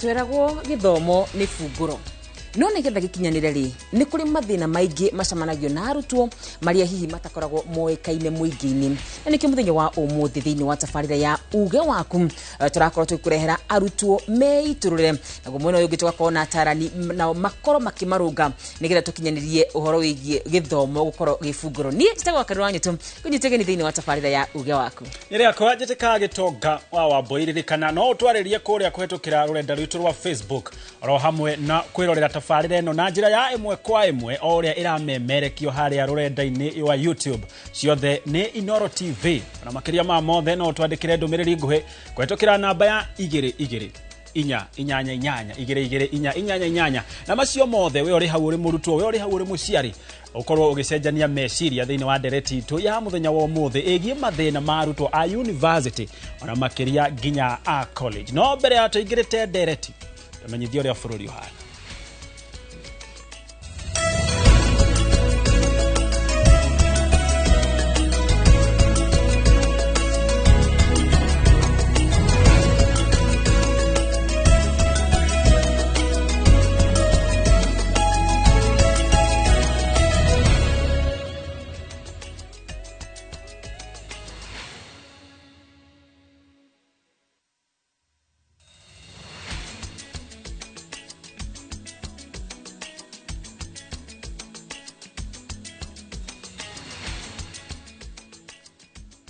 Tweragwo githomo ni bunguro no nigetha gikinyanire ri ni kuri mathina maingi macamanagio na arutwo maria hihi matakoragwo moekaine muingi-ini na nikio muthenya wa umuthi thiini wa tabarira ya uge waku turakorwo tukurehera arutwo meiturure naguo mwena uyu ungi tugakorwo na atarani nao makorwo makimarunga nigetha tukinyanirie uhoro wigie githomo gukorwo gibunguro nie njitagwo Karura Nyetu kunyitegeni thiini wa tabarira ya uge waku Nĩrĩakwa njĩtĩkaga gĩtonga wa Wambui ririkana no ũtwarĩrie kũrĩa kũhetũkĩra rũrenda rwitũ rwa Facebook oro hamwe na kwĩrorera tabarĩra ĩno na njĩra ya ĩmwe kwa ĩmwe o ũrĩa ĩramemerekio harĩa rũrenda-inĩ rwa YouTube ciothe nĩ Inoro TV na makĩria ma mothe no ũtwandĩkĩre ndũmĩrĩri nguhĩ kũhetũkĩra namba ya 2 2 4 8 8 2 2 4 8 8 na macio mothe we ũrĩ hau ũrĩ mũrutwo we ũrĩ hau ũrĩ mũciari ukorwo ugicenjania meciria thiini wa ndereti itu ya muthenya wa umuthi igie mathina ma arutwo a university ona makiria nginya a college no mbere ya tuingirite ndereti tumenyithie uria bururi uhana.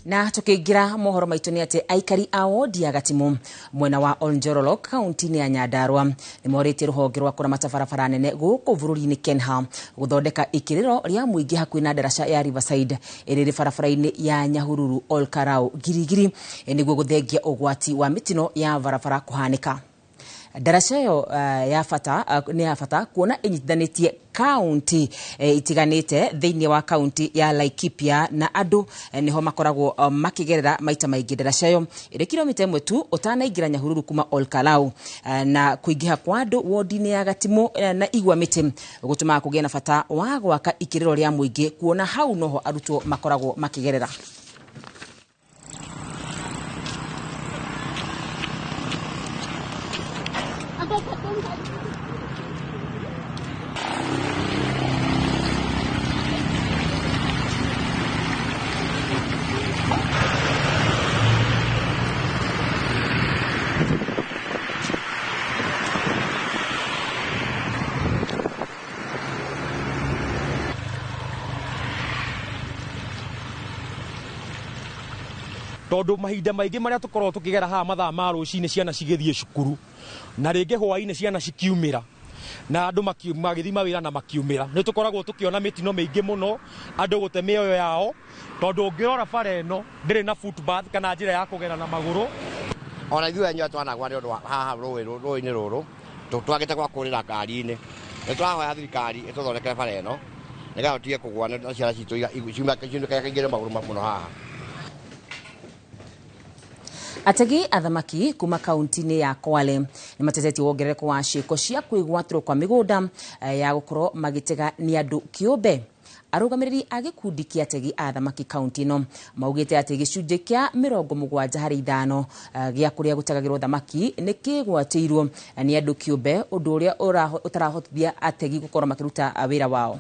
Na tukiingira mohoro maitu ni ati aikari a wodi ya Gatimu mwena wa Oljorolok kaunti-ini ya Nyandarua ni moritie ruhonge rwa kuramata barabara nene guku bururi-ini Kenha guthondeka ikiriro ria muingi hakuhi na ndaraca ya Riverside iri ri barabara-ini ya Nyahururu Olkarau Girigiri niguo guthengia ugwati wa mitino ya barabara kuhanika. Ndaraca ĩyo ya bata nĩ ya bata kuona ĩnyitithanĩtie kaunti itiganĩte thĩinĩ wa kaunti ya Laikipia na andũ nĩho makoragwo makigerera maita maingĩ. Ndaraca ĩyo ĩrĩ kilomita 1 tu ũtanaingĩra Nyahururu kuma Olkalau na kũingĩha kwa andũ wodi-inĩ ya Gatimu na Igwa Mĩtĩ gũtũmaga kũgĩe na bata wa gwaka ikĩrĩro rĩa mũingĩ kuona hau noho arutwo makoragwo makigerera. Tondu mahinda maingi maria tukorwo tukigera haha mathaa ma rucini ciana cigithie cukuru na ringi hwaini ciana cikiumira na andu magithi mawira na makiumira ni tukoragwo tukiona mitino miingi muno andu gute mioyo yao tondu ungirora bara ino ndiri na footpath kana njira ya kugera na maguru. Ona ithuĩ enyewe twanagwa nĩ ũndũ wa haha rũĩ-inĩ rũrũ twagĩte gwa kũrĩra ngari-inĩ nĩ tũrahoya thirikari ĩtũthondekere bara ĩno nĩgetha tũtige kũgũa na ciana citũ ciunĩke magũrũ mũno haha. Ategi athamaki kuma kaunti-inĩ ya Kwale nĩ matetetie wongerereko wa ciĩko cia kwĩgwatĩrwo kwa mĩgũnda ya gũkorwo magĩtega nĩ andũ kĩũmbe. Arũgamĩrĩri a gĩkundi kĩa ategi a thamaki kaunti ĩno maugĩte atĩ gĩcunjĩ kĩa 75 gĩa kũrĩa gũtegagĩrwo thamaki nĩ kĩgwatĩirwo nĩ andũ kĩũmbe, ũndũ ũrĩa ũtarahotithia ategi gũkorwo makĩruta wĩra wao.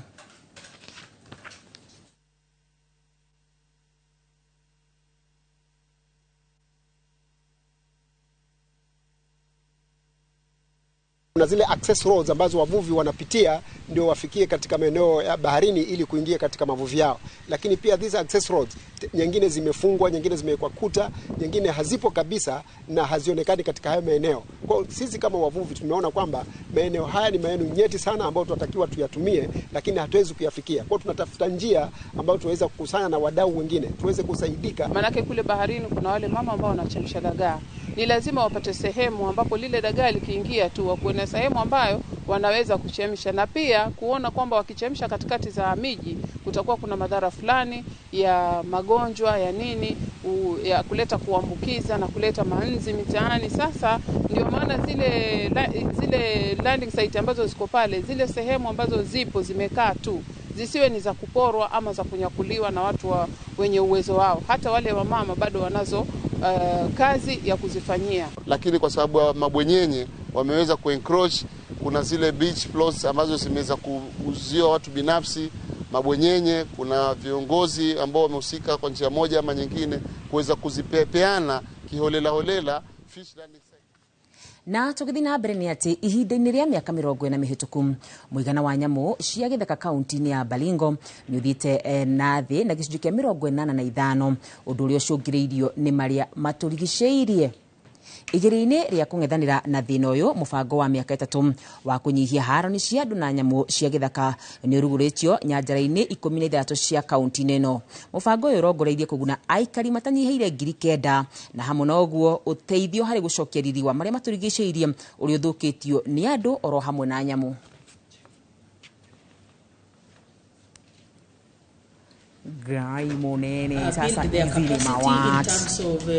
Kuna zile access roads ambazo wavuvi wanapitia ndio wafikie katika maeneo ya baharini ili kuingia katika mavuvi yao, lakini pia these access roads nyingine zimefungwa, nyingine zimewekwa kuta, nyingine hazipo kabisa na hazionekani katika hayo maeneo. Kwa sisi kama wavuvi tumeona kwamba maeneo haya ni maeneo nyeti sana ambayo tunatakiwa tuyatumie, lakini hatuwezi kuyafikia. Kwa tunatafuta njia ambayo tuweza kukusanya na wadau wengine tuweze kusaidika. Manake kule baharini kuna wale mama ambao wanachemsha dagaa, ni lazima wapate sehemu ambapo lile dagaa likiingia tu wakuwe na sehemu ambayo wanaweza kuchemsha, na pia kuona kwamba wakichemsha katikati za miji kutakuwa kuna madhara fulani ya magonjwa ya nini ya kuleta kuambukiza na kuleta manzi mitaani. Sasa ndio maana zile landing site ambazo ziko pale, zile sehemu ambazo zipo zimekaa tu, zisiwe ni za kuporwa ama za kunyakuliwa na watu wenye uwezo wao. Hata wale wamama bado wanazo kazi ya kuzifanyia. Lakini kwa sababu ya mabwenyenye wameweza kuencroach. Kuna zile beach plots ambazo zimeweza kuuziwa watu binafsi, mabwenyenye. Kuna viongozi ambao wamehusika kwa njia moja ama nyingine kuweza kuzipeana kiholela holela fish landing site. Na tũgĩthiĩ na mbere nĩ atĩ ihinda-inĩ rĩa mĩaka 40 mĩhĩtũku mũigana wa nyamũ cia gĩthaka kaunti-inĩ ya Baringo nĩ ũthiĩte na thĩ na gĩcunjĩ kĩa 85, ũndũ ũrĩa ũcũngĩrĩirio nĩ marĩa matũrigicĩirie. Igĩrĩ-inĩ rĩa kũng'ethanĩra na thĩna ũyũ, mũbango wa mĩaka 3 wa kũnyihia harani cia andũ na nyamũ cia gĩthaka nĩ ũrugũrĩtio nyanjara-inĩ 16 cia kaunti-inĩ ĩno. Mũbango ũyũ ũrongoreirie kũguna aikari matanyihĩire 9,000 na hamwe na ũguo ũteithio harĩ gũcokia riri wa marĩa matũrigicĩirie ũrĩa ũthũkĩtio nĩ andũ oro hamwe na nyamũ. Ngai munene sasa build their hizi ni capacity in mawat terms of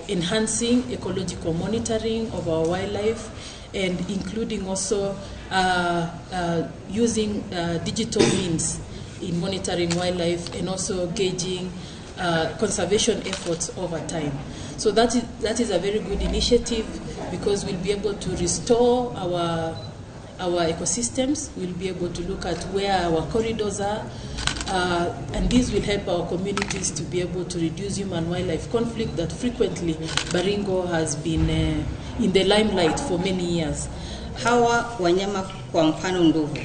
enhancing ecological monitoring of our wildlife and including also using digital means in monitoring wildlife and also gauging conservation efforts over time. So that is a very good initiative because we'll be able to restore our ecosystems. We'll be able to look at where our corridors are, and this will help our communities to be able to reduce human-wildlife conflict that frequently Baringo has been in the limelight for many years. Hawa wanyama kwa mfano ndovu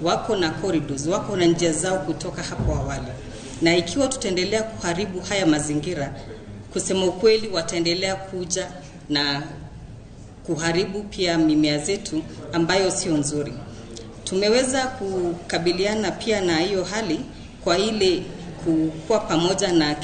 wako na corridors, wako na njia zao kutoka hapo awali, na ikiwa tutaendelea kuharibu haya mazingira, kusema ukweli, wataendelea kuja na kuharibu pia mimea zetu ambayo sio nzuri. Tumeweza kukabiliana pia na hiyo hali kwa ile kuwa pamoja na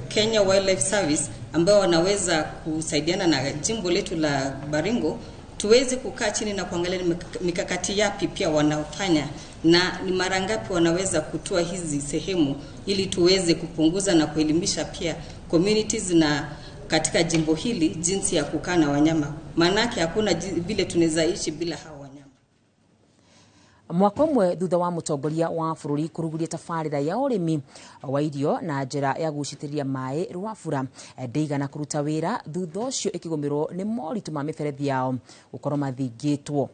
Kenya Wildlife Service ambao wanaweza kusaidiana na jimbo letu la Baringo, tuweze kukaa chini na kuangalia mikakati yapi pia wanaofanya na ni mara ngapi wanaweza kutoa hizi sehemu ili tuweze kupunguza na kuelimisha pia communities na katika jimbo hili jinsi ya kukaa na wanyama. Maanake hakuna vile tunaweza ishi bila hawa wanyama. Mwaka ũmwe thutha wa mũtongoria wa bũrũri kũruguria tabarĩra ya ũrĩmi wa irio na njĩra ya gũcitĩrĩria maĩ Rwabura ndĩigana kũruta wĩra, thutha ũcio ĩkĩgũmĩrwo nĩ moritũ ma mĩberethi yao gũkorwo mathingĩtwo.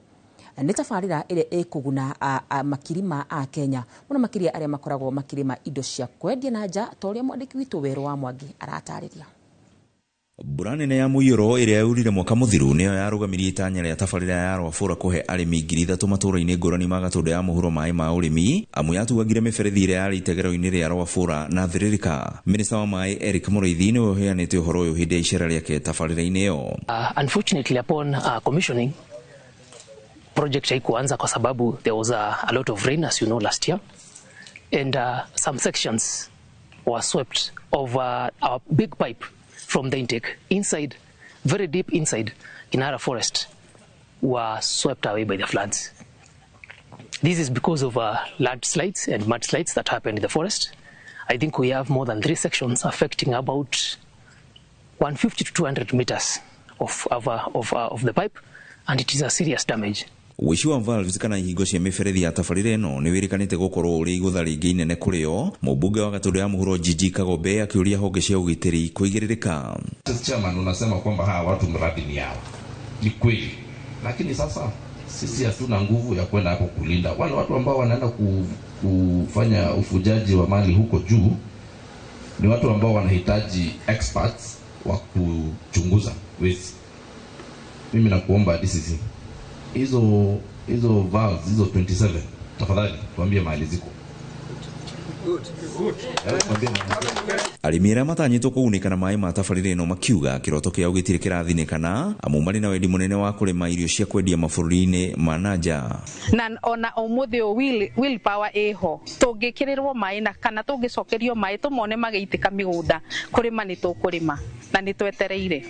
Nĩ tabarĩra ĩrĩa ĩkũguna makiri ma a Kenya mũno makĩria arĩa makoragwo makĩrĩma indo cia kwendia na nja, ta ũrĩa mwandĩki witũ Werũ wa Mwangi aratarĩria. Mbura nene ya mũiyũro ĩrĩa yaurire mwaka mũthiru nĩyo yarũgamirie itanya rĩa tabarĩra ya Rwabura kũhe arĩmi 3,000 matũũra-inĩ ngũrani ma Gatũndũ ya mũhuro maĩ ma ũrĩmi, amu yatuangire mĩberethi ĩrĩa yarĩ itegero-inĩ rĩa Rwabura na Thĩrĩrĩka. Minista wa maĩ Eric Mũrĩithi nĩwe ũheanĩte ũhoro ũyũ hĩndĩ ya icera rĩake tabarĩra-inĩ ĩyo. Unfortunately upon commissioning, project haikuanza kwa sababu there was a lot of rain, as you know, last year, and some sections were swept of our big pipe from the intake inside, very deep inside Kinara Forest, were swept away by the floods. This is because of landslides and mudslides that happened in the forest. I think we have more than 3 sections affecting about 150 to 200 meters of the pipe, and it is a serious damage. Ũici wa valves kana ihingo cia mĩberethi ya tabarĩra ĩno nĩ wĩrĩkanĩte gũkorwo ũrĩ igũtha rĩngĩ inene kũrĩ o. Mũmbunge wa Gatũndũ ya mũhuro Gigi Kagombe akĩũria honge cia ũgitĩri kũigĩrĩrĩka. Chairman, unasema kwamba hawa watu mradi ni yao. Ni kweli. Lakini sasa sisi hatuna nguvu ya kwenda hapo kulinda wale watu ambao wanaenda kufanya ufujaji wa mali huko juu. Ni watu ambao wanahitaji experts wa kuchunguza wezi. Mimi nakuomba DCC, hizo valves hizo 27 tafadhali tuambie mahali ziko. Good. Arĩmi arĩa matanyĩtwo kũgunĩka na maĩ ma tabarĩra ĩno makiuga kĩroto kĩao gĩtirĩ kĩrathinĩkana amu marĩ na wendi mũnene wa kũrĩma irio cia kwendia mabũrũri-inĩ ma na nja. Na ona ũmũthĩ ũyũ will power ĩho, tũngĩkĩrĩrwo maĩ na kana tũngĩcokerio maĩ tũmone magĩitĩka mĩgũnda, kũrĩma nĩ tũkũrĩma na nĩ twetereire.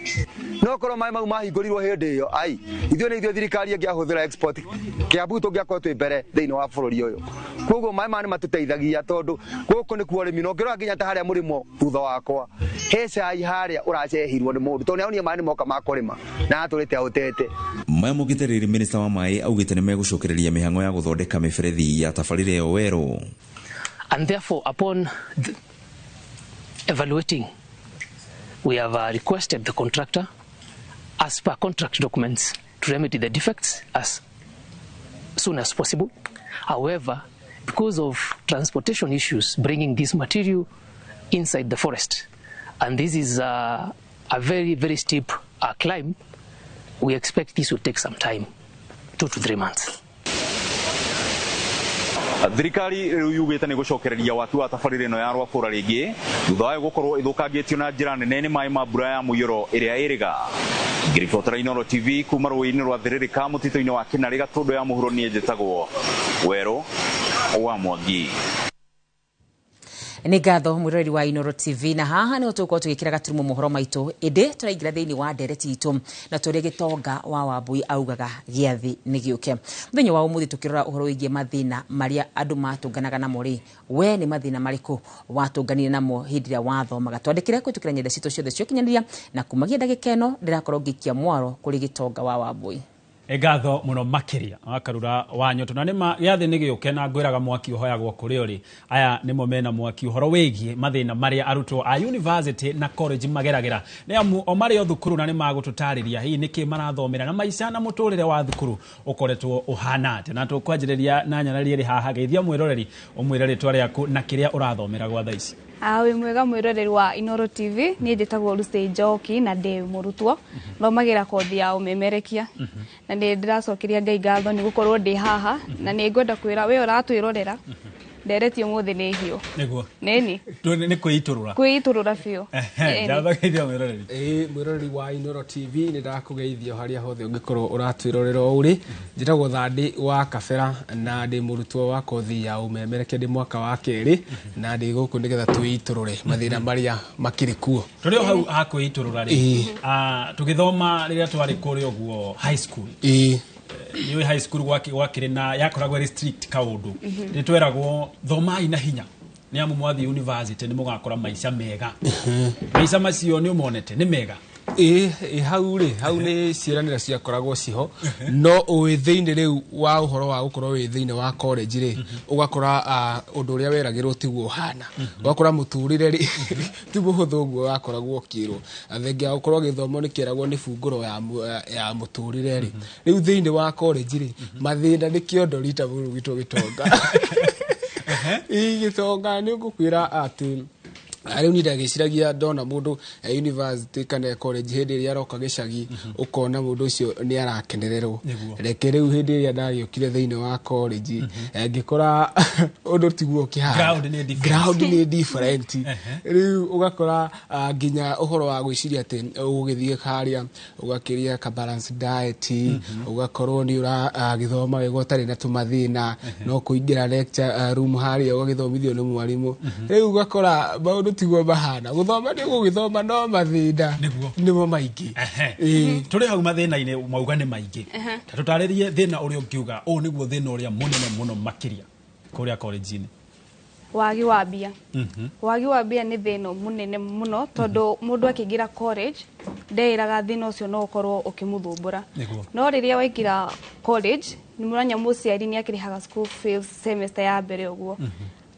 No korwo maĩ mau mahingũrirwo hĩndĩ ĩyo, ai ithuĩ nĩ ithuĩ thirikari ĩngĩahũthĩra export Kiambu tũngĩakorwo twĩ mbere thĩinĩ wa bũrũri ũyũ. Koguo maĩ maya nĩ matũteithagia tondũ gũkũ nĩkuo ũrĩmi, na ũngĩrora nginya ta harĩa mũrĩmo thutha wakwa he cai harĩa ũracehirwo nĩ mũndũ tondũ nĩaronire maĩ nĩ moka ma kũrĩma na atũrĩte aũtete. Maya mokĩte rĩrĩ minista wa maĩ augĩte nĩ megũcokereria mĩhang'o ya gũthondeka mĩberethi ya tabarĩra ĩyo werũ. And therefore upon evaluating, we have requested the contractor as per contract documents to remedy the defects as soon as possible. However, because of transportation issues bringing this material inside the forest, and this is a very, very steep climb, we expect this will take some time, 2 to 3 months. Thirikari rĩu yugĩte nĩ gũcokereria waki wa tabarĩra ĩno ya Rwabũra rĩngĩ thutha wayo gũkorwo ĩthũkangĩtio na njĩra nene nĩ maĩ ma mbura ya mũiyũro ĩrĩa ĩrĩga. Ngĩribotera Inooro TV kuma rũĩ-inĩ rwa Thĩrĩrĩka mũtitũ-inĩ wa Kĩnarĩ Gatũndũ ya mũhuro, niĩ njĩtagwo Werũ wa Mwangi. Nĩ ngatho mwĩroreri wa Inooro TV, na haha nĩho tũgũkorwo tũgĩkĩra gaturumo mohoro maitũ, ĩndĩ tũraingĩra thĩinĩ wa ndereti itũ na tũrĩa Gĩtonga wa Wambui augaga gĩathĩ nĩ gĩũke. Mũthenya wa ũmũthĩ tũkĩrora ũhoro wĩgiĩ mathĩna marĩa andũ matũnganaga namo rĩ, we nĩ mathĩna marĩkũ watũnganire namo hĩndĩ ĩrĩa wathomaga? Twandĩkĩre kũhĩtũkĩra nyenda citũ ciothe cia ũkinyanĩria, na kumagia ndagĩka ĩno ndĩrakorwo ngĩikia mwaro kũrĩ Gĩtonga wa Wambui. Ngatho muno makiria wakarura wa nyoto na nĩma gĩathĩ nĩ gĩũke na ngwĩraga mwaki ũhoyagwo kũrĩ ũrĩ. Aya nĩmo mena mwaki ũhoro wĩgiĩ mathĩna marĩa arutwo a university na college mageragĩra, nĩ amu o marĩ o thukuru na nĩ magũtũtarĩria hihi nĩkĩ marathomera na maica na mũtũrĩre wa thukuru ũkoretwo ũhana atĩa. Na tũkwanjĩrĩria na nyarari ĩrĩ haha, geithia mwĩroreri ũmwĩre rĩtwa rĩaku na kĩrĩa ũrathomera gwa thaa ici. Wĩ mwega mwĩroreri wa Inooro TV, niĩ njĩtagwo Lucy Njoki na ndĩ mũrutwo, thomagĩra kothi ya ũmemerekia, na nĩ ndĩracokeria Ngai ngatho nĩ gũkorwo ndĩ haha, na nĩ ngwenda kwĩra we ũratwĩrorera ndereti ũmũthĩ nĩ hiũ. Nĩguo nĩni nĩ kwĩitũrũra, kwĩitũrũra biũ. Ndathgeithia mwĩroreri. Ĩĩ mwĩroreri wa Inooro TV, nĩ ndakũgeithia harĩa hothe ũngĩkorwo ũratwĩrorera ũrĩ. Njĩtagwo Thandi wa Kabera na ndĩ mũrutwo wa kothi ya ũmemerekia, ndĩ mwaka wa kerĩ na ndĩ gũkũ nĩgetha twĩitũrũre mathĩna marĩa makĩrĩ kuo. Tũrĩ o hau ha kwĩitũrũra rĩ, tũgĩthoma rĩrĩa twarĩ kũrĩa ũguo high school, nĩ high school gwakĩrĩ na yakoragwo ĩrĩ strict kaũndũ, nĩ tweragwo thomai na hinya nĩ amu mwathiĩ university nĩ mũgakora maica mega. Maica macio nĩ ũmonete nĩ mega? Ĩ hau rĩ, hau nĩ ciĩranĩro ciakoragwo ciho, no wĩ thĩinĩ rĩu wa ũhoro wa gũkorwo wĩ thĩinĩ wa college rĩ, ũgakora ũndũ ũrĩa weragĩrwo tiguo ũhana, ũgakora mũtũrĩre rĩ ti mũhũthũ ũguo wakoragwo ũkĩrwo. Thengia ya gũkorwo gĩthomo nĩ kĩeragwo nĩ bungũro ya mũtũrĩre rĩ, rĩu thĩinĩ wa college rĩ mathĩna nĩ kĩondo rita mũrũ witũ Gĩtonga. Ĩ Gĩtonga nĩ ngũkwĩra atĩ rĩu niĩ ndagĩciragia ndona mũndũ university kana college hĩndĩ ĩrĩa aroka gĩcagi, ũkona mũndũ ũcio nĩ arakenererwo. Reke rĩu hĩndĩ ĩrĩa ndagĩũkire thĩinĩ wa college ngĩkora ũndũ tiguo ũkĩhana, ground nĩ different. Rĩu ũgakora nginya ũhoro wa gwĩciria atĩ ũgũgĩthiĩ harĩa ũgakĩrĩa ka balance diet, ũgakorwo nĩ ũragĩthoma wega ũtarĩ na tũmathĩna, no kũingĩra lecture room harĩa ũgagĩthomithio nĩ mwarimũ. Rĩu ũgakora maũndũ tiguo mahana, gũthoma nĩ gũgĩthoma no mathĩna nĩmo maingĩ. Tũrĩ hau mathĩna-inĩ mauga nĩ maingĩ, ta tũtarĩrie thĩna ũrĩa ũngiuga ũũ nĩguo thĩna ũrĩa mũnene mũno makĩria kũrĩa college-inĩ. Wagi wa mbia. Wagi wa mbia nĩ thĩna mũnene mũno, tondũ mũndũ akĩingĩra college ndeĩraga thĩna ũcio no ũkorwo ũkĩmũthumbũra. No rĩrĩa waingĩra college nĩ mũranya mũciari nĩ akĩrĩhaga school fees semester ya mbere ũguo.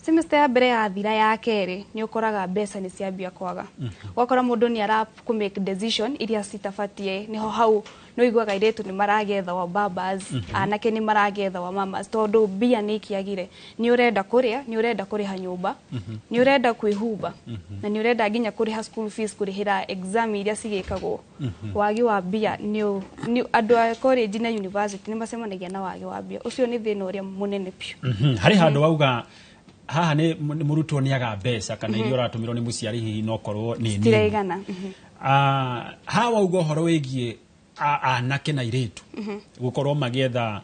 Semester ya mbere yathira ya kerĩ nĩ ũkoraga mbeca nĩ ciambia kwaga. Ũgakora mũndũ nĩ ara kũ make decision iria citabatie, nĩho hau nĩ ũiguaga airĩtu nĩ maragetha wa babas, anake nĩ maragetha wa mamas, tondũ mbia nĩ ikĩagire. Nĩ ũrenda kũrĩa, nĩ ũrenda kũrĩha nyũmba, nĩ ũrenda kwĩhumba, na nĩ ũrenda nginya kũrĩha school fees, kũrĩhĩra exam iria cigĩkagwo. Wagi wa mbia nĩ andũ a college na university nĩ macemanagia na wagi wa mbia. Ũcio nĩ thĩna ũrĩa mũnene biũ. Harĩ handũ wauga haha nĩ mũrutwo nĩ aga mbeca kana iria ũratũmĩrwo nĩ mũciari hihi no korwo nĩ nini citiraigana. Haha wauga ũhoro wĩgiĩ anake na airĩtu gũkorwo magĩetha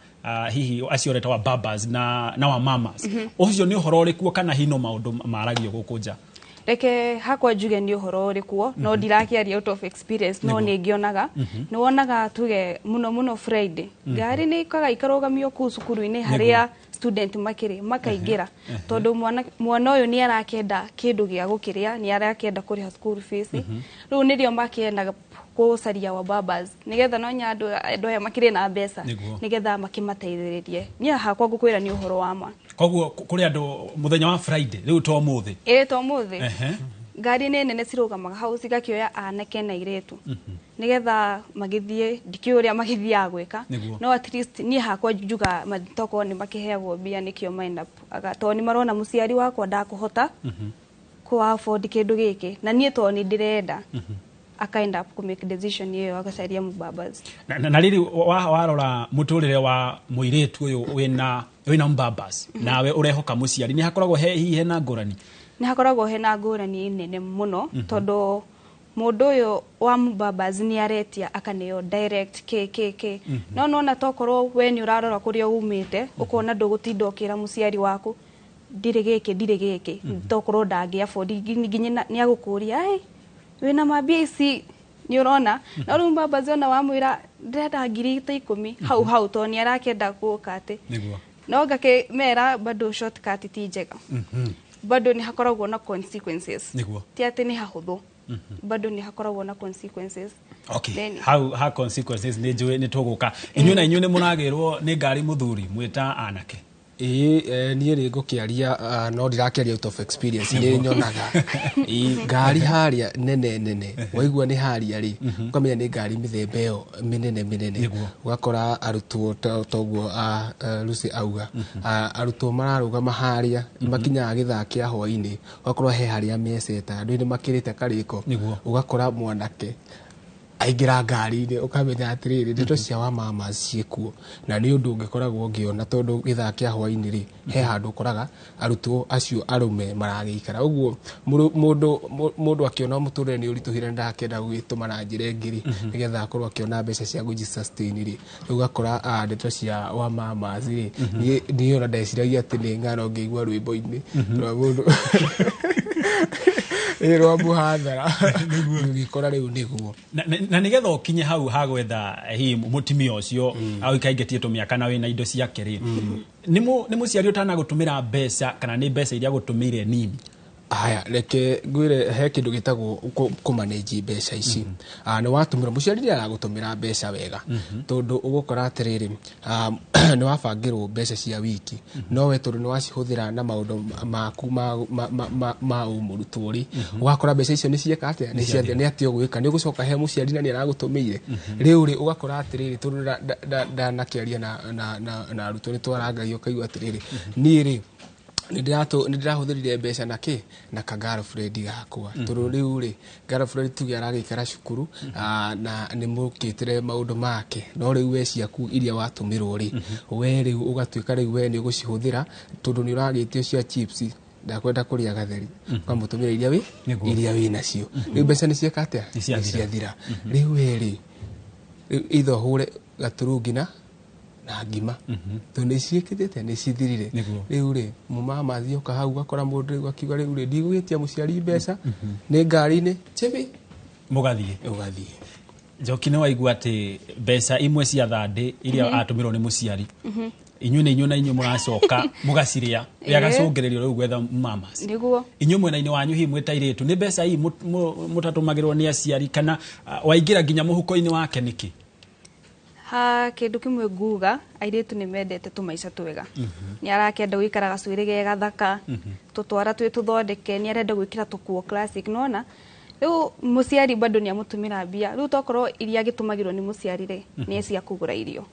hihi acio ũreta wa babas na wa mamas, ũcio nĩ ũhoro ũrĩ kana hihi no maũndũ maragio gũkũ nja? Reke hakwa njuge nĩ ũhoro ũrĩ kuo, no ndirakĩaria out of experience, no nĩ ngĩonaga. Nĩ wonaga tuge mũno mũno Friday ngari nĩ ikaga ikarũgamio kũu cukuru-inĩ harĩa student makĩrĩ makaingĩra, tondũ mwana ũyũ nĩ arakĩenda kĩndũ gĩa gũkĩrĩa, nĩ arakĩenda kũrĩha school fees. Rĩu nĩrĩo makĩendaga gũcaria wa babas nĩgetha no nya andũ aya makĩrĩ na mbeca nĩgetha makĩmateithĩrĩrie. Niĩ hakwa ngũkwĩra nĩ ũhoro wa ma. Koguo kũrĩ andũ mũthenya wa Friday rĩu to ũmũthĩ? Ĩĩ to ũmũthĩ. Ngari nĩ nene cirũgamaga hau cigakĩoya anake na airĩtu nĩgetha magĩthiĩ, ndikĩũĩ ũrĩa magĩthiaga gwĩka. No at least niĩ hakwa njuga tokorwo nĩ makĩheagwo mbia nĩkĩo mind up tondũ nĩ marona mũciari wakwa ndakũhota kũ afford kĩndũ gĩkĩ na niĩ tondũ nĩ ndĩrenda, aka end up ku make decision ĩyo agacaria mũbabas. Na rĩrĩ warora mũtũrĩre wa mũirĩtu ũyũ wĩna mbabas nawe ũrehoka mũciari, nĩ hakoragwo hihi hena ngũrani? Nĩ hakoragwo hena ngũrani nene mũno tondũ mũndũ ũyũ wa mũbabas nĩ aretia akaneo direct k no nona tokorwo we nĩ ũrarora kũrĩa umĩte ũkona ndũgũtinda ũkĩra mũciari waku ndirĩ gĩkĩ ndirĩ gĩkĩ, tokorwo ndangĩ afford nginya nĩ agũkũria ai wĩna mambia ici nĩ ũrona. No rĩu mbabas ona wamwĩra ndĩrenda ngiri ta 10 hau hau tondũ nĩ arakĩenda gũka atĩ no ngakĩmera bado shortcut ti njega, bado nĩ hakoragwo na consequences, ti atĩ nĩ hahũthũ, bado nĩ hakoragwo na consequences. Okay. How ha consequences nĩ njũĩ nĩ tũgũka inyuĩ na inyuĩ nĩ mũragĩrwo nĩ ngari mũthuri mwĩta anake? Ĩĩ, niĩ rĩ ngũkĩaria no ndirakĩaria out of experience, nĩ nyonaga ngari harĩa nene nene, waigua nĩ harĩa rĩ ũkamenya nĩ ngari mĩthemba ĩyo mĩnene mĩnene, ũgakora arutwo toguo Lucy auga arutwo mararũgama harĩa makinyaga gĩthaa kĩa hwainĩ, ũgakorwo he harĩa meceta andũ nĩ makĩrĩte karĩko, ũgakora mwanake aingĩra ngari-inĩ ũkamenya atĩrĩrĩ ndeto cia wamama ciĩkuo, na nĩ ũndũ ũngĩkoragwo ngĩona tondũ gĩthaa kĩa hwainĩ rĩ he handũ ũkoraga arutwo acio arũme maragĩikara ũguo mũndũ akĩona mũtũrĩre nĩ ũritũhire ndakenda gwĩtũma na njĩra ĩngĩ rĩ nĩgetha akorwo akĩona mbeca cia gũji-sustain rĩ, rĩu ũgakora ndeto cia wamama rĩ niĩ ona ndeciragia atĩ nĩ ng'ano ngĩigua rwĩmbo-inĩ rwa mũndũ rwa mũhathara ngĩkora rĩu nĩguo. Na nĩgetha ũkinye hau ha gwetha hihi mũtumia ũcio ũikaingĩtie tũmĩaka na wĩna indo ciake rĩ, nĩ mũciari ũtanagũtũmĩra mbeca kana nĩ mbeca iria agũtũmĩire nini? Haya, reke ngwĩre he kĩndũ gĩtagwo kũmanage mbeca ici. Nĩ watũmĩra mũciari nĩ aragũtũmĩra mbeca wega tondũ ũgũkora atĩrĩrĩ nĩ wabangĩrwo mbeca cia wiki, no we tondũ nĩ wacihũthĩra na maũndũ maku ma ũmũrutwo rĩ, ũgakora mbeca icio nĩ cieka atĩa, nĩ ciathira, nĩ atĩa ũgwĩka, nĩ ũgũcoka he mũciari na nĩ aragũtũmĩire rĩu rĩ ũgakora atĩrĩrĩ tondũ ndanakĩaria na arutwo nĩ twarangagia ũkaigua atĩrĩrĩ niĩ rĩ nĩ ndĩrahũthĩrire mbeca na kĩ na ka girlfriend gakwa tondũ rĩu rĩ girlfriend tuge aragĩikara cukuru na nĩ mũkĩtĩre maũndũ make, no rĩu we ciaku iria watũmĩrwo rĩ we rĩu ũgatuĩka rĩu we nĩ ũgũcihũthĩra tondũ nĩ ũragĩtio cia chips ndakwenda kũrĩa gatheri ũkamũtũmĩra iria wĩ nacio, rĩu mbeca nĩ cieka atĩa, nĩ ciathira. Rĩu we rĩ either ũhũre gaturungi na ngima tondũ nĩ ciĩkĩte nĩ cithirire. Rĩu rĩ mũmama athiĩ hau ũgakora mũndũ rĩu akiuga rĩu rĩ ndigũgĩtia mũciari mbeca nĩ ngari-inĩ chibi mũgathiĩ ũgathiĩ. Njoki nĩ waigua atĩ mbeca imwe cia thandĩ iria atũmĩrwo nĩ mũciari inyuĩ nĩ inyuĩ na inyuĩ mũracoka mũgacirĩa agacũngĩrĩrio rĩu gwetha mamas. Nĩguo inyuĩ mwena-inĩ wanyu hihi mwĩ ta airĩtu nĩ mbeca hihi mũtatũmagĩrwo nĩ aciari kana waingĩra nginya mũhuko-inĩ wake nĩkĩ? Ha kĩndũ kĩmwe nguga airĩtu nĩ mendete tũmaica twega, nĩ arakĩenda gũikara gacuĩrĩ ge gathaka tũtwara twĩ tũthondeke, nĩ arenda gwĩkĩra tũkuo classic nona rĩu mũciari bado nĩ amũtũmĩra mbia, rĩu tokorwo iria agĩtũmagĩrwo nĩ mũciari rĩ nĩ cia kũgũra irio,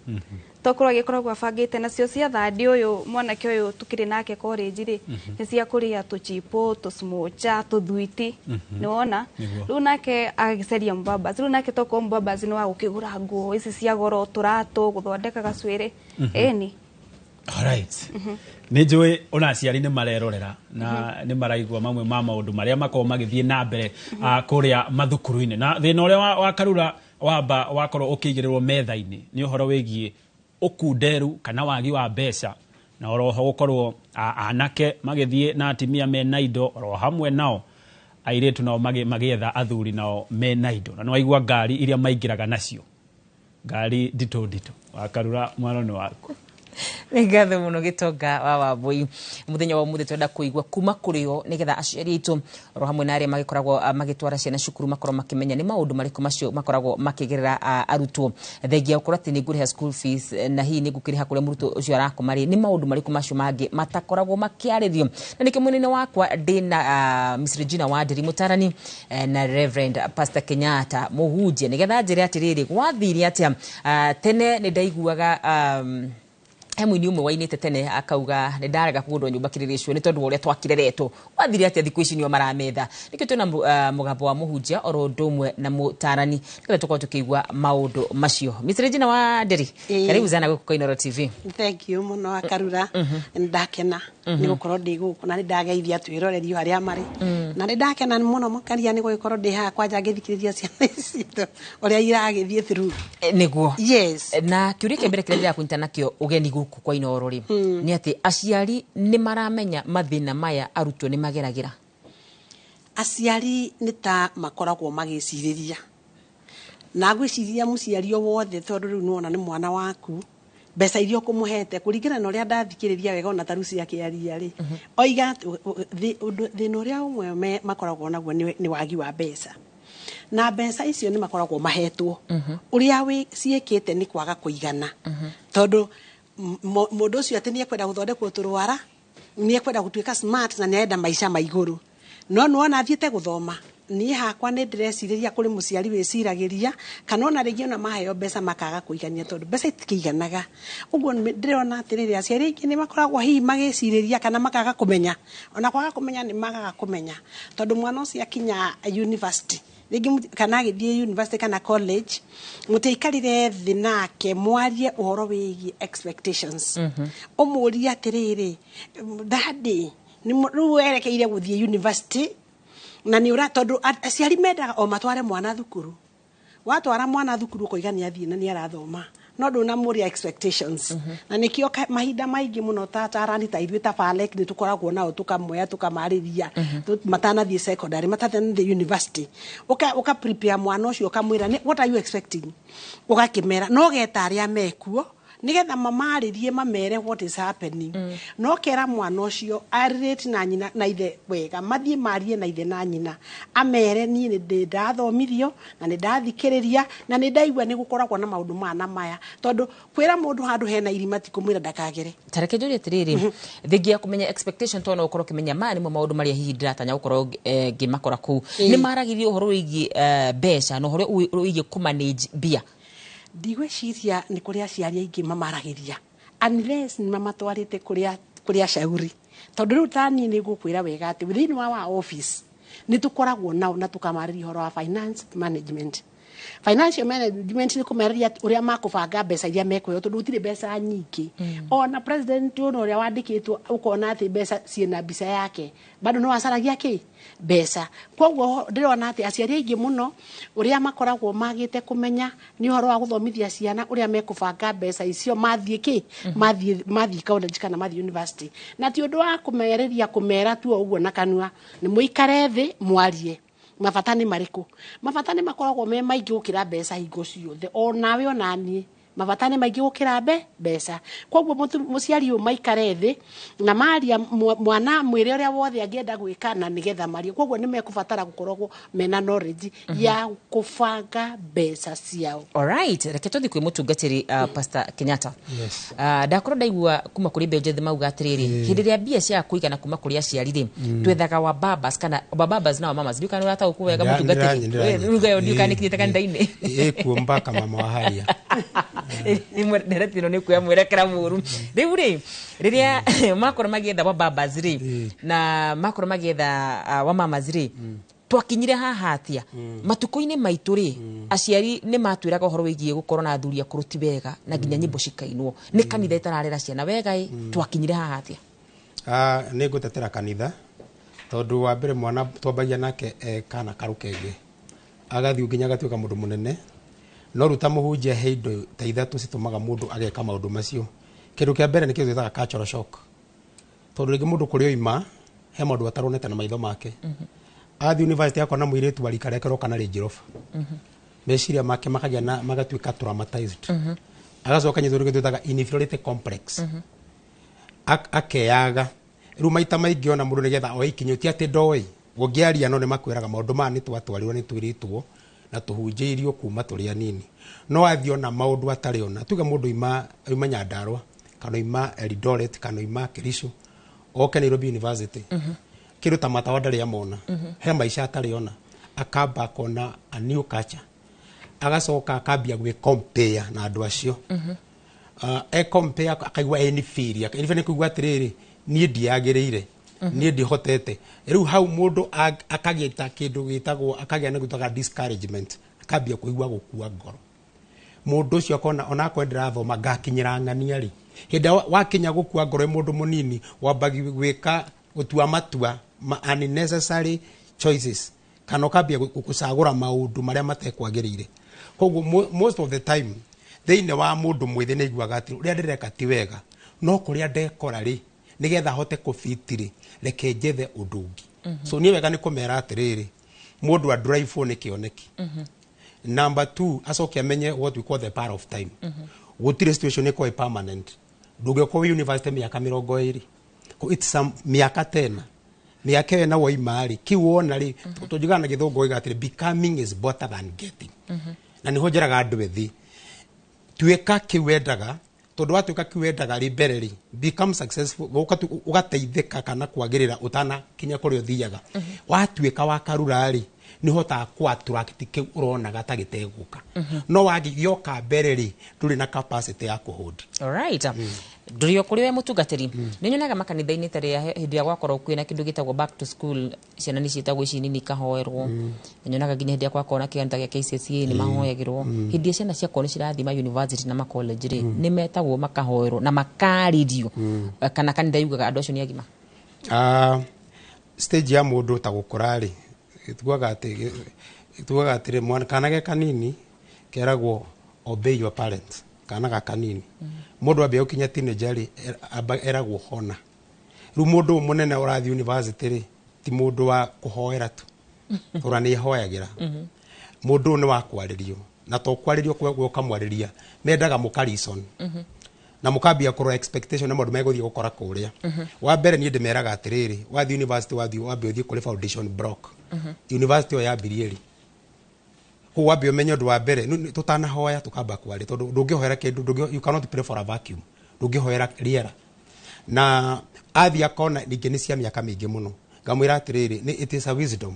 tokorwo agĩkoragwo abangĩte nacio cia thandĩ ũyũ mwanake ũyũ tũkĩrĩ nake college rĩ nĩ cia kũrĩa tũchipo tũsmocha tũthwiti nĩwona, rĩu nake agagĩcaria mũbabas, rĩu nake tokorwo mũbabas nĩ wa gũkĩgũra nguo ici cia goro tũratũ gũthondeka gacuĩrĩ ĩni. Alright. Nĩ njũĩ ona aciari nĩ marerorera na nĩ maraigua mamwe ma maũndũ marĩa makoragwo magĩthiĩ na mbere kũrĩa mathukuru-inĩ, na thĩna ũrĩa wa Karura wamba wakorwo ũkĩigĩrĩrwo metha-inĩ nĩ ũhoro wĩgiĩ ũkunderu kana wagi wa mbeca na oroho gũkorwo anake magĩthiĩ na atimia mena indo oro hamwe nao airĩtu nao magĩetha athuri nao mena indo, na nĩ waigua ngari iria maingĩraga nacio ngari nditũ nditũ. Wa Karura mwana nĩ waku. Nĩ ngatho mũno Gĩtonga wa Wambũi. Mũthenya wa ũmũthĩ twenda kũigua kuma kũrĩ o nĩgetha aciari aitũ oro hamwe na arĩa magĩkoragwo magĩtwara ciana cukuru makorwo makĩmenya nĩ maũndũ marĩkũ macio makoragwo makĩgerera arutwo, thengia gũkorwo atĩ nĩ ngũrĩha school fees na hihi nĩ ngũkĩrĩha kũrĩa mũrutwo ũcio arakoma rĩ, nĩ maũndũ marĩkũ macio mangĩ matakoragwo makĩarĩrio. Na nĩkĩo mwena-inĩ wakwa ndĩna Miss Regina Wanderi mũtarani na Reverend Pastor Kenyatta mũhunjia, nĩgetha njĩre atĩrĩrĩ, gwathire atĩa tene. Nĩ ndaiguaga he mũini ũmwe wainĩte tene akauga nĩ ndarega kũgũrwo nyũmba kĩrĩrĩcwo nĩ tondũ wa ũrĩa twakireretwo. Gwathire atĩa thikũ ici nĩo marametha? Nĩkĩo twĩna mũgambo wa mũhunjia oro ũndũ ũmwe na mũtarani, nĩgetha tũkorwo tũkĩigua maũndũ macio. Miss Regina Wanderi, karibu sana gũkũ kwa Inooro TV. Thank you mũno, Akarura. Nĩ ndakena nĩ gũkorwo ndĩ gũkũ, na nĩ ndageithia twĩroreri o arĩa marĩ, na nĩ ndakena mũno makĩria nĩ gũgĩkorwo ndĩ haha kwanja ngĩthikĩrĩria ciana citũ ũrĩa iragĩthiĩ through. Nĩguo. Yes. Na kĩũria kĩa mbere kĩrĩa ndĩrakũnyita nakĩo ũgeni gũkũ kwa Inooro rĩ, nĩ atĩ aciari nĩ maramenya mathĩna maya arutwo nĩ mageragĩra? Aciari nĩ ta makoragwo magĩcirĩria, na ngwĩciria mũciari o wothe, tondũ rĩu nĩwona nĩ mwana waku, mbeca iria ũkũmũhete kũringana na ũrĩa ndathikĩrĩria wega, ona ta rĩu ciakĩaria rĩ, oiga atĩ thĩna ũrĩa ũmwe makoragwo naguo nĩ wagi wa mbeca, na mbeca icio nĩ makoragwo mahetwo ũrĩa ciĩkĩte nĩ kwaga kũigana, tondũ mũndũ ũcio atĩ nĩ ekwenda gũthondekwo tũrwara, nĩ ekwenda gũtuĩka smart, na nĩ arenda maica ma igũrũ, no nĩwona athiĩte gũthoma. Niĩ hakwa nĩ ndĩrecirĩria kũrĩ mũciari wĩciragĩria kana ona rĩngĩ ona maheo mbeca makaga kũigania, tondũ mbeca itikĩiganaga. Ũguo ndĩrona atĩrĩrĩ, aciari aingĩ nĩ makoragwo hihi magĩcirĩria kana makaga kũmenya, ona kwaga kũmenya nĩ magaga kũmenya, tondũ mwana ũcio akinya university rĩngĩ kana agĩthiĩ university kana college, mũtiaikarire thĩ nake mwarie ũhoro wĩgiĩ expectations. Ũmũrie atĩrĩrĩ, daddy, rĩu werekeire gũthiĩ university, na nĩ ũra tondũ aciari mendaga o matware mwana thukuru. Watwara mwana thukuru ũkoiga nĩ athiĩ na nĩ arathoma, no ndũnamũria expectations. Na nĩkĩo mahinda maingĩ mũno ta tarani ta ithuĩ ta Falek nĩ tũkoragwo nao, tũkamoya, tũkamarĩria matanathiĩ secondary, matanathiĩ university, ũka prepare mwana ũcio, ũkamwĩra what are you expecting, ũgakĩmera no geta arĩa mekuo nigetha mamarĩrie, mamere what is happening. No kera mwana ũcio arĩrĩte na nyina na ithe wega, mathiĩ marie na ithe na nyina, amere niĩ nĩ ndĩ ndathomithio na nĩ ndathikĩrĩria na nĩ ndaigua nĩ gũkoragwo na maũndũ maya na maya, tondũ kwĩra mũndũ handũ hena irima ti kũmwĩra ndakagere. Tareke njũrie atĩrĩrĩ, thengia ya kũmenya expectation, tondũ no ũkorwo ũkĩmenya maya nĩmo maũndũ marĩa hihi ndĩratanya gũkorwo ngĩmakora kũu, nĩ maragĩria ũhoro wĩgiĩ mbeca na ũhoro wĩgiĩ kũmanage mbia? Ndigwĩciria nĩ kũrĩ aciari aingĩ mamaragĩria unless nĩ mamatwarĩte kũrĩa acauri, tondũ rĩu ta niĩ nĩ ngũkwĩra wega atĩ thĩinĩ wa office nĩ tũkoragwo nao na tũkamarĩria ũhoro wa finance management. Financial management nĩ kũmarĩria ũrĩa makũbanga mbeca iria mekũheo, tondũ gũtirĩ mbeca nyingĩ. Ona president ona ũrĩa wandĩkĩtwo, ũkona atĩ mbeca ciĩna mbica yake, bado no acaragia kĩ mbeca. Koguo ndĩrona atĩ aciari aingĩ mũno ũrĩa makoragwo magĩte kũmenya nĩ ũhoro wa gũthomithia ciana ũrĩa mekũbanga mbeca icio mathiĩ kĩ mathiĩ college kana mathiĩ university, na ti ũndũ wa kũmerĩria, kũmera tu o ũguo na kanua, nĩ mũikare thĩ mwarie mabata nĩ marĩkũ. Mabata nĩ makoragwo me maingĩ gũkĩra mbeca hingo ciothe, onawe ona niĩ, mabata nĩ maingĩ gũkĩra mbeca. Koguo mũciari ũyũ maikare thĩ na maria mwana, mwĩre ũrĩa wothe angĩenda gwĩka na nĩgetha marie. Koguo nĩ mekũbatara gũkoragwo mena knowledge ya kũbanga mbeca ciao. Alright, reke tũthiĩ kwĩ mũtungatĩri Pastor Kenyatta. Yes. Ndakorwo ndaigua kuma kũrĩ mbeũ njĩthĩ mauga atĩrĩrĩ, hĩndĩ ĩrĩa mbia cia kũigana kuma kũrĩ aciari rĩ, twethaga wa babas kana wa babas na wa mamas. Ndiũĩ kana ũrataũkwo wega, mũtungatĩri. Ruga ĩyo ndiũĩ kana nĩkinyĩte kanitha-inĩ. Ĩkuo mpaka mama wa haria. Rĩmwe ndereti ĩno nĩ kuoya mwerekera mũru. Rĩu rĩ, rĩrĩa makorwo magĩetha wa babas rĩ, na makorwo magĩetha wa mamas rĩ, twakinyire haha atia? Matukũ-inĩ maitũ rĩ, aciari nĩ matwĩraga ũhoro wĩgiĩ gũkorwo na athuri akũrũ ti wega, na nginya nyĩmbo cikainwo nĩ kanitha ĩtararera ciana wega ĩ. Twakinyire haha atia? Nĩ ngũtetera kanitha, tondũ wa mbere mwana twambagia nake kana karũkenge, agathiĩ nginya agatuĩka mũndũ mũnene. No rĩu ta mũhunjia, he indo ta ithatũ citũmaga mũndũ ageka maũndũ macio. Kĩndũ kĩa mbere nĩ kĩndũ twĩtaga cultural shock, tondũ rĩngĩ mũndũ kũrĩa oima he maũndũ ataronete na maitho make. Athiĩ university akona mũirĩtu wa rika rĩake roka na Range Rover, meciria make makagĩa na magatuĩka traumatized. Agacoka nyitwo rĩngĩ twĩtaga inferiority complex. Akeyaga rĩu maita maingĩ ona mũndũ nĩgetha oe ikinya ti atĩ ndoĩ ũngĩaria no nĩ makwĩraga maũndũ maya nĩ twatwarirwo nĩ twĩrĩtwo na tũhunjĩirio kuma tũrĩ anini no athiĩ ona maũndũ atarĩ ona tuge mũndũ oima Nyandarua kana oima Eldoret kana oima Kericho oke Nairobi University kĩndũ ta matawa ndarĩ amona. He maica atarĩ ona akamba akona a new culture agacoka akambia gwĩ compare na andũ acio. E compare akaigua inferior. Inferior nĩ kuigua atĩrĩrĩ niĩ ndiagĩrĩire niĩ ndihotete. Rĩu hau mũndũ akagĩta kĩndũ gĩtagwo akagĩa na gwĩtaga discouragement akambia kũigua gũkua ngoro mũndũ ũcio akona onakorwo ndĩrathoma ngakinyĩra ng'ania rĩ hĩndĩ ĩrĩa wakinya gũkua ngoro wĩ mũndũ mũnini wambagi gwĩka gũtua matua ma unnecessary choices kana ũkambia gũcagũra maũndũ marĩa matekwagĩrĩire. Koguo most of the time thĩinĩ wa mũndũ mwĩthĩ nĩ aiguaga atĩ ũrĩa ndĩreka ti wega no kũrĩa ndekora rĩ nĩgetha hote kũbiti rĩ reke njethe ũndũ ũngĩ. So niĩ wega nĩ kũmera atĩrĩrĩ mũndũ a drive nĩ kĩoneki. Number two acoke amenye what we call the power of time. Gũtirĩ situation ĩkorwo ĩ permanent ndũngĩkorwo wĩ university mĩaka 20. It's some mĩaka tena mĩaka ĩyo na woima rĩ kĩu wona rĩ tũnjugaga na gĩthũngũ oiga atĩrĩ becoming is better than getting. Na nĩho njĩraga andũ ethĩ tuĩka kĩu wendaga tondũ watuĩka kĩu wendaga rĩ mbere rĩ become successful ũgateithĩka kana kwagĩrĩra ũtanakinya kũrĩa ũthiaga. Watuĩka wa karura rĩ nĩ ũhotaga kũ attract kĩu ũronaga ta gĩtegũka no wagĩoka mbere rĩ ndũrĩ na capacity ya kũhold. Alright. Ndũrĩ o kũrĩ we mũtungatĩri nĩ nyonaga makanitha-inĩ ta rĩrĩa hĩndĩ ĩrĩa gwakorwo kwĩna kĩndũ gĩtagwo back to school ciana nĩ ciĩtagwo ici nini ikahoerwo. Nĩ nyonaga nginya hĩndĩ ĩrĩa gwakorwo na kĩganda gĩa KCSE nĩ mahoyagĩrwo. Hĩndĩ ĩrĩa ciana ciakorwo nĩ cirathiĩ ma university na ma college rĩ nĩ metagwo makahoerwo na makarĩrio. Kana kanitha yugaga andũ acio nĩ agima? Stage ya mũndũ ta gũkũra rĩ tugaga atĩrĩ mwana kana ge kanini keragwo obey your parents kana ga kanini. Mũndũ ambia gũkinya teenager rĩ eragwo hona. Rĩu mũndũ ũyũ mũnene ũrathiĩ university rĩ ti mũndũ wa kũhoera tu tondũ nĩ ahoyagĩra. Mũndũ ũyũ nĩ wa kwarĩrio na to kwarĩrio gwe ũkamwarĩria mendaga mũka reason na mũkambia kũrora expectation na maũndũ megũthiĩ gũkora kũrĩa. Wa mbere niĩ ndĩmeraga atĩrĩrĩ wathiĩ university wathiĩ wambe ũthiĩ kũrĩ foundation block. University ĩyo yambirie rĩ kũu wambe ũmenye ũndũ wa mbere tũtanahoya tũkamba kwaria tondũ ndũngĩhoera kĩndũ you cannot pray for a vacuum ndũngĩhoera rĩera na athiĩ akona ningĩ nĩ cia mĩaka mĩingĩ mũno ngamwĩra atĩrĩrĩ nĩ it is a wisdom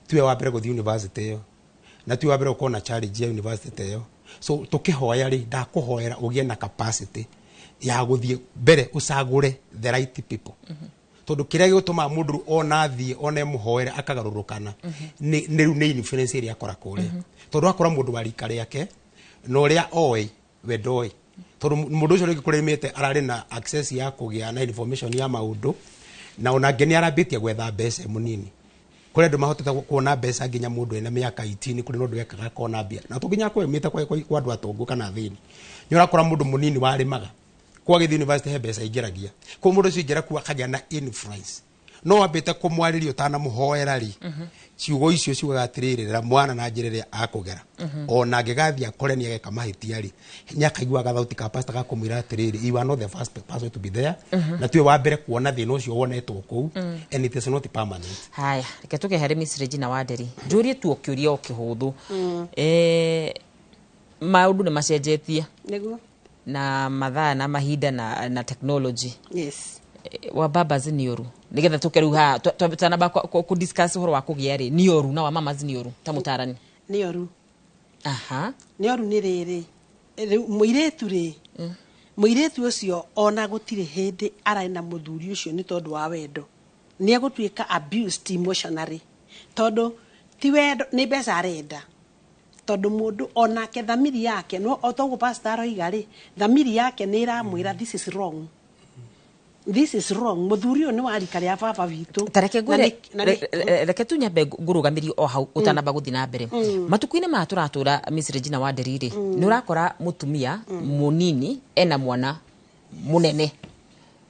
tiwe wa mbere gũthiĩ university ĩyo na tiwe wa mbere gũkorwo na challenge ya university ta ĩyo so tũkĩhoya rĩ ndakũhoera ũgĩe na capacity ya gũthiĩ mbere ũcagũre the right people tondũ kĩrĩa gĩgũtũmaga mũndũ rĩu ona athiĩ ona ĩmũhoere akagarũrũkana nĩ rĩu nĩ influence ĩrĩa akora kũrĩa tondũ akora mũndũ wa rika rĩake na ũrĩa oĩ we ndoĩ tondũ mũndũ ũcio rĩngĩ kũrĩmĩte ararĩ na access ya kũgĩa na information ya maũndũ na ona angĩ nĩ arambĩtie gwetha mbeca e mũnini kũrĩ andũ mahotete kuona mbeca nginya mũndũ ena mĩaka 18 kũrĩ na ũndũ ekaga akona mbia na to nginya kwĩmĩte kwa andũ atongu kana athĩni nĩ ũrakora mũndũ mũnini warĩmaga kwa gĩthiĩ university he mbeca ingĩragia kwa mũndũ ũcio ingĩra kuo akagĩa na influence no wambĩte kũmwarĩria ũtanamũhoera rĩ ciugo icio ciugaga atĩrĩrĩ rera mwana na njĩra ĩrĩa akũgera ona angĩgathiĩ akore nĩ ageka mahĩtia rĩ nĩ akaiguaga gathauti ka pastor gakũmwĩra atĩrĩrĩ you are not the first person to be there na tiwe wa mbere kuona thĩna ũcio wonetwo kũu and it is not permanent. Haya reke tũke harĩ Miss Regina Wanderi njũrie tu o kĩũria o kĩhũthũ. Maũndũ nĩ macenjetie nĩguo na mathaa na mahinda na technology. Yes. Wa babas nĩ ũru nĩgetha tũke rĩu haha tũtanamba kũ discuss ũhoro wa kũgĩa rĩ nĩ ũru na wa mamas nĩ ũru ta mũtarani nĩ ũru. Aha. Nĩ ũru nĩ rĩrĩ rĩu mũirĩtu rĩ mũirĩtu ũcio ona gũtirĩ hĩndĩ ararĩ na mũthuri ũcio nĩ tondũ wa wendo nĩ egũtuĩka abused emotionally tondũ ti wendo nĩ mbeca arenda tondũ mũndũ onake thamiri yake no o toguo pastor aroiga rĩ thamiri yake nĩ ĩramwĩra this is wrong. This is wrong. Mũthuri ũyũ nĩ wa rika rĩa baba witũ. Ta reke ngwĩre reke tu nyambe ngũrũgamĩrie o hau ũtanamba gũthiĩ na mbere. Matukũ-inĩ maya tũratũra Miss Regina Wanderi rĩ nĩ ũrakora mũtumia mũnini ena mwana mũnene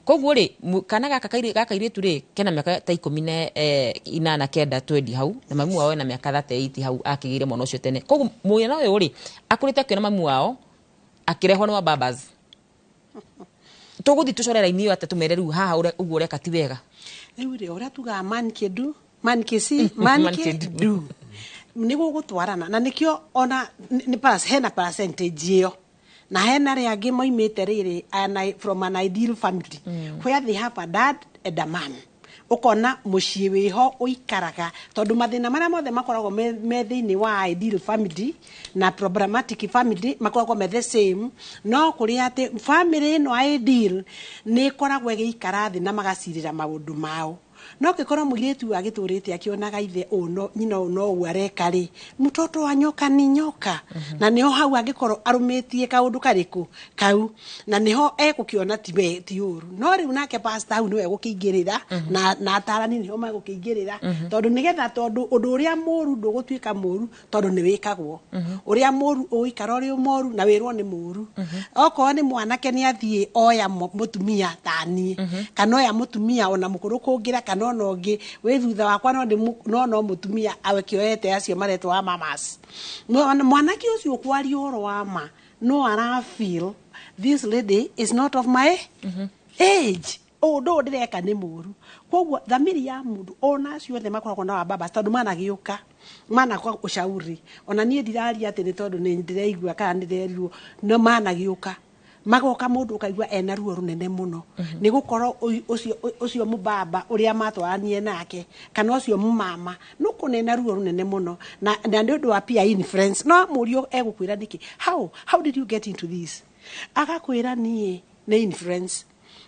koguo rĩ kana gaka kairĩtu rĩ kena mĩaka ta 18 9 20 hau na mami wao ena mĩaka 38 hau akĩgĩire mwana ũcio tene koguo mwana ũyũ rĩ akũrĩte akĩona mami wao akĩrehwo nĩ wa babas. Tũgũthiĩ tũcore raini ĩyo atĩa tũmere rĩu haha ũguo ũreka ti wega? Rĩu rĩ, ũrĩa tugaga man can do, man can see, man Man can can do, nĩ gũgũtwarana na nĩkĩo ona nĩ hena percentage ĩyo na hena arĩa angĩ moimĩte rĩrĩ from an ideal family where they have a dad and a man. Ũkona mũciĩ wĩho ũikaraga, tondũ mathĩna marĩa mothe makoragwo me thĩinĩ wa ideal family na problematic family makoragwo me the same, no kũrĩa atĩ family ĩno ideal nĩ ĩkoragwo ĩgĩikara thĩ na magacirĩra maũndũ mao. No kĩkorwo mũirĩtu agĩtũrĩte akĩonaga ithe ũũ no nyina ũũ no ũguo areka rĩ, mtoto wa nyoka ni nyoka. Na nĩho hau angĩkorwo arũmĩtie kaũndũ karĩkũ kau, na nĩho egũkĩona ti we ti ũru. No rĩu nake pastor hau nĩwe egũkĩingĩrĩra na atarani nĩho megũkĩingĩrĩra, tondũ nĩgetha, tondũ ũndũ ũrĩa mũru ndũgũtuĩka mũru tondũ nĩ wĩkagwo. Ũrĩa mũru ũgũikara ũrĩ mũru na wĩrwo nĩ mũru. Okorwo nĩ mwanake nĩ athiĩ oya mũtumia taniĩ, kana oya mũtumia ona mũkũrũ kũngĩra, kana ona ũngĩ wĩ thutha wakwa, no no no mũtumia awekĩoete acio maretwo wa mamas. Mwanake ũcio ũkwaria ũhoro wa ma no ara feel this lady is not of my age, ũndũ ũyũ ndĩreka nĩ mũru. Koguo thamiri ya mũndũ, ona acio othe makoragwo na wababa, tondũ managĩũka manakwa ushauri, ona niĩ ndiraria atĩ nĩ tondũ nĩ ndĩraigua kana nĩ ndĩrerirwo, no managĩũka magoka mũndũ ũkaigua ena ruo rũnene mũno nĩ gũkorwo ũcio mũbaba ũrĩa matwaranie nake kana ũcio mũmama no kũnena ruo rũnene mũno na nĩ ũndũ wa peer influence. No mũrio egũkwĩra nĩkĩ, how did you get into this? Agakwĩra niĩ nĩ influence,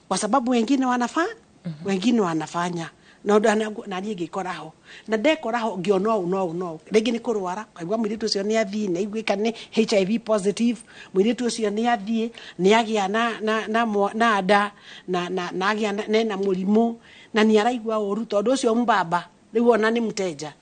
kwa sababu wengine wanafaa, wengine wanafanya na na niĩ ngĩkora ho na ndekora ho ngĩona ũũ no ũũ no ũũ. Rĩngĩ nĩ kũrwara, kaigua mũirĩtu ũcio nĩ athiĩ nĩ aiguĩka nĩ HIV positive, mũirĩtu ũcio nĩ athiĩ nĩ agĩa na nda na agĩa na ena mũrimũ na nĩ araigua ũru tondũ ũcio mbaba rĩu ona nĩ mteja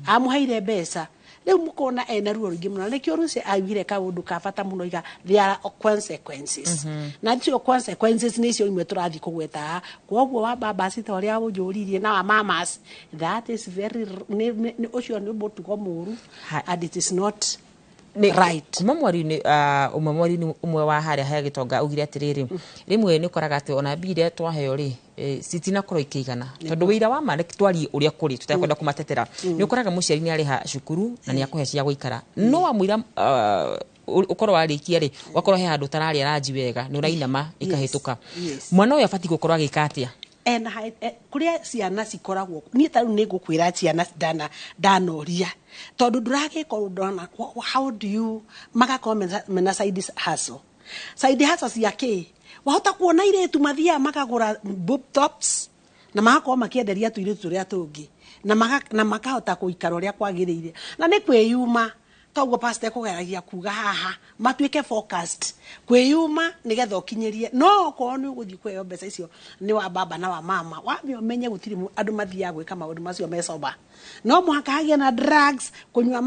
amũheire mbeca. Rĩu mũkona ena ruo rũingĩ mũno. Nĩkĩo Ruce augire kaũndũ ka bata mũno, iga there are consequences, na icio consequences nĩcio imwe tũrathiĩ kũgweta haha. Koguo wa babas ta ũrĩa ũnjũririe na wa mamas, that is very ũcio nĩ mũtugo mũru and it is not right. Kuma mweri-inĩ ũmwe, mweri-inĩ ũmwe wa harĩa he gĩtonga augire atĩrĩrĩ, rĩmwe nĩ ũkoraga atĩ ona mbia iria twaheo rĩ, citinakorwo ikĩigana, tondũ wĩira wa ma nĩ twarie ũrĩa kũrĩ tũtekwenda kũmatetera. Nĩ ũkoraga mũciari nĩ arĩha cukuru na nĩ akũhe cia gũikara, no wamũira ũkorwo warĩkia rĩ, wakorwo he handũ ũtararĩa ranji wega, nĩ ũrainama ĩkahĩtũka. Mwana ũyũ abatiĩ gũkorwo agĩka atĩa? Ena kuria ciana cikoragwo, niĩ ta rĩu nĩ ngũkwĩra ciana ndanoria tondũ ndũragĩka ũndũ ona how do you magakorwo mena side hustle, side hustle cia kĩ. Wahota kuona irĩtu mathiaga makagũra boob tops na magakorwo makĩenderia tũirĩtu tũrĩa tũngĩ na makahota gũikara ũrĩa kwagĩrĩire, na nĩ kwĩyuma toguo pastor ekũgeragia kuga haha matuĩke focused kwĩyuma nĩgetha ũkinyĩrie. No okorwo nĩ ũgũthiĩ kũheo mbeca icio nĩ wa baba na wa mama, wambe ũmenye gũtirĩ andũ mathiaga gwĩka maũndũ macio mecoba, no mũhaka hagĩe na drugs, kũnyua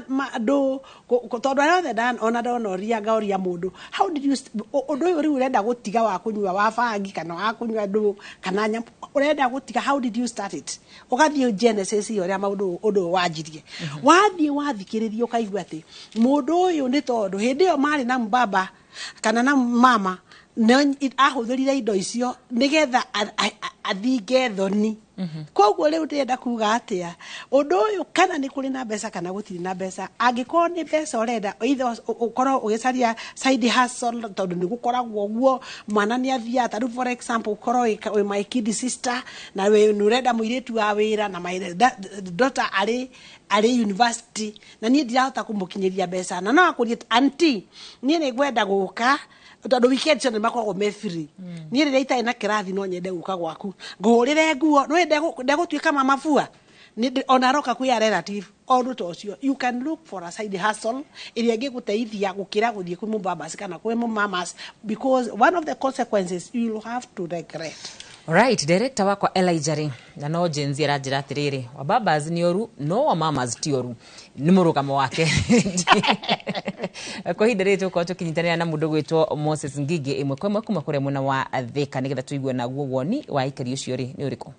ma ndũ tondũ arĩa othe ona ndanoria ngaũria mũndũ, how did you ũndũ ũyũ rĩu ũrenda gũtiga wa kũnyua wa bangi kana wa kũnyua ndũ kana nyamũ ũrenda gũtiga, how did you start it? Ũgathiĩ genesis ya ũrĩa maũndũ ũndũ ũyũ wanjirie, wathiĩ wathikĩrĩria ũkaigua atĩ mũndũ ũyũ nĩ tondũ hĩndĩ ĩyo marĩ na mbaba kana na mama ahũthĩrire indo icio nĩgetha athinge thoni. Koguo rĩu ndĩrenda kuga atĩa, ũndũ ũyũ kana nĩ kũrĩ na mbeca kana gũtirĩ na mbeca, angĩkorwo nĩ mbeca ũrenda, either ũkorwo ũgĩcaria side hustle, tondũ nĩ gũkoragwo ũguo mwana nĩ athiaga, ta rĩu for example ũkorwo wĩ my kid sister na wĩ nĩ ũrenda mũirĩtu wa wĩra na my daughter arĩ university na niĩ ndirahota kũmũkinyĩria mbeca, na no akũrie, "Aunty, niĩ nĩ ngwenda gũka tondũ weekend ciothe makoragwo me free, niĩ rĩrĩa itarĩ na kĩrathi no nyende gũka gwaku ngũhũrĩre nguo, no ndegũtuĩka mama fua." Ona aroka kwĩ a relative ũndũ ta ũcio, you can look for a side hustle ĩrĩa ĩngĩgũteithia gũkĩra gũthiĩ kwĩ mũbabas kana kwĩ mũmamas, because one of the consequences you will have to regret. Right, director wakwa Elijah rĩ, na no Gen Z aranjĩra atĩrĩrĩ, wababas nĩ oru no wamamas ti oru, nĩ mũrũgamo wake. Kwa ihinda rĩrĩ tũgũkorwo tũkĩnyitanĩra na mũndũ gwĩtwo Moses Ngigi ĩmwe kwa ĩmwe kuma kũrĩa mwena wa Thĩka nĩgetha tũigue naguo woni wa aikari ũcio rĩ nĩ ũrĩkũ.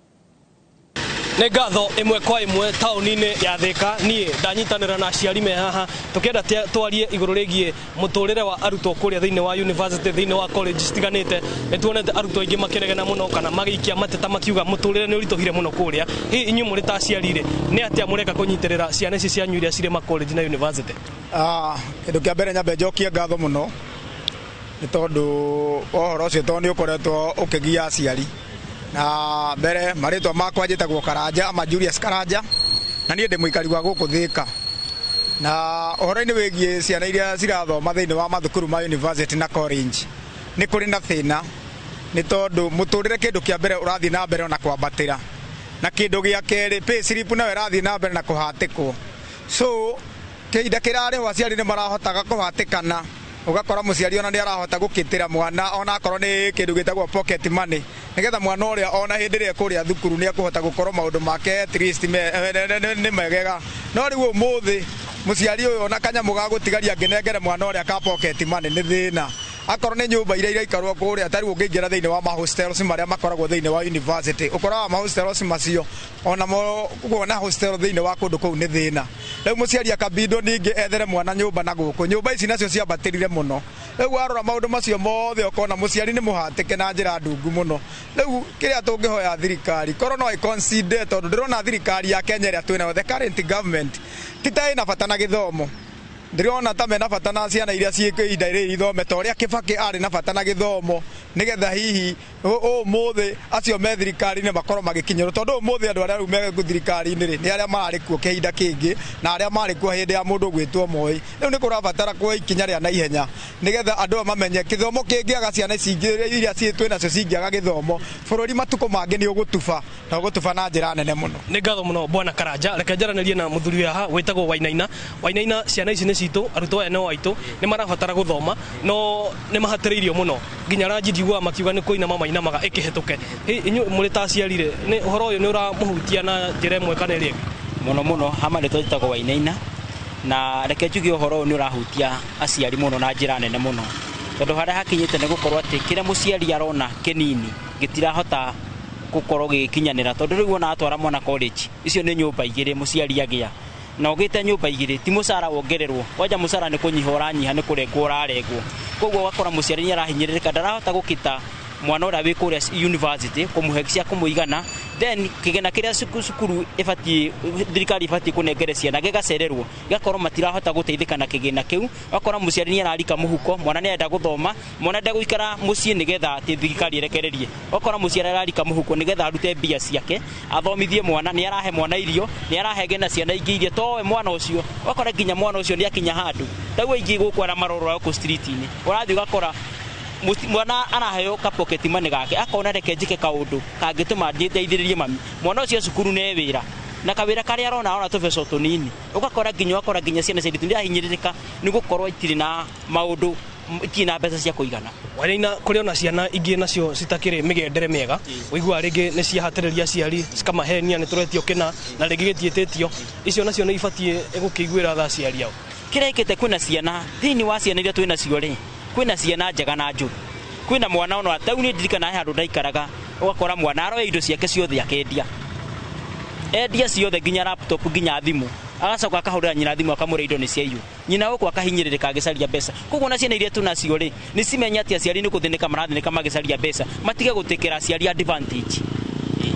Nĩ ngatho ĩmwe kwa ĩmwe taũni-inĩ ya Thĩka. Niĩ ndanyitanĩra na aciari me haha tũkĩenda twarie igũrũ rĩgiĩ mũtũrĩre wa arutwo kũrĩa thĩinĩ wa university, thĩinĩ wa college citiganĩte. Nĩ tuonete arutwo aingĩ makĩregana mũno kana magĩikia mateta makiuga mũtũrĩre nĩ ũritũhire mũno kũrĩa. Hihi inyuĩ mũrĩ ta aciari rĩ, nĩ atĩa mũreka kũnyitĩrĩra ciana ici cianyu iria cirĩ ma college na university? Kĩndũ kĩa mbere nyambe njokie ngatho mũno nĩ tondũ wa ũhoro ũcio, tondũ nĩ ũkoretwo ũkĩgia aciari. Na mbere marĩtwa makwa njĩtagwo Karanja ama Julius Karanja, na niĩ ndĩ mũikari wa gũkũ Thĩka. Na ũhoro-inĩ wĩgiĩ ciana iria cirathoma thĩinĩ wa mathukuru ma university na college, nĩ kũrĩ na thĩna nĩ tondũ mũtũrĩre kĩndũ kĩa mbere ũrathiĩ na mbere ona kwambatĩra, na kĩndũ gĩa kerĩ pay slip nayo ĩrathiĩ na mbere na kũhatĩkwo. So kĩhinda kĩrarĩhwo aciari nĩ marahotaga kũhatĩkana, ũgakora mũciari ona nĩ arahota gũkĩtĩra mwana ona akorwo nĩ kĩndũ gĩtagwo pocket money, nĩgetha mwana ũrĩa ona hĩndĩ ĩrĩa kũrĩa thukuru nĩ ekũhota gũkorwo maũndũ make at least nĩ megega. No rĩu ũmũthĩ mũciari ũyũ ona kanyamũ ga gũtigaria angĩnengere mwana ũrĩa ka pocket money nĩ thĩna. Akorwo nĩ nyũmba iria iraikarwo kũrĩa, ta rĩu ũngĩingĩra thĩinĩ wa mahostels marĩa makoragwo thĩinĩ wa university, ũkoraga mahostels macio onamo kuona hostel thĩinĩ wa kũndũ kũu nĩ thĩna. Rĩu mũciari akabindwo ningĩ ethere mwana nyũmba na gũkũ nyũmba ici nacio ciambatĩrire mũno. Rĩu warora maũndũ macio mothe ũkona mũciari nĩ mũhatĩke na njĩra ndungu mũno. Rĩu kĩrĩa tũngĩhoya thirikari korwo no ĩconsider, tondũ ndĩrona thirikari ya Kenya ĩrĩa twĩnayo, the current government, ti ta ĩna bata na gĩthomo. Ndĩrona ta mena bata na ciana iria ciĩ ihinda rĩrĩ ithome ta ũrĩa Kĩbakĩ arĩ na bata na gĩthomo, nĩgetha hihi ũmũthĩ acio me thirikari-inĩ makorwo magĩkinyĩrwo, tondũ ũmũthĩ andũ arĩa rĩu me thirikari-inĩ rĩ nĩ arĩa mararĩ kuo kĩhinda kĩngĩ na arĩa marĩ kuo hĩndĩ ya mũndũ gwĩtwo Moi. Rĩu nĩ kũrabatara kuoya ikinya rĩa naihenya nĩgetha andũ aya mamenye gĩthomo kĩngĩaga, ciana ici ingĩ iria twĩ nacio cingĩaga gĩthomo, bũrũri matukũ mangĩ nĩ ũgũtuba na ũgũtuba na njĩra nene mũno. Nĩ ngatho mũno bwana Karanja. Reke njaranĩrie na mũthuri ũyũ haha wĩtagwo Wainaina. Wainaina, ciana ici nĩ citũ, arutwo aya no aitũ, nĩ marabatara gũthoma no nĩ mahatĩrĩirio mũno, nginya ranji njiguaga makiuga nĩ kũinama mainamaga ĩkĩhetũke. Hihi inyuĩ mũrĩ ta aciari rĩ, nĩ ũhoro ũyũ nĩ ũramũhutia na njĩra ĩmwe kana ĩrĩa ĩngĩ? Mũno mũno hama nĩ twĩtagwo Wainaina, na reke njuge ũhoro ũyũ nĩ ũrahutia aciari mũno na njĩra nene mũno, tondũ harĩa hakinyĩte nĩ gũkorwo atĩ kĩrĩa mũciari arona kĩnini gĩtirahota gũkorwo gĩgĩkinyanĩra, tondũ rĩu ona atwara mwana college icio nĩ nyũmba igĩrĩ mũciari agĩa, na ũgĩte nyũmba igĩrĩ ti mũcara wongererwo, kwanja mũcara nĩ kũnyiha ũranyiha, nĩ kũrengwo ũrarengwo. Koguo ũgakora mũciari nĩ arahinyĩrĩrĩka, ndarahota gũkĩta mwana ũrĩa wĩ kũrĩa university kũmũhe cia kũmũigana. Then kĩgĩna kĩrĩa cukuru ĩbatiĩ, thirikari ĩbatiĩ kũnengere ciana gĩgacererwo, gĩgakorwo matirahota gũteithĩka na kĩgĩna kĩu. Ũgakora mũciari nĩ ararika mũhuko, mwana nĩ arenda gũthoma, mwana enda gũikara mũciĩ nĩgetha atĩ thirikari ĩrekererie. Ũgakora mũciari ararika mũhuko nĩgetha arute mbia ciake athomithie mwana, nĩ arahe mwana irio, nĩ arahe nginya ciana ingĩ irio towe mwana ũcio. Ũgakora nginya mwana ũcio nĩ akinya handũ ta rĩu aingĩ gũkũ arĩa marorora gũkũ street-inĩ, ũrathiĩ ũgakora mwana araheo ka pocket money gake, akona reke njike kaũndũ kangĩtũma ndeithĩrĩrie mami. Mwana ũcio cukuru nĩ wĩra na kawĩra karĩa arona arona tũbeca tũnini, ũgakora nginya ciana cia airĩtu nĩirahinyĩrĩrĩka nĩ gũkorwo itirĩ na maũndũ, itirĩ na mbeca cia kũigana. Wainaina, kũrĩ ona ciana ingĩ nacio citakĩrĩ mĩgendere mĩega, ũiguaga rĩngĩ nĩ ciahatĩrĩria aciari cikamahenia nĩ tũretio kĩna na rĩngĩ gĩtiĩtĩtio, icio nacio nĩ ibatiĩ gũkĩiguĩra tha aciari ao? Kĩrĩa ĩkĩte, kwĩna ciana thĩinĩ wa ciana iria twĩ nacio rĩ, kwĩna ciana njega na njũru. Kwĩna mwana ona ta rĩu niĩ ndirikanaga he handũ ndaikaraga, ũgakora mwana aroya indo ciake ciothe akendia, endia ciothe nginya laptop nginya thimũ, agacoka akahũrĩra nyina thimũ akamũra indo nĩ ciaiywo, nyina gũkũ akahinyĩrĩrĩka agĩcaria mbeca. Koguo ona ciana iria tũnacio rĩ, nĩ cimenye atĩ aciari nĩ gũthĩnĩka marathĩnĩka magĩcaria mbeca, matige gũtĩkĩra aciari advantage.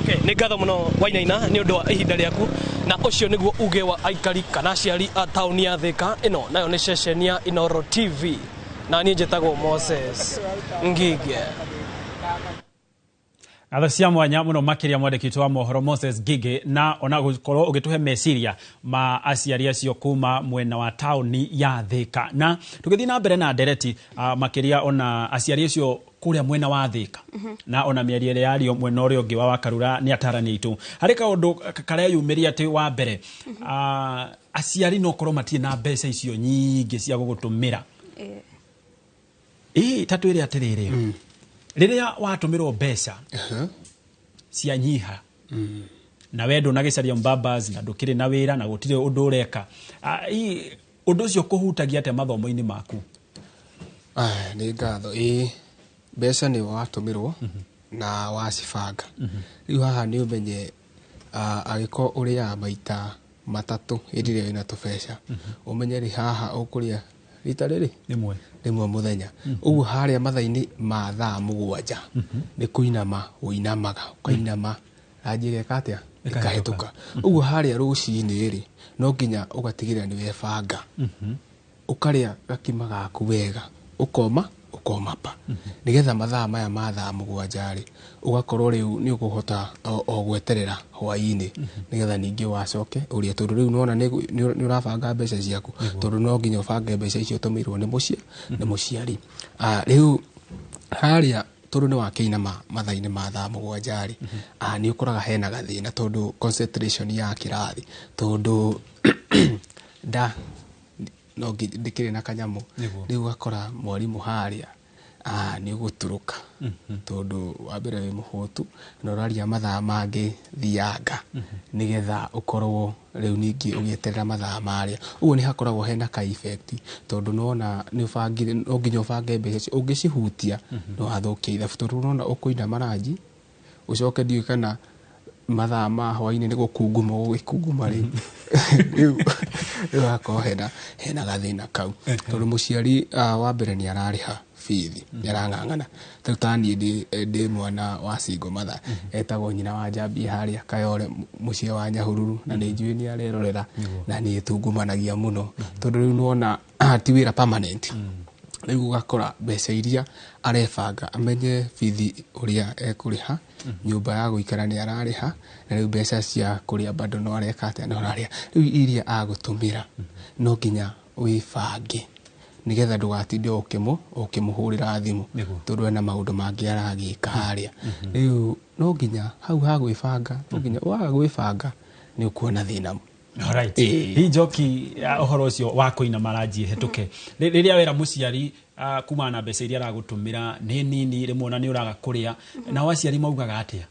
Okay, nĩ ngatho mũno Wainaina nĩ ũndũ wa ihinda rĩaku, na ũcio nĩguo uge wa aikari kana aciari a taũni ya Thĩka. Ĩno nayo nĩ ceceni ya Inooro TV na niĩ njĩtagwo Moses Ngige. Ngatho cia mwanya mũno makĩria mwandĩki witũ wa mohoro Moses Ngige, na ona gũkorwo ũgĩtũhe meciria ma aciari acio kuma mwena wa taũni ya Thĩka. Na tũgĩthiĩ na mbere na ndereti, makĩria ona aciari acio kũrĩa mwena wa Thĩka na ona mĩario ĩrĩa yario mwena ũrĩa ũngĩ wa Wakarura nĩ atarani aitũ, harĩ kaũndũ kareyumĩria atĩ wa mbere, aciari no korwo matirĩ na mbeca icio nyingĩ cia gũgũtũmĩra. Ĩ ta twĩre atĩrĩrĩ, rĩrĩa watũmĩrwo mbeca cianyiha na we ndũnagĩcaria mbabas na ndũkĩrĩ na wĩra na gũtirĩ ũndũ ũreka, ũndũ ũcio kũhutagia atĩa mathomo-inĩ maku? Nĩ ngatho. Ĩ mbeca nĩ watũmĩrwo na wacibanga, rĩu haha nĩ ũmenye Angĩkorwo ũrĩaga maita matatũ hĩndĩ ĩrĩa wĩna tũbeca, ũmenye rĩ haha ũkũrĩa rita rĩrĩ rĩmwe rĩmwe mũthenya. Ũguo harĩa mathaa-inĩ ma thaa 7 nĩ kũinama ũinamaga, ũkainama ranji ĩgeka atĩa, ĩkahĩtũka. Ũguo harĩa rũcinĩ rĩ, no nginya ũgatigĩrĩra nĩ webanga, ũkarĩa gakima gaku wega, ũkoma ũkoma pa, nĩgetha mathaa maya ma thaa 7 rĩ, ũgakorwo rĩu nĩ ũkũhota o gweterera hwaĩ-inĩ, nĩgetha ningĩ wacoke ũrĩe, tondũ rĩu nĩwona nĩ ũrabanga mbeca ciaku, tondũ no nginya ũbange mbeca icio ũtũmĩirwo nĩ mũciĩ nĩ mũciari. Rĩu harĩa tondũ nĩ wakĩinama mathaa-inĩ ma thaa 7 rĩ, nĩ ũkoraga hena gathĩna, tondũ concentration ya kĩrathi, tondũ nda no ndĩkĩrĩ na kanyamũ. Rĩu ũgakora mwarimũ harĩa nĩ ũgũtũrũka, tondũ wa mbere wĩ mũhũtu na ũraria mathaa mangĩ thianga, nĩgetha ũkorwo rĩu ningĩ ũgĩeterera mathaa marĩa. Ũguo nĩ hakoragwo hena ka effect, tondũ nĩwona nĩ ũbangire, no nginya ũbange mbeca icio, ũngĩcihutia no wathũkie ithabu, tondũ ũrona ũkũinama ranji ũcoke ndiũĩ kana mathaa ma hwaĩ-inĩ nĩ gũkunguma ũgũgĩkunguma rĩu. Rĩu hakorwo hena gathĩna kau, tondũ mũciari wa mbere nĩ ararĩha bithi, nĩ arang'ang'ana. Rĩu ta niĩ ndĩ mwana wa single mother, etagwo nyina wa Njambia harĩa Kayore mũciĩ wa Nyahururu, na nĩ njũĩ nĩ arerorera, na nĩ tungumanagia mũno, tondũ rĩu nĩwona ti wĩra permanent. Rĩu ũgakora mbeca iria arebanga amenye bithi ũrĩa ekũrĩha, nyũmba ya gũikara nĩ ararĩha, na rĩu mbeca cia kũrĩa bado no areka atĩa, no ararĩha. Rĩu iria agũtũmĩra no nginya wĩbange, nĩgetha ndũgatinde ũkĩmũhũrĩra thimũ, tondũ ena maũndũ mangĩ aragĩka harĩa. Rĩu no nginya hau ha gwĩbanga, no nginya waga gwĩbanga nĩ ũkuona thĩna. Alright. Hihi Njoki, ũhoro ũcio wa kũinama ranji ĩhĩtũke, rĩrĩa wera mũciari kumana na mbeca iria aragũtũmĩra nĩ nini, rĩmwe ona nĩ ũraga kũrĩa, nao aciari maugaga atĩa?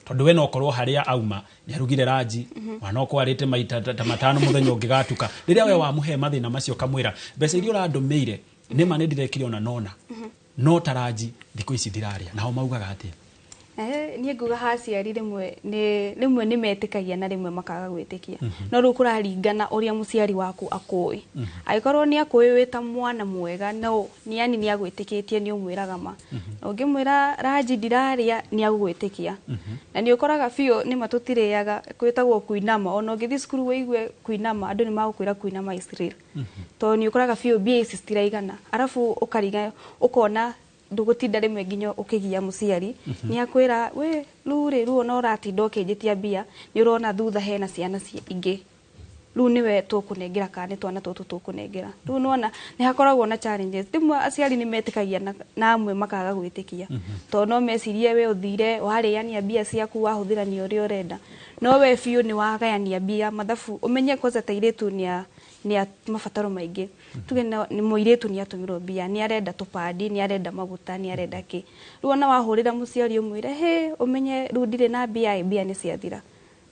Tondũ we no ũkorwo harĩa auma nĩ arugire ranji, mwana ũkorwo arĩte maita ta 5 mũthenya ũngĩgatuka. Rĩrĩa we wamũhe mathĩna macio ũkamwĩra mbeca iria ũrandũmĩire nĩ ma nĩ ndirekire ona nona, no ta ranji thikũ ici ndirarĩa, nao maugaga atĩa? Niĩ nguga ha aciari rĩmwe nĩ metĩkagia na rĩmwe makaga gwĩtĩkia. No rĩu kũraringana ũrĩa mũciari waku akũĩ. Angĩkorwo nĩ akũĩ wĩ ta mwana mwega, no yani nĩ agwĩtĩkĩtie, nĩ ũmwĩraga ma. Na ũngĩmwĩra ranji ndirarĩa, nĩ agũgwĩtĩkia. Na nĩ ũkoraga biũ nĩ ma tũtirĩaga, kwĩtagwo kũinama. Ona ũngĩthiĩ cukuru wĩigue kũinama, andũ nĩ magũkwĩra kũinama is real. Tondũ nĩ ũkoraga biũ mbia ici citiraigana. Arabu ũkariga ũkona ndũgũtinda rĩmwe nginya ũkĩgia mũciari, nĩ akwĩra we rĩu rĩ, rĩu ona ũratinda ũkĩnjĩtia mbia, nĩ ũrona thutha hena ciana ingĩ, rĩu nĩwe tũkũnengera kana nĩ twana tũtũ tũkũnengera. Rĩu nĩwona nĩ hakoragwo na challenges. Rĩmwe aciari nĩ metĩkagia na amwe makaga gwĩtĩkia, tondũ no mecirie we ũthire warĩania mbia ciaku, wahũthĩrania ũrĩa ũrenda, no we biũ nĩ wagayania mbia mathabu. Ũmenye kwanza ta airĩtu nĩ mabataro maingĩ. Tuge nĩ mũirĩtu nĩ atũmĩrwo mbia, nĩ arenda tũpandi, nĩ arenda maguta, nĩ arenda kĩ. Rĩu ona wahũrĩra mũciari ũmwĩre he ũmenye rĩu ndirĩ na mbia, mbia nĩ ciathira.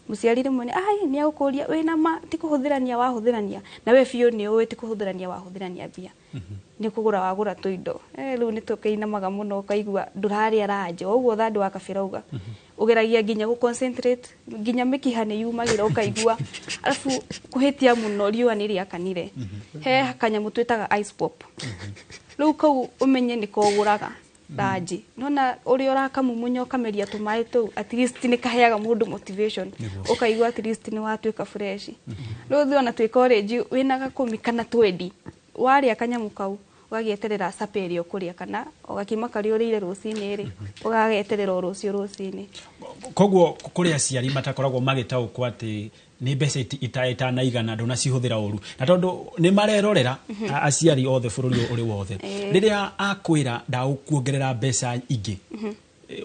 Mũciari rĩmwe nĩ ai nĩ agũkũria wĩna ma ti kũhũthĩrania wahũthĩrania, na we biũ nĩ ũĩ ti kũhũthĩrania wahũthĩrania mbia, nĩ kũgũra wagũra tũindo. Rĩu nĩ tũkĩinamaga mũno ũkaigua ndũrarĩa ranji, o ũguo thandũ wa kabira uga. Ũgeragia nginya gũ concentrate, nginya mĩkiha nĩ yumagĩra ũkaigua. Arabu kũhĩtia mũno riũa nĩ rĩakanire. He kanyamũ twĩtaga ice pop. Rĩu kau ũmenye nĩ kogũraga ranji. Nona ũrĩa ũrakamumunya ũkameria tũmaĩ tũu, at least nĩ kaheaga mũndũ motivation. Ũkaigua at least nĩ watuĩka fresh. Rĩu ũthiĩ ona twĩ college wĩna gakũmi kana 20, warĩa kanyamũ kau ũgagĩeterera supper ĩrĩa ũkũrĩa, kana ũgakima karĩa ũrĩire rũcinĩ rĩ, ũgageterera o rũciũ rũcinĩ. Koguo kũrĩ aciari matakoragwo magĩtaũkwo atĩ nĩ mbeca itanaigana ndũnacihũthĩra ũru, na tondũ nĩ marerorera aciari othe bũrũri ũrĩ wothe. Rĩrĩa akwĩra ndagũkuongerera mbeca ingĩ,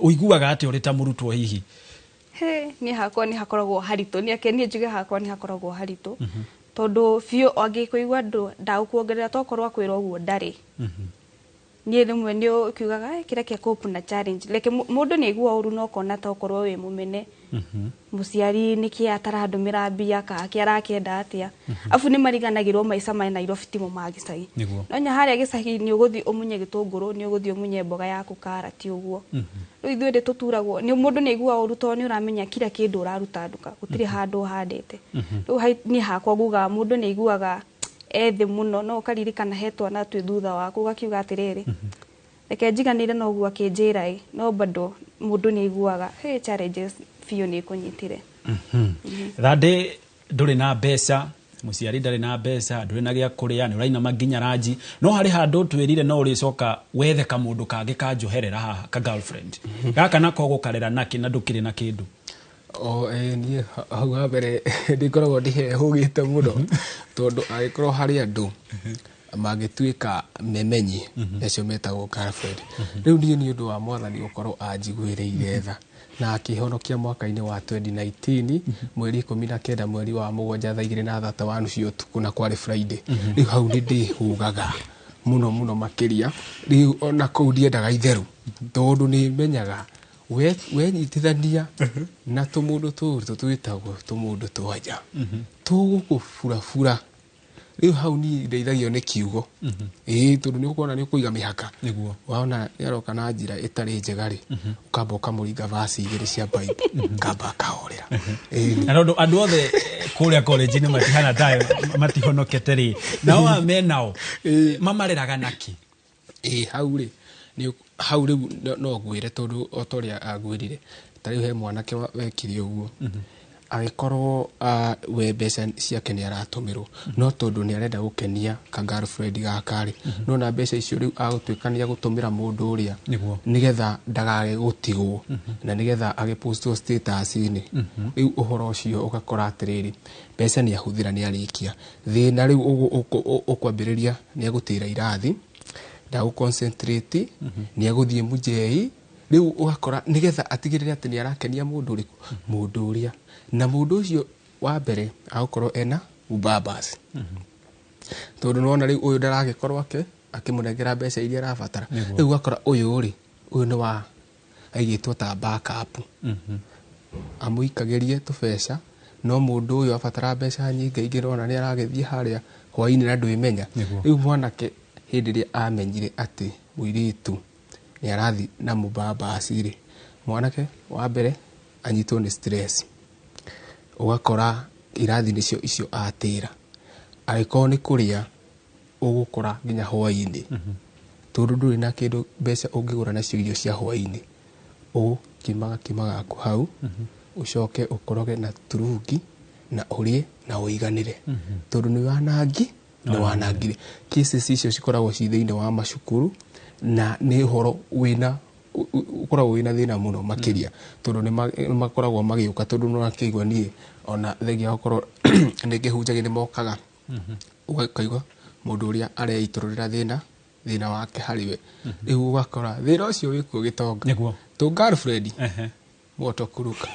ũiguaga atĩa ũrĩ ta mũrutwo hihi? He, niĩ hakwa nĩ hakoragwo haritũ, nĩ ake niĩ njuge hakwa nĩ hakoragwo haritũ. Tondũ biũ angĩkũigua ndagũkuongerera, tokorwo akwĩra ũguo ndarĩ. Niĩ rĩmwe nĩ ũkiugaga kĩrĩa kĩa cope na challenge like mũndũ nĩ aiguaga ũru no ũkona ta ũkorwo wĩ mũmene. Mũciari nĩkĩ atarandũmĩra mbia kana kĩ arakĩenda atĩa. Afu nĩ mariganagĩrwo maica ma Nairobi timo ma gĩcagi. No nya harĩa gĩcagi nĩ ũgũthiĩ ũmunye gĩtũngũrũ, nĩ ũgũthiĩ ũmunye mboga yaku karati ũguo. Rĩu ithuĩ nĩ tũturagwo nĩ mũndũ nĩ aiguaga ũru tondũ nĩ ũramenya kila kĩndũ ũraruta nduka gũtirĩ handũ ũhandĩte. Rĩu niĩ hakwa ngugaga mũndũ nĩ aiguaga ethĩ mũno no ũkaririkana he twana twĩ thutha waku ũgakiuga atĩrĩrĩ, reke njiganĩre na ũguo akĩnjĩra ĩ, no bado mũndũ nĩ aiguaga he challenges biũ nĩ ĩkũnyitire. Thandĩ ndũrĩ na mbeca, mũciari ndarĩ na mbeca, ndũrĩ na gĩa kũrĩa, nĩ ũrainama nginya ranji, no harĩ handũ twĩrire no ũrĩcoka wethe kamũndũ kangĩ kanjoherera haha ka girlfriend gaka nako gũkarera nakĩ na ndũkĩrĩ na kĩndũ. O niĩ hau ha mbere ndĩkoragwo ndĩhehũgĩte mũno tondũ angĩkorwo harĩ andũ mangĩtuĩka memenyi acio metagwo girlfriend. Rĩu niĩ nĩ ũndũ wa mwathani gũkorwo anjiguĩrĩire tha na akĩhonokia mwaka-inĩ wa 2019 mweri 19 mweri wa 7 thaa 2:30 ũtukũ na kwarĩ Friday. Rĩu hau nĩ ndĩhũgaga mũno mũno makĩria. Rĩu ona kũu ndiendaga itheru tondũ nĩ menyaga wenyitithania na tũmũndũ tũtũ twĩtagwo tũmũndũ twanja tũgũkũburabura. Rĩu hau niĩ ndeithagio nĩ kiugo. Ĩĩ tondũ nĩ ũkuona nĩ ũkũiga mĩhaka. Waona nĩ aroka na njĩra ĩtarĩ njega rĩ, ũkamba ũkamũringa verse 2 cia Bible, ũkamba akahorera. Na tondũ andũ othe kũrĩa college-inĩ matihana tayo matihonokete rĩ, nao aya menao mamareraga nakĩ? Ĩĩ hau rĩ, hau rĩu no ngwĩre tondũ o ta ũrĩa angwĩrire, ta rĩu he mwanake wekire ũguo. Agĩkorwo we mbeca ciake nĩ aratũmĩrwo, no tondũ nĩ arenda gũkenia ka girlfriend gaka rĩ, no na mbeca icio rĩu agũtuĩka nĩ agũtũmĩra mũndũ ũrĩa nĩgetha ndagage gũtigwo na nĩgetha agĩpostwo status-inĩ. Rĩu ũhoro ũcio ũgakora atĩrĩrĩ, mbeca nĩ ahũthĩra nĩ arĩkia. Thĩna rĩu ũkwambĩrĩria nĩ agũtĩra irathi, ndagũ-concentrate, nĩ agũthiĩ mũjei. Rĩu ũgakora nĩgetha atigĩrĩre atĩ nĩ arakenia mũndũ ũrĩkũ, mũndũ ũrĩa. Na mũndũ ũcio wa mbere agũkorwo ena ubabas. Tondũ nĩwona rĩu ũyũ ndaragĩkorwo akĩmũnengera mbeca iria arabatara. Rĩu ũgakora ũyũ rĩ, ũyũ nĩ wa aigĩtwo ta backup. Amũikagĩrie tũbeca, no mũndũ ũyũ abatara mbeca nyingĩ ingĩ nĩwona nĩ aragĩthiĩ harĩa hwaĩ-inĩ na ndwĩmenya. Rĩu mwanake hĩndĩ ĩrĩa amenyire atĩ mũirĩtu nĩ arathiĩ na mũbabasi rĩ, mwanake wa mbere anyitwo nĩ stress. Ũgakora irathi nĩcio icio atĩra. Angĩkorwo nĩ kũrĩa ũgũkora nginya hwaĩ-inĩ, tondũ ndũrĩ na kĩndũ mbeca ũngĩgũra nacio irio cia hwaĩ-inĩ, ũgũkima gakima gaku hau, ũcoke ũkoroge na turungi na ũrĩe na ũiganĩre. Tondũ nĩ wanangi, nĩ wanangire. Cases icio cikoragwo ci thĩinĩ wa macukuru na nĩ ũhoro wĩna ũkoragwo wĩna thĩna mũno makĩria tondũ nĩ makoragwo magĩũka tondũ nĩ ũrakĩigua niĩ ona thengia gũkorwo nĩ ngĩhunjagia nĩ mokaga ũkaigua mũndũ ũrĩa areitũrũrĩra thĩna wake harĩ we. Rĩu ũgakora thĩna ũcio wĩkuo gĩtonga tũ girlfriend moto kuruka.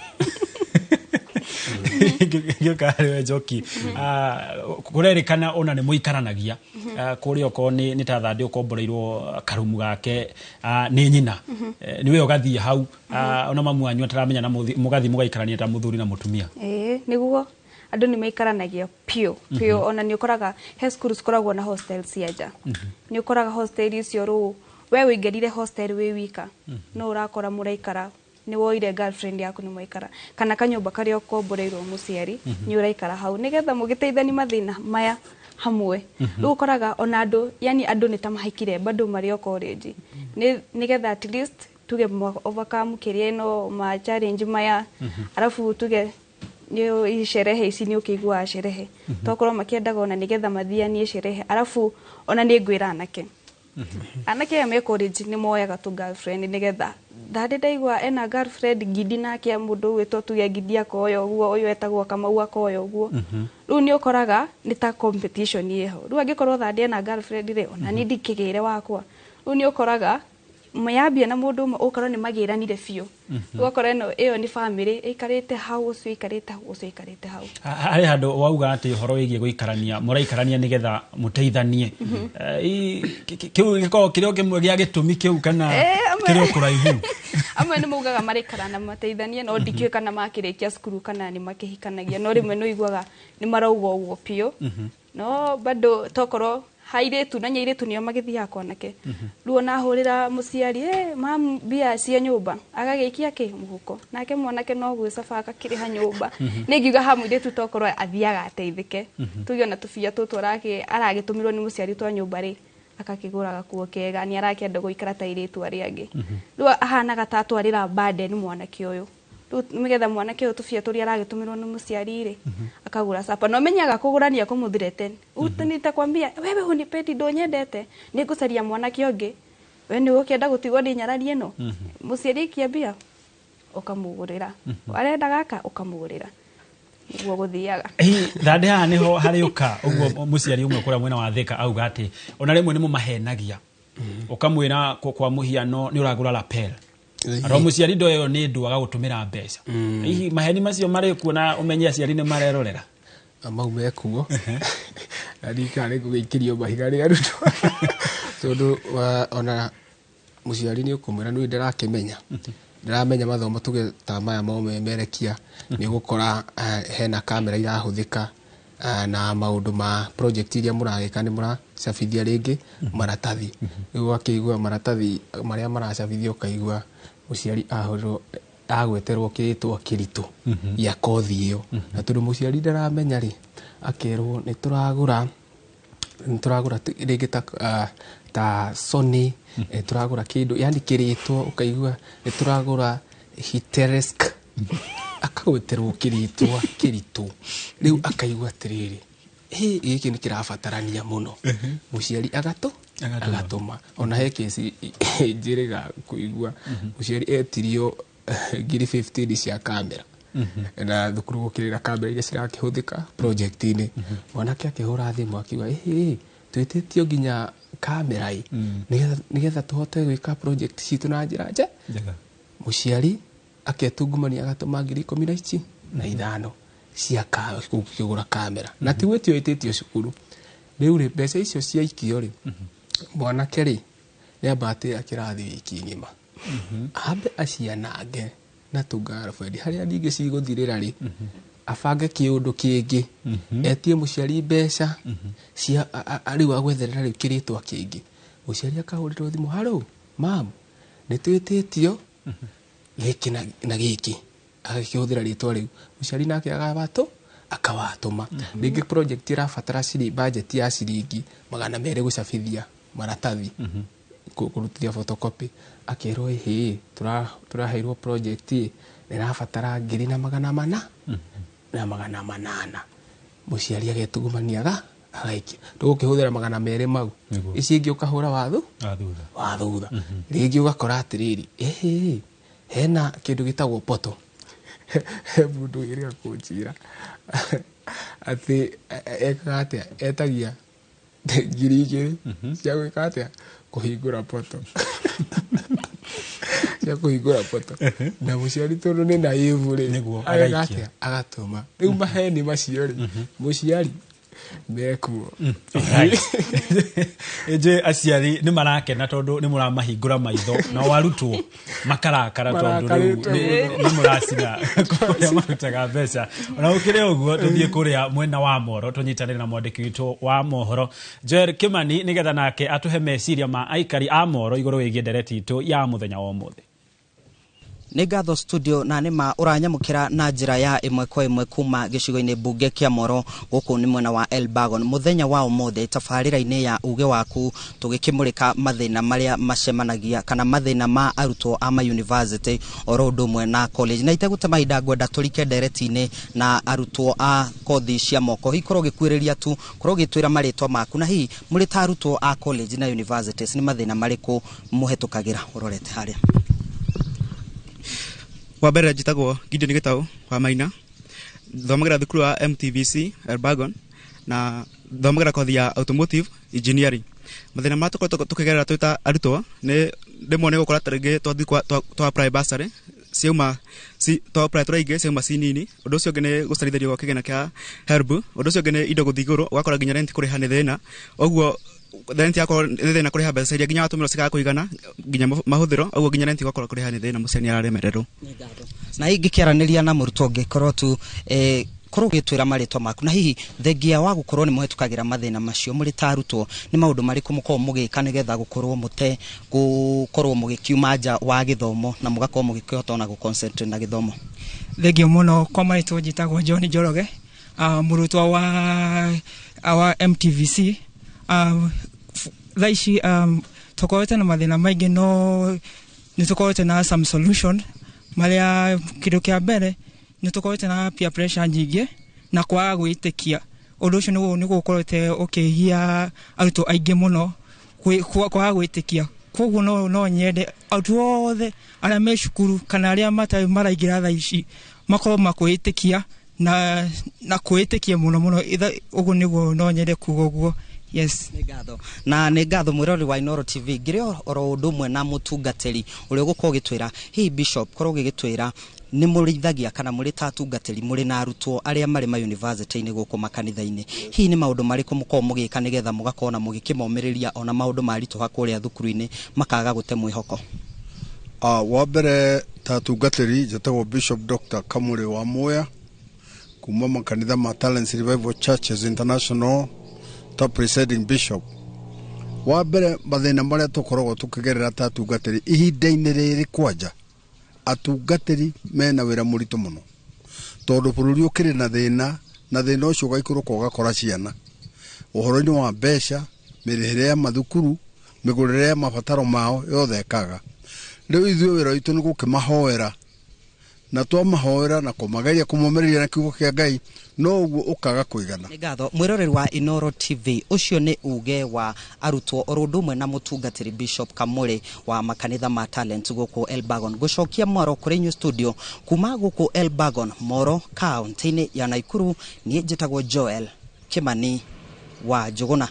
Gĩũka harĩ we Njoki, kũrerĩkana ona nĩ mũikaranagia kũrĩa okorwo nĩ ta thandĩ ũkomboreirwo karumu gake nĩ nyina, nĩwe ũgathiĩ hau ona mamu wanyu ataramenya na mũgathiĩ mũgaikarania ta mũthuri na mũtumia. Ĩĩ nĩguo andũ nĩ maikaranagia piũ piũ. Ona nĩ ũkoraga he cukuru cikoragwo na hostel cia nja, nĩ ũkoraga hostel icio rĩu we wĩingĩrire hostel wĩ wika, no ũrakora mũraikara nĩ woire girlfriend yaku nĩ mwaikara kana kanyũmba karĩa ũkomboreirwo mũciari nĩ ũraikara hau nĩgetha mũgĩteithani mathĩna maya hamwe. Rĩu ũkoraga ona andũ yani andũ nĩ ta mahikire bado marĩ o college nĩgetha at least tuge overcome kĩrĩa ĩno ma challenge maya, arabu tuge nĩ sherehe ici nĩ ũkĩiguaga sherehe tokorwo makĩendaga ona nĩgetha mathianie sherehe. Arabu ona nĩ ngwĩra anake anake aya me college nĩ moyaga tu girlfriend nĩgetha ndandĩ ndaigua ena girlfriend ngindi nake mũndũ ũgwĩtwo tuge ngindi akoya ũguo ũyũ etagwo Kamau akoya ũguo. Rĩu nĩ ũkoraga nĩ ta competition ĩho. Rĩu angĩkorwo thandĩ ena girlfriend rĩ, ona niĩ ndikĩgĩre wakwa. Rĩu nĩ ũkoraga Mayambia na mũndũ ũmwe ũkorwo nĩ magĩranire biũ. Ũgakora ĩno ĩyo nĩ family ĩikarĩte hau, ũcio ĩikarĩte hau, ũcio ĩikarĩte hau. Harĩ handũ wauga atĩ ũhoro wĩgiĩ gũikarania, mũraikarania nĩgetha mũteithanie. Kĩu gĩkoragwo kĩrĩ o kĩmwe gĩa gĩtũmi kĩu kana kĩrĩ o kũraihu? Amwe nĩ maugaga maraikara na mateithanie, no ndikĩũĩ kana makĩrĩkia cukuru kana nĩ makĩhikanagia, no rĩmwe nĩ ũiguaga nĩ marauga ũguo biũ. No bado tokorwo hairĩtu na nyairĩtu nĩo magĩthiaga kwanake. Rĩu ona ahũrĩra mũciari, mam mbia cia nyũmba, agagĩikia kĩ mũhuko, nake mwanake no gwĩcaba agakĩrĩha nyũmba. Nĩ ngiuga ha mũirĩtu tokorwo athiaga ateithĩke. Tuge ona tũbia tũtũ aragĩtũmĩrwo nĩ mũciari twa nyũmba rĩ, akakĩgũra gakuo kega, nĩ arakĩenda gũikara ta airĩtu arĩa angĩ. Rĩu ahanaga ta atwarĩra burden mwanake ũyũ. Rĩu nĩgetha mwanake ũyũ tũbia tũrĩa aragĩtũmĩrwo nĩ mũciari rĩ, akagũra capa. Na ũmenyaga kũgũrania kũmũthirete. Nitakwambia wewe hunipendi, ndũnyendete, nĩngũcaria mwanake ũngĩ, we nĩ ũkĩenda gũtigwo nĩ nyarari ĩno. Mũciari aikia mbia ũkamũgũrĩra, arenda gaka ũkamũgũrĩra, nĩguo gũthiaga. Thandĩ haha nĩho harĩũka ũguo mũciari ũmwe kũrĩa mwena wa Thika auga atĩ ona rĩmwe nĩ mũmahenagia, ũkamwĩra kwa mũhiano nĩ ũragũra lapel, ro mũciari ndo ĩyo nĩ ndwaga gũtũmĩra mbeca. Hihi maheni macio marĩ kuo na ũmenye aciari nĩ marerorera? Mau mekuo na ndikana nĩ ngũgĩikĩrio mahiga nĩ arutwo, tondũ ona mũciari nĩ ũkũmwĩra nĩ ndĩrakĩmenya, ndĩramenya mathomo tuge ta maya momemerekia, nĩ ũgũkora hena kamera irahũthĩka na maũndũ ma project iria mũragĩka nĩ mũracabithia rĩngĩ maratathi. Rĩu ũgakĩigua maratathi marĩa maracabithio, ũkaigua mũciari ahũrĩrwo agweterwo kĩrĩtwa kĩritũ gĩa kothi ĩyo, na tondũ mũciari ndaramenya rĩ, akerwo nĩ tũragũra rĩngĩ ta Sony, tũragũra kĩndũ yani kĩrĩtwa, ũkaigua nĩ tũragũra Hiteresk, akagweterwo kĩrĩtwa kĩritũ. Rĩu akaigua atĩrĩrĩ, hĩ gĩkĩ nĩ kĩrabatarania mũno, mũciari agatũma. Ona he kesi njĩrĩga kũigua mũciari etirio ngiri 15 cia kamera na thukuru gũkĩrĩra kamera iria cirakĩhũthĩka project-inĩ. Mwanake akĩhũra thimũ akiuga ĩhĩ twĩtĩtio nginya kamera ĩ nĩgetha tũhote gwĩka project citũ na njĩra njega. Mũciari aketungumania agatũma ngiri 15 cia kũgũra kamera, na ti gwĩtio ĩtĩtio cukuru. Rĩu rĩ, mbeca icio ciaikio rĩ, mwanake rĩ nĩ ambatĩra kĩrathi wiki ng'ima, ambe acianange na tũngarabwendi harĩa ningĩ cigũthirĩra rĩ, abange kĩũndũ kĩngĩ, etie mũciari mbeca cia rĩu agwetherera rĩu kĩrĩtwa kĩngĩ. Mũciari akahũrĩrwo thimũ, haro mam, nĩ twĩtĩtio gĩkĩ na gĩkĩ, agakĩhũthĩra rĩtwa rĩu. Mũciari nake akawatũma. Rĩngĩ project ĩrabatara budget ya ciringi 200 gũcabithia maratathi, kũrutithia photocopy, akerwo ĩhĩ tũraheirwo project ĩ ĩrabatara ngiri na 400 na 800. Mũciari agetugumania agaikia, ndũgũkĩhũthĩra 200 mau, ici ingĩ ũkahũra wa thutha. Rĩngĩ ũgakora atĩrĩrĩ, ĩhĩ hena kĩndũ gĩtagwo poto. He mũndũ wĩrĩga kũnjĩra atĩ ekaga atĩa, etagia ngiri 2 cia gwĩka atĩa, kũhingũra poto, cia kũhingũra poto. Na mũciari tondũ nĩ naivu rĩ, ageka atĩa, agatũma. Rĩu maheni macio rĩ, mũciari mekuo. Njũĩ aciari nĩ marakena tondũ nĩ mũramahingũra maitho, na arutwo makarakara tondũ rĩu nĩ mũracina kũrĩa marutaga mbeca. Ona gũkĩrĩ ũguo, tũthiĩ kũrĩa mwena wa Moro tũnyitanĩre na mwandĩki witũ wa mohoro Joel Kimani nĩgetha nake atũhe meciria ma aikari a Moro igũrũ wĩgiĩ ndereti itũ ya mũthenya wa ũmũthĩ. Nĩ ngatho studio, na nĩma ũranyamũkĩra na njĩra ya ĩmwe kwa ĩmwe kuma gĩcigo-inĩ mbunge kĩa Moro gũkũ nĩ mwena wa Elbagon. Mũthenya wa ũmũthĩ tabarĩra-inĩ ya uge waku tũgĩkĩmũrĩka mathĩna marĩa macemanagia kana mathĩna ma arutwo a ma university oro ũndũ ũmwe na college. Na itegũte mahinda ngwenda tũrike ndereti-inĩ na arutwo a kothi cia moko. Hihi korwo ũgĩkuĩrĩria tu, korwo ũgĩtwĩra marĩtwa maku, na hihi mũrĩ ta arutwo a college na universities nĩ mathĩna marĩkũ mũhetũkagĩra ũrorete harĩa? Wa mbere njĩtagwo Gideon Gĩtaũ wa Maina, thomagĩra thukuru wa MTVC Elbagon, na thomagĩra kothi ya automotive engineering. Mathĩna marĩa tũkoretwo tũkĩgerera twĩ ta arutwo nĩ Rĩmwe nĩ gũkora ta rĩngĩ twathiĩ twa apply bursary ciauma twa apply tũraingĩ ciauma ci nini. Ũndũ ũcio ũngĩ nĩ gũcarithĩrio gwa kĩgĩna kĩa HELB. Ũndũ ũcio ũngĩ nĩ indo gũthiĩ igũrũ, ũgakora nginya rent kũrĩha nĩ thĩna. Ũguo rent yakorwo nĩ thĩna kũrĩha mbeca iria nginya watũmĩrwo cikaga kũigana nginya mahũthĩro, ũguo nginya rent ũgakorwo kũrĩha nĩ thĩna, mũciari nĩ araremererwo. Na ingĩkĩaranĩria na mũrutwo ũngĩ tu korwo ũgĩtwĩra marĩtwa maku, na hihi thengia wa gũkorwo nĩ mũhetũkagĩra mathĩna macio mũrĩ ta arutwo, nĩ maũndũ marĩkũ mũkoragwo mũgĩka nĩgetha gũkorwo mũte gũkorwo mũgĩkiuma nja wa gĩthomo na mũgakorwo mũgĩkĩhota ona gũ-concentrate na gĩthomo? Thengio mũno. Kwa marĩtwa njĩtagwo John Njoroge, mũrutwo wa MTVC. Thaa ici tũkoretwo na mathĩna maingĩ, no nĩ tũkoretwo na some solution. Marĩa kĩndũ kĩa mbere, nĩ tũkoretwo na peer pressure nyingĩ na kwaga gwĩtĩkia. Ũndũ ũcio nĩguo ũkorete ũkĩgia arutwo aingĩ mũno, kwaga gwĩtĩkia. Koguo no nyende arutwo othe arĩa me cukuru kana arĩa matarĩ maraingĩra thaa ici makorwo makwĩtĩkia na kwĩtĩkia mũno mũno. Ũguo nĩguo no nyende kuga ũguo, yes. Nĩ ngatho, na nĩ ngatho mwĩrori wa Inooro TV. Ngĩrĩ oro ũndũ ũmwe na mũtungatĩri ũrĩa ũgũkorwo ũgĩtwĩra, hihi Bishop, korwo ũgĩgĩtwĩra nĩ mũrĩithagia kana mũrĩ ta atungatĩri mũrĩ na arutwo arĩa marĩ ma university-inĩ gũkũ makanitha-inĩ, hihi nĩ maũndũ marĩkũ mũkoragwo mũgĩka nĩgetha mũgakorwo na mũgĩkĩmomĩrĩria ona maũndũ maritũha kũrĩa thukuru-inĩ makaga gũte mwĩhoko? Wa mbere, ta atungatĩri, njĩtagwo Bishop Dr. Kamuri wa Muya kuma makanitha ma Talents Revival Churches International, ta presiding bishop. Wa mbere, mathĩna marĩa tũkoragwo tũkĩgerera ta atungatĩri ihinda-inĩ rĩrĩ, kwanja atungatĩri mena wĩra mũritũ mũno, tondũ bũrũri ũkĩrĩ na thĩna, na thĩna ũcio ũgaikũrũka ũgakora ciana ũhoro-inĩ wa mbeca, mĩrĩhĩre ya mathukuru, mĩgũrĩre ya mabataro mao yothe ĩkaga. Rĩu ithuĩ wĩra witũ nĩ gũkĩmahoera, na twamahoera na kũmageria kũmomereria na kiugo kĩa Ngai, no ũguo ũkaga kũigana. Nĩ ngatho, mwĩroreri wa Inooro TV. Ũcio nĩ uge wa arutwo oro ũndũ ũmwe na mũtungatĩri Bishop Kamuri wa makanitha ma Talent gũkũ Elbagon. Gũcokia mwaro kũrĩ inyuĩ studio kuma gũkũ Elbagon, Moro, kaunti-inĩ ya Naikuru, niĩ njĩtagwo Joel Kimani wa Njũgũna.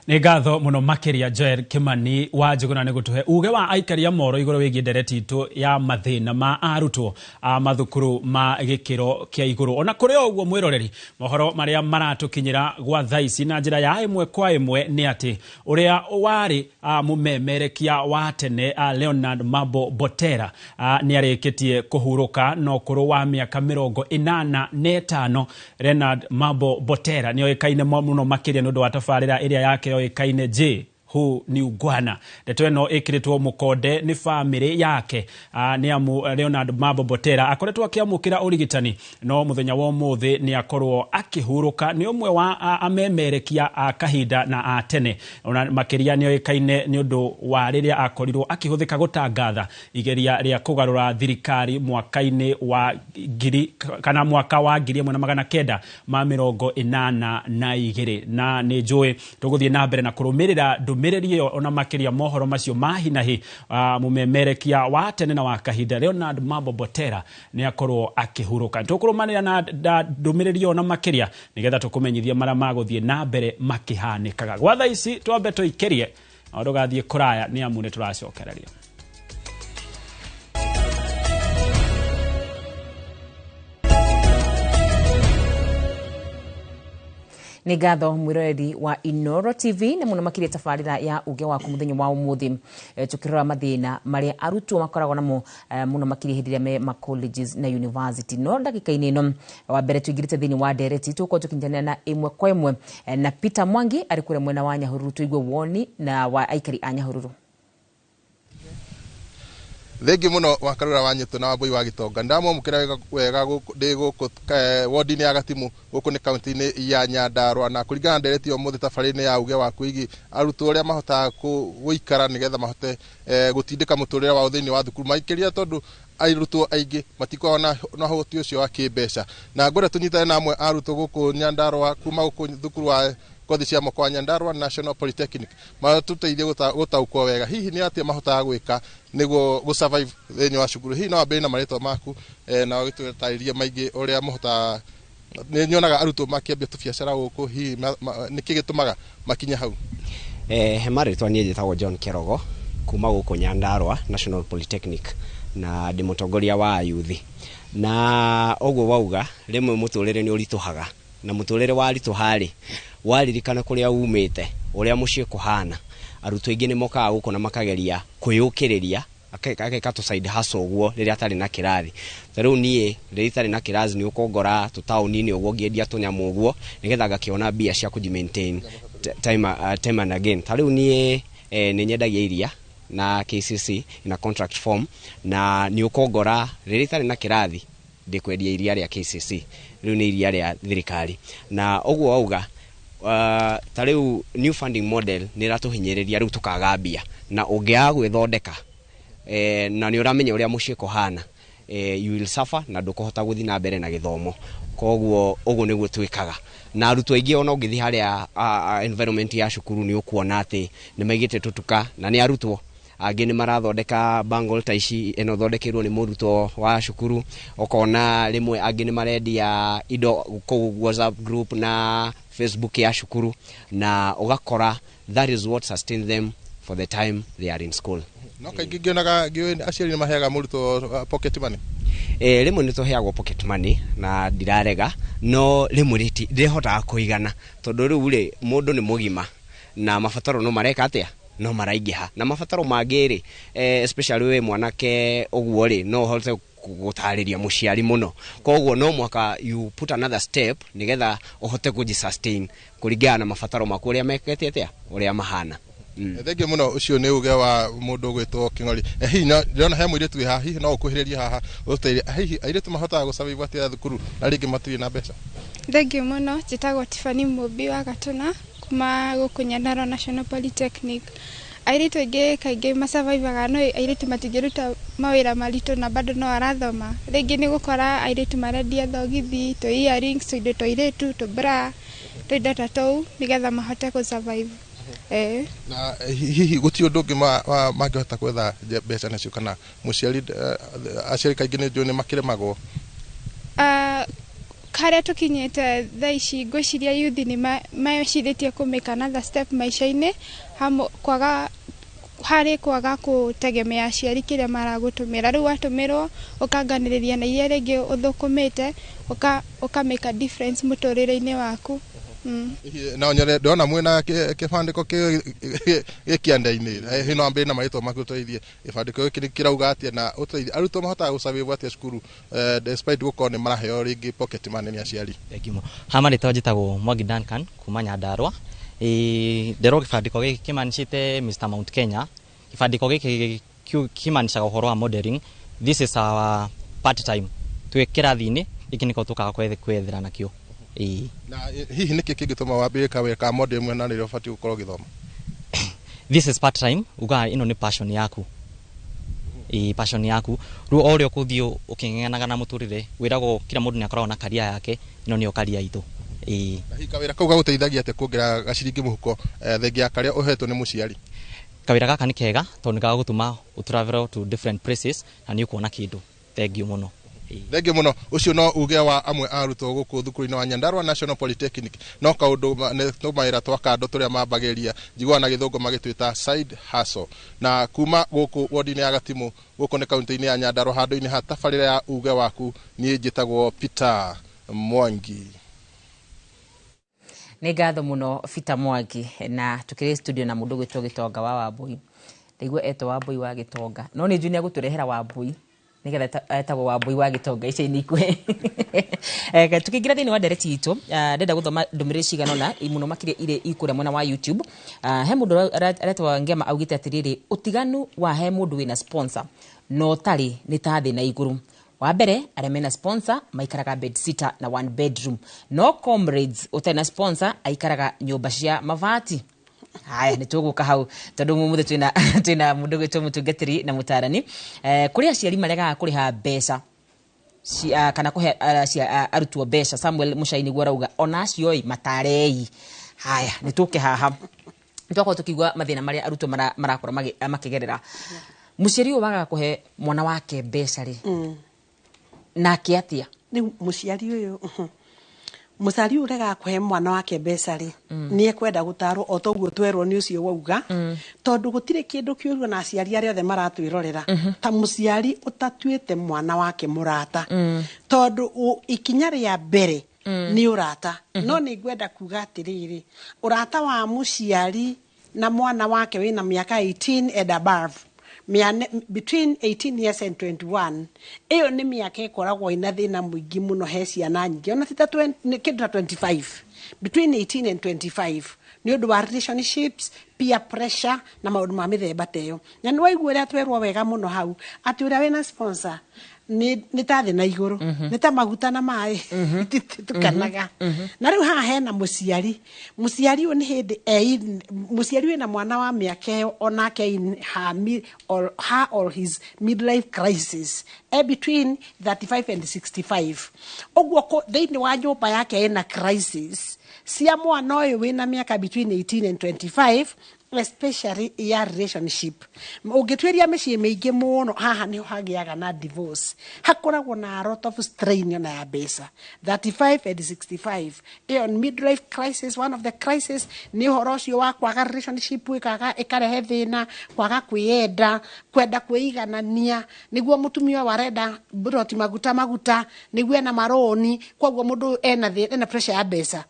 Nĩ ngatho mũno makĩria, Joel Kimani wa Njũgũna, nĩ gũtũhe uge wa aikari a Moro igũrũ wĩgiĩ ndereti itũ ya mathĩna ma arutwo a mathukuru ma gĩkĩro kĩa igũrũ. Ona kũrĩ o ũguo, mwĩroreri, mohoro marĩa maratũkinyĩra gwa thaa ici na njĩra ya ĩmwe kwa ĩmwe nĩ atĩ ũrĩa warĩ mũmemerekia wa tene Leonard Mambo Botera nĩ arĩkĩtie kũhurũka na ũkũrũ wa mĩaka 85. Leonard Mambo Botera nĩ oĩkaine mũno makĩria nĩ ũndũ wa tabarĩra ĩrĩa yake yoĩkaine Je, Huu ni Ungwana. Ndeto ĩno ĩkĩrĩtwo mũkonde nĩ bamĩrĩ yake, nĩ amu Leonard Mambo Botera akoretwo akĩamũkĩra ũrigitani, no mũthenya wa ũmũthĩ nĩ akorwo akĩhurũka. Nĩ ũmwe wa amemerekia a kahinda na a tene, ona makĩria nĩ oĩkaine nĩ ũndũ wa rĩrĩa akorirwo akĩhũthĩka gũtangatha igeria rĩa kũgarũra thirikari mwaka-inĩ wa ngiri kana mwaka wa 1982. Na nĩ njũĩ tũgũthiĩ na mbere na kũrũmĩrĩra ndũmĩrĩri ĩyo, ona makĩria mohoro macio ma hinahi. Mũmemerekia wa tene na wa kahinda Leonard Mambo Botera nĩ akorwo akĩhurũka. Tũkũrũmanĩra na ndũmĩrĩri ĩyo na makĩria nĩgetha tũkũmenyithia marĩa magũthiĩ na mbere makĩhanĩkaga. Gwa thaa ici twambe tũikĩrie na ndũgathiĩ kũraya, nĩ amu nĩ tũracokereria. Nĩ ngatho, mwĩroreri wa Inooro TV, na mũno makĩria tabarĩra ya uge waku mũthenya wa ũmũthĩ, tũkĩrora mathĩna marĩa arutwo makoragwo namo mũno makĩria hĩndĩ ĩrĩa me ma colleges na university. No ndagĩka-inĩ ĩno wa mbere tũingĩrĩte thĩinĩ wa ndereti, tũgũkorwo tũkĩnyitanĩra na ĩmwe kwa ĩmwe na Peter Mwangi arĩ kũrĩa mwena wa Nyahururu, tũigue woni na wa aikari a Nyahururu. Thengi muno, Wakarura wa Nyutu na Wambui wa Gitonga. Ndamwamũkĩra wega wega gũkũ ndĩ gũkũ wodi-inĩ ya Gatimu, gũkũ nĩ kaunti-inĩ ya Nyandarua, na kũringana na ndereti ya ũmũthĩ tabarĩra-inĩ ya uge waku igi arutwo ũrĩa mahotaga gũikara nĩgetha mahote gũtindĩka mũtũrĩre wao thĩinĩ wa thukuru, makĩria tondũ arutwo aingĩ matikoragwo na ũhoti ũcio wa kĩmbeca. Na ngwenda tũnyitane na amwe a arutwo gũkũ Nyandarua kuma gũkũ thukuru wa kothi cia moko wa Nyandarua National Polytechnic, matũteithie gũtaũkwo wega hihi nĩ atĩa mahotaga gwĩka nĩguo gũ survive thĩinĩ wa cukuru. Hihi no wambĩrĩrie na marĩtwa maku na ũgĩtũtarĩrie maingĩ ũrĩa mũhotaga. Nĩ nyonaga arutwo makĩambia tũbiacara gũkũ, hihi nĩkĩ gĩtũmaga makinye hau? He marĩtwa niĩ njĩtagwo John Kerogo. Kuma gũkũ Nyandarua National Polytechnic, na ndĩ mũtongoria wa ayuthi. Na ũguo wauga, rĩmwe mũtũrĩre nĩ ũritũhaga, na mũtũrĩre waritũha rĩ, waririkana kũrĩa umĩte, ũrĩa mũciĩ kũhana, arutwo aingĩ nĩ mokaga gũkũ na makageria kwĩyũkĩrĩria, ageka tũ side hustle ũguo rĩrĩa atarĩ na kĩrathi. Ta rĩu niĩ rĩrĩa itarĩ na kĩrathi, nĩ ũkũngora tũtaũni-inĩ ũguo ngĩendia tũnyamũ ũguo, nĩgetha ngakĩona mbia cia kũji maintain time and again. Ta rĩu niĩ nĩ nyendagia iria na KCC in a contract form, na nĩ ũkũngora rĩrĩa itarĩ na kĩrathi ndĩkwendia iria rĩa KCC, rĩu nĩ iria rĩa thirikari. Na ũguo wauga, ta rĩu new funding model nĩ ĩratũhinyĩrĩria, rĩu tũkaga mbia, na ũngĩaga gwĩthondeka na nĩ ũramenya ũrĩa mũciĩ kũhana, you will suffer na ndũkũhota gũthiĩ na mbere na gĩthomo. Koguo ũguo nĩguo twĩkaga na arutwo aingĩ. Ona ũngĩthiĩ harĩa environment ya cukuru, nĩ ũkuona atĩ nĩ maigĩte tũtuka, na nĩ arutwo angĩ nĩ marathondeka bangle ta ici, ĩno thondekeirwo nĩ mũrutwo wa cukuru. Ũkona rĩmwe angĩ nĩ marendia indo kũu WhatsApp group na Facebook ya cukuru, na ũgakora that is what sustain them for the time they are in school. No kaingĩ ngĩonaga ngĩũĩ aciari nĩ maheaga mũrutwo pocket money. Rĩmwe nĩ tũheagwo pocket money, na ndirarega, no rĩmwe ndĩhotaga kũigana, tondũ rĩu rĩ, mũndũ nĩ mũgima na mabataro no mareka atĩa, no maraingĩha, na mabataro mangĩ rĩ, especially wĩ mwanake ũguo rĩ, no ũhote gũtarĩria mũciari mũno. Koguo no mũhaka you put another step nĩgetha ũhote kũji sustain kũringana na mabataro maku ũrĩa mekete atĩa, ũrĩa mahana. Thengiũ mũno. Ũcio nĩ uge wa mũndũ ũgwĩtwo Kĩng'ori. Hihi ndĩrona he mũirĩtu wĩ haha, hihi no ũkuhĩrĩrie haha ũtũteithie, hihi airĩtu mahotaga gũsurvive atĩa thukuru na rĩngĩ matirĩ na mbeca? Thengiũ mũno. Njĩtagwo Tiffany Mũmbi wa Gatũna kuma gũkũ Nyandarua National Polytechnic. Airĩtu aingĩ kaingĩ masurvivaga, no airĩtu matingĩruta mawĩra maritũ na bado no arathoma. Rĩngĩ nĩ gũkora airĩtu marendia thogithi, tũ earrings, tũindo twa airĩtu, tũ bra, tũindo ta tũu, nĩgetha mahote gũsurvive. Na hihi gũtirĩ ũndũ ũngĩ mangĩhota gwetha mbeca nacio, kana mũciari, aciari kaingĩ nĩ njũĩ nĩ makĩremagwo? Harĩa tũkinyĩte thaa ici, ngwĩciria yuthi nĩ mecirĩtie kũ make another step maica-inĩ hamwe, kwaga harĩ kwaga kũtegemea aciari kĩrĩa maragũtũmĩra. Rĩu watũmĩrwo ũkanganĩrĩria na iria rĩngĩ ũthũkũmĩte, ũka make a difference mũtũrĩre-inĩ waku. Hihi no nyone, ndĩrona mwĩna kĩbandĩko gĩ kĩanda-inĩ. Hihi no ambĩrĩrie na marĩtwa maku, ũteithie gĩbandĩko gĩkĩ nĩ kĩrauga atĩa, na ũteithie arutwo mahotaga gũsurvive atĩa cukuru despite gũkorwo nĩ maraheo rĩngĩ pocket money nĩ aciari? Thank you. Ha marĩtwa njĩtagwo Mwangi Duncan kuma Nyandarua. Ndĩrwo gĩbandĩko gĩkĩ kĩmanicĩte Mr Mount Kenya. Gĩbandĩko gĩkĩ kĩmanicaga ũhoro wa modeling. This is our part time. Twĩ kĩrathi-inĩ gĩkĩ nĩko tũkaga kwethera nakĩo. Na hihi nĩkĩ kĩngĩtũma wambĩrĩrie kawĩra ka model mwena rĩrĩa ũbatiĩ gũkorwo ũgĩthoma? This is part time, ugaga ĩno nĩ passion yaku. Passion yaku. Rĩu o ũrĩa ũkũthiĩ ũkĩng'eng'anaga na mũtũrĩre, wĩragwo kila mũndũ nĩ akoragwo na career yake, ĩno nĩyo career itũ. Na hihi kawĩra kau gagũteithagia atĩa kuongerera gaciringi mũhuko, thengia ya karĩa ũhetwo nĩ mũciari? Kawĩra gaka nĩ kega tondũ nĩ gagũtũma ũ travel to different places na nĩ ũkuona kĩndũ. Thank you mũno. Thengiũ mũno. Ũcio no uge wa amwe a arutwo gũkũ thukuru-inĩ wa Nyandarua National Polytechnic. No kaũndũ nĩ tũmawĩra twa kando tũrĩa mambagĩrĩria, njiguaga na gĩthũngũ magĩtwĩta side hustle. Na kuma gũkũ wodi-inĩ ya Gatimũ, gũkũ nĩ kaunti-inĩ ya Nyandarua, handũ-inĩ ha tabarĩra ya uge waku, niĩ njĩtagwo Peter Mwangi. Nĩ ngatho mũno, Peter Mwangi. Na tukĩrĩ studio na mũndũ gwĩtwo Gĩtonga wa Wambui. Ndaigua etwo Wambui wa Gĩtonga, no nĩ njũĩ nĩ agũtũrehera Wambui nĩgetha etagwo Wambui wa Gĩtonga ica-inĩ ikuhĩ. Tukĩingĩra thĩinĩ wa ndereti itũ, ndĩrenda gũthoma ndũmĩrĩri cigana ũna, mũno makĩria irĩ ikũrĩa mwena wa YouTube. He mũndũ aretwo Ngema augĩte atĩrĩrĩ, ũtiganu wa he mũndũ wĩna sponsor na ũtarĩ nĩ ta thĩ na igũrũ. Wa mbere, arĩa mena sponsor maikaraga bed sitter na one bedroom, no comrades ũtarĩ na sponsor aikaraga nyũmba cia mabati. Haya, nĩ tũgũka hau tondũ mũmũthĩ twĩna mũndũ gwĩtwo mũtungatĩri na mũtarani. Kũrĩ aciari maregaga kũrĩha mbeca kana kũhe arutwo mbeca. Samuel Mũcai nĩguo arauga, ona acio ĩ matarei. Haya, nĩ tũke haha, nĩ twakorwo tũkĩigua mathĩna marĩa arutwo marakorwo makĩgerera. Mũciari ũyũ wagaga kũhe mwana wake mbeca rĩ, nake atĩa? Rĩu mũciari ũyũ, Mũciari ũyũ ũregaga kũhe mwana wake mbeca rĩ, nĩ ekwenda gũtarwo o toguo twerwo nĩ ũcio wauga, tondũ gũtirĩ kĩndũ kĩũru na aciari arĩa othe maratwĩrorera ta mũciari ũtatuĩte mwana wake mũrata, tondũ ikinya rĩa mbere nĩ ũrata. No nĩ ngwenda kuga atĩrĩrĩ, ũrata wa mũciari na mwana wake wĩna mĩaka 18 and above, between 18 years and 21, ĩyo nĩ mĩaka ĩkoragwo ĩna thĩna mũingĩ mũno he ciana nyingĩ, ona ti ta 20, nĩ kĩndũ ta 25, between 18 and 25, nĩ ũndũ wa relationships, peer pressure na maũndũ ma mĩthemba ta ĩyo. Na nĩ waigua ũrĩa twerwo wega mũno hau atĩ ũrĩa wĩna sponsor nĩ ta thĩ na igũrũ, nĩ ta maguta na maĩ, ititukanaga. Na rĩu haha hena mũciari, mũciari ũyũ nĩ hĩndĩ mũciari wĩna mwana wa mĩaka ĩyo onake in her, or, her or his midlife crisis, between 35 and 65 ũguo, thĩinĩ wa nyũmba yake ĩna crisis cia mwana ũyũ wĩna mĩaka between 18 and 25, especially ya relationship. Ũngĩtuĩria mĩciĩ mĩingĩ mũno, haha nĩho hagĩaga na divorce, hakoragwo na a lot of strain ona ya mbeca. 35 and 65, ĩyo nĩ midlife crisis. One of the crisis nĩ ũhoro ũcio wa kwaga relationship, ĩkaga ĩkarehe thĩna, kwaga kwĩyenda, kwenda kwĩiganania, nĩguo mũtumia ũyũ arenda broti maguta maguta, nĩguo ena marũni. Koguo mũndũ ena ena pressure ya mbeca,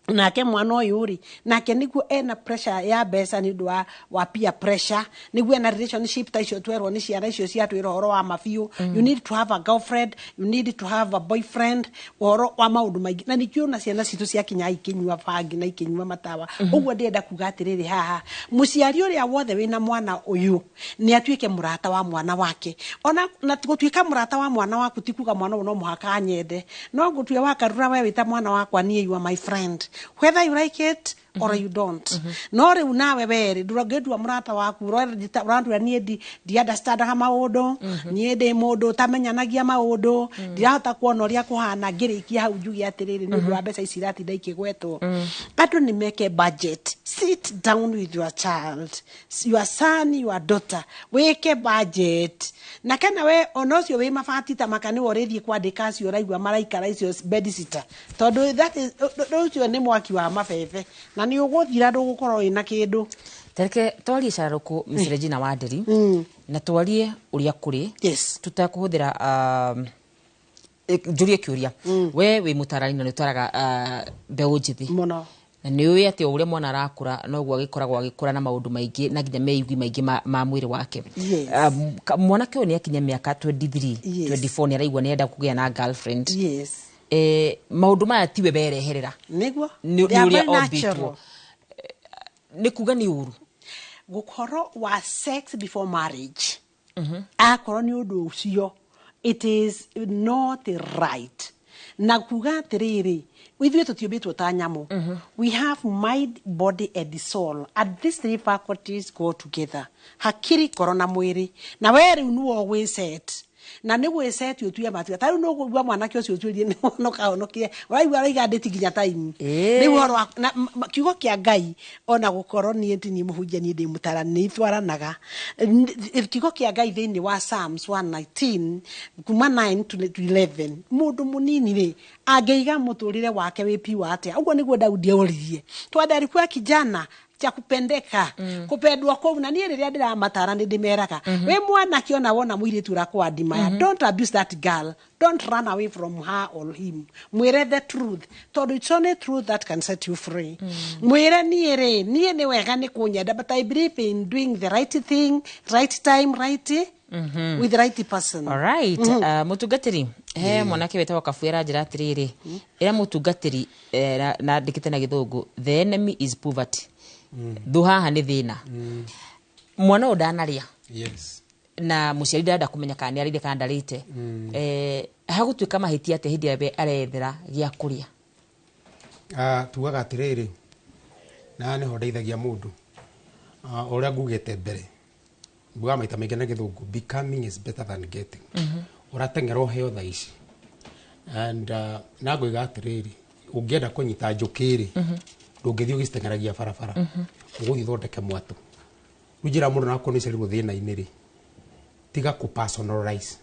nake mwana ũyũ rĩ, nake nĩguo ena pressure ya mbeca nĩ ũndũ wa peer pressure, nĩguo ena relationship ta icio twerwo nĩ ciana icio ciatwĩra ũhoro wa mabiũ. You need to have a girlfriend, you need to have a boyfriend, ũhoro wa maũndũ maingĩ. Na nĩkĩo na ciana citũ ciakinya ikĩnyua bangi na ikĩnyua matawa. Ũguo ndĩrenda kuga atĩrĩrĩ haha, mũciari ũrĩa wothe wĩna mwana ũyũ nĩ atuĩke mũrata wa mwana wake. Ona na gũtuĩka mũrata wa mwana waku ti kuga mwana ũyũ no mũhaka anyende, no ngũtue wakarura we wĩta mwana wakwa, niĩ you are my friend whether you like it or you don't. No rĩu nawe werĩ ndũngĩndua mũrata waku, ũrandua niĩ ndi understandaga maũndũ, niĩ ndĩ mũndũ ũtamenyanagia maũndũ, ndirahota kuona ũrĩa kũhana. Ngĩrĩkia hau njuge atĩrĩrĩ, nĩ ũndũ wa mbeca ici iratinda ikĩgwetwo, andũ nĩ meke budget. Sit down with your child, your son, your daughter, wĩke budget. Na kana we ona ũcio wĩ mabati ta maka nĩwe ũrĩthiĩ kwandĩka acio ũraigua maraikara icio bedsitter, tondũ that is ũcio nĩ mwaki wa mabebe na nĩ ũgũthira, ndũgũkorwo wĩna kĩndũ. Tareke twarie cararũkũ, Miss Regina Wanderi, na twarie ũrĩa kũrĩ tũtekũhũthĩra njũrie kĩũria. We wĩ mũtarani na nĩ ũtaraga mbeũ njĩthĩ mũno, na nĩ ũĩ atĩ o ũrĩa mwana arakũra noguo agĩkoragwo agĩkũra na maũndũ maingĩ na nginya meigwi maingĩ ma mwĩrĩ wake. Mwanake ũyũ nĩ akinya mĩaka 23, 24, nĩ araigua nĩ enda kũgĩa na girlfriend. Maũndũ maya tiwe bereherera, nĩguo nĩ They are ũrĩa very ombĩtwo. natural. Nĩ kuga nĩ ũru Gũkorwo wa sex before marriage, akorwo nĩ ũndũ ũcio, it is not right. Na kuga atĩrĩrĩ, ithuĩ tũtiũmbĩtwo ta nyamũ. We have mind, body and soul, and these three faculties go together, hakiri, ngoro na mwĩrĩ. Na we rĩu nĩwe ũgwĩset na nĩ gwĩceti ũtue matua. Ta rĩu nĩ ũkũigua mwanake ũcio ũtuĩrie nĩ honoka honokie, ũraigua araiga ndĩti nginya time. Rĩu ũhoro wa na kiugo kĩa Ngai, ona gũkorwo niĩ ti niĩ mũhunjia, niĩ ndĩ mũtarani, nĩ itwaranaga. Kiugo kĩa Ngai thĩinĩ wa Psalms 119 kuma 9 to 11, mũndũ mũnini rĩ angĩiga mũtũrĩre wake wĩ piwa atĩa? Ũguo nĩguo Daudi oririe, twende alikuwa kijana cha kupendeka, kupendwa kũu. Na niĩ rĩrĩa ndĩramatara nĩ ndĩmeraga, wĩ mwanake ona wona mũirĩtu ũrakwadimaya, don't abuse that girl, don't run away from her or him. Mwĩre the truth, tondũ it's only truth that can set you free. Mwĩre, niĩ rĩ, niĩ nĩ wega nĩ kũnyenda, but I believe in doing the right thing, right time, right with the right person. Alright. Mũtungatĩri, he mwanake wĩtagwo Kabuĩ aranjĩra atĩrĩrĩ, ĩra mũtungatĩri, na ndĩkĩte na gĩthũngũ, the enemy is poverty. Thũ haha nĩ thĩna. Mwana ũyũ ndanarĩa na mũciari ndarenda kũmenya kana nĩ arĩire kana ndarĩte. Hagũtuĩka mahĩtia atĩa hĩndĩ ĩrĩa we arethera gĩa kũrĩa? Ah, tugaga atĩrĩrĩ, na nĩho ndeithagia mũndũ. Ah, ũrĩa ngugĩte mbere, ngugaga maita maingĩ na gĩthũngũ, becoming is better than getting. Ũrateng'era ũheo thaa ici and na ngũiga atĩrĩrĩ, ũngĩenda kũnyita njũkĩ rĩ, ndũngĩthiĩ ũgĩciteng'eragia barabara, ũgũthiĩ ũthondeke mwatũ. Rĩu njĩra mũndũ nakorwo nĩ ũciarirwo thĩna-inĩ rĩ, tiga kũ personalize.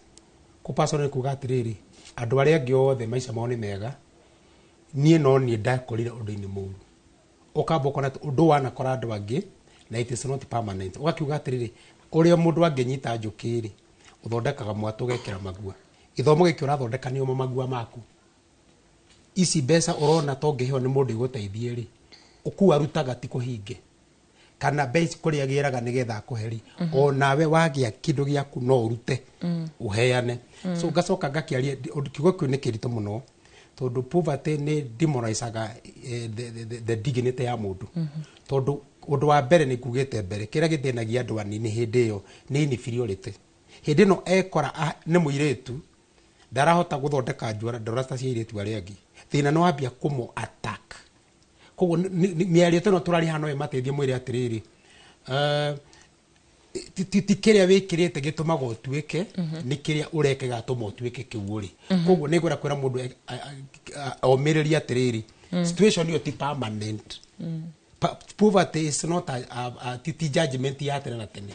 Kũ personalize kuga atĩrĩrĩ, andũ arĩa angĩ othe maica mao nĩ mega. Niĩ no niĩ ndakorire ũndũ-inĩ mũru, ũkamba ũkona atĩ ũndũ wanakora andũ angĩ na it is not permanent. Ũgakiuga atĩrĩrĩ, ũrĩa mũndũ angĩnyita njũkĩ rĩ, ũthondekaga mwatũ ũgekĩra magua. Gĩthomo gĩkĩ ũrathondeka nĩo magua maku. Ici mbeca ũrona to ngĩheo nĩ mũndũ igũteithie rĩ, ũkua rutaga ti kũhinge kana mbeca kũrĩa agĩraga nĩgetha akũhe rĩ, o nawe wagĩa kĩndũ gĩaku no ũrute ũheane. So ngacoka ngakĩaria kiugo kĩu nĩ kĩritũ mũno, tondũ poverty nĩ demoralizaga the dignity ya mũndũ. Tondũ ũndũ wa mbere nĩ ngugĩte mbere, kĩrĩa gĩthĩnagia andũ anini hĩndĩ ĩyo nĩ inferiority. Hĩndĩ ĩno ekora nĩ mũirĩtu ndarahota gũthondeka njuara, ndora ta cia airĩtu arĩa angĩ, thĩna nĩ wambia kũmũ attack. Koguo mĩario ta ĩno tũraria haha no ĩmateithie, mwĩre atĩrĩrĩ, ti kĩrĩa wĩkĩrĩte gĩtũmaga ũtuĩke, nĩ kĩrĩa ũreka gĩgatũma ũtuĩke kĩu ũrĩ. Koguo nĩ ngwenda kwĩra mũndũ omĩrĩrie atĩrĩrĩ, situation ĩyo ti permanent. Poverty is not a ti judgment ya tene na tene.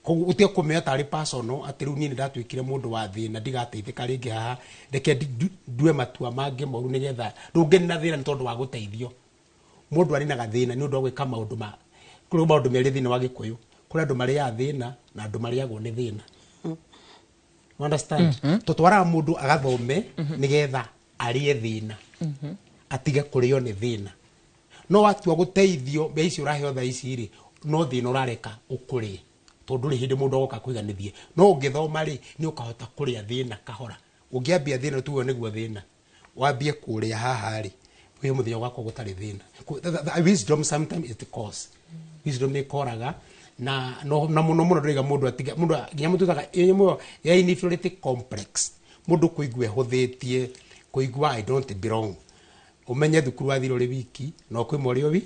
Koguo ũtige kũmĩoya tarĩ personal, atĩ rĩu niĩ nĩ ndatuĩkire mũndũ wa thĩna, ndigateithĩka rĩngĩ haha, reke ndue matua mangĩ moru nĩgetha ndũngĩnina thĩna nĩ tondũ wa gũteithio. Mũndũ arinaga thĩna nĩ ũndũ wa gwĩka maũndũ ma kũrĩ maũndũ merĩ thĩinĩ wa Gĩkũyũ. Kũrĩ andũ marĩaga thĩna na andũ marĩagwo nĩ thĩna. You understand? Tũtwaraga mũndũ agathome nĩgetha arĩe thĩna, atige kũrĩo nĩ thĩna. No watua gũteithio mbia icio ũraheo thaa ici rĩ, no thĩna ũrareka ũkũrĩe, tondũ rĩ hĩndĩ mũndũ agoka kũiganithie. No ũngĩthoma rĩ, nĩ ũkahota kũrĩa thĩna kahora. Ũngĩambia thĩna, tuge nĩguo thĩna wambie kũrĩa haha rĩ, wĩ mũthenya ũgakorwo gũtarĩ thĩna. Wisdom sometimes it costs. Wisdom nĩ ĩkoraga na no, na mũno mũno ndĩraiga mũndũ atiga mũndũ nginya mũndũ tutaga ĩmwe ya inferiority complex, mũndũ kũigua ĩhũthĩtie, kũigua "I don't belong". Ũmenye thukuru wathire ũrĩ wiki na ũkwĩma ũrĩ o wi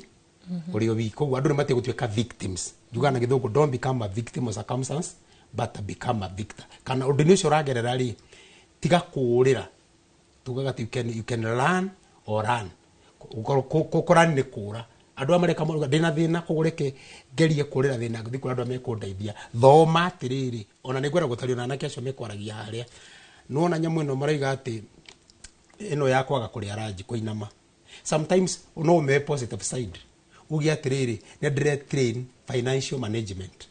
ũrĩ o wiki. Koguo andũ nĩ matige gũtuĩka victims. Njugaga na Gĩthũngũ, "Don't become a victim of circumstance, but become a victor." Kana ũndũ-inĩ ũcio ũragerera rĩ, tiga kũũrĩra. Tugaga atĩ you can learn or run. Kũrani nĩ kũũra. Andũ aya mareka marauga ndĩna thĩna, koguo reke ngerie kũrĩra thĩna, ngĩthiĩ kũrĩ andũ arĩa mekũndeithia. Thoma atĩrĩrĩ, ona nĩ ngwenda gũtario na anake acio mekwaragia harĩa nĩwona nyamũ ĩno marauga atĩ ĩno ya kwaga kũrĩa ranji, kũinama, sometimes no ũmĩoe positive side, uge atĩrĩrĩ, nĩ ndĩre train financial management,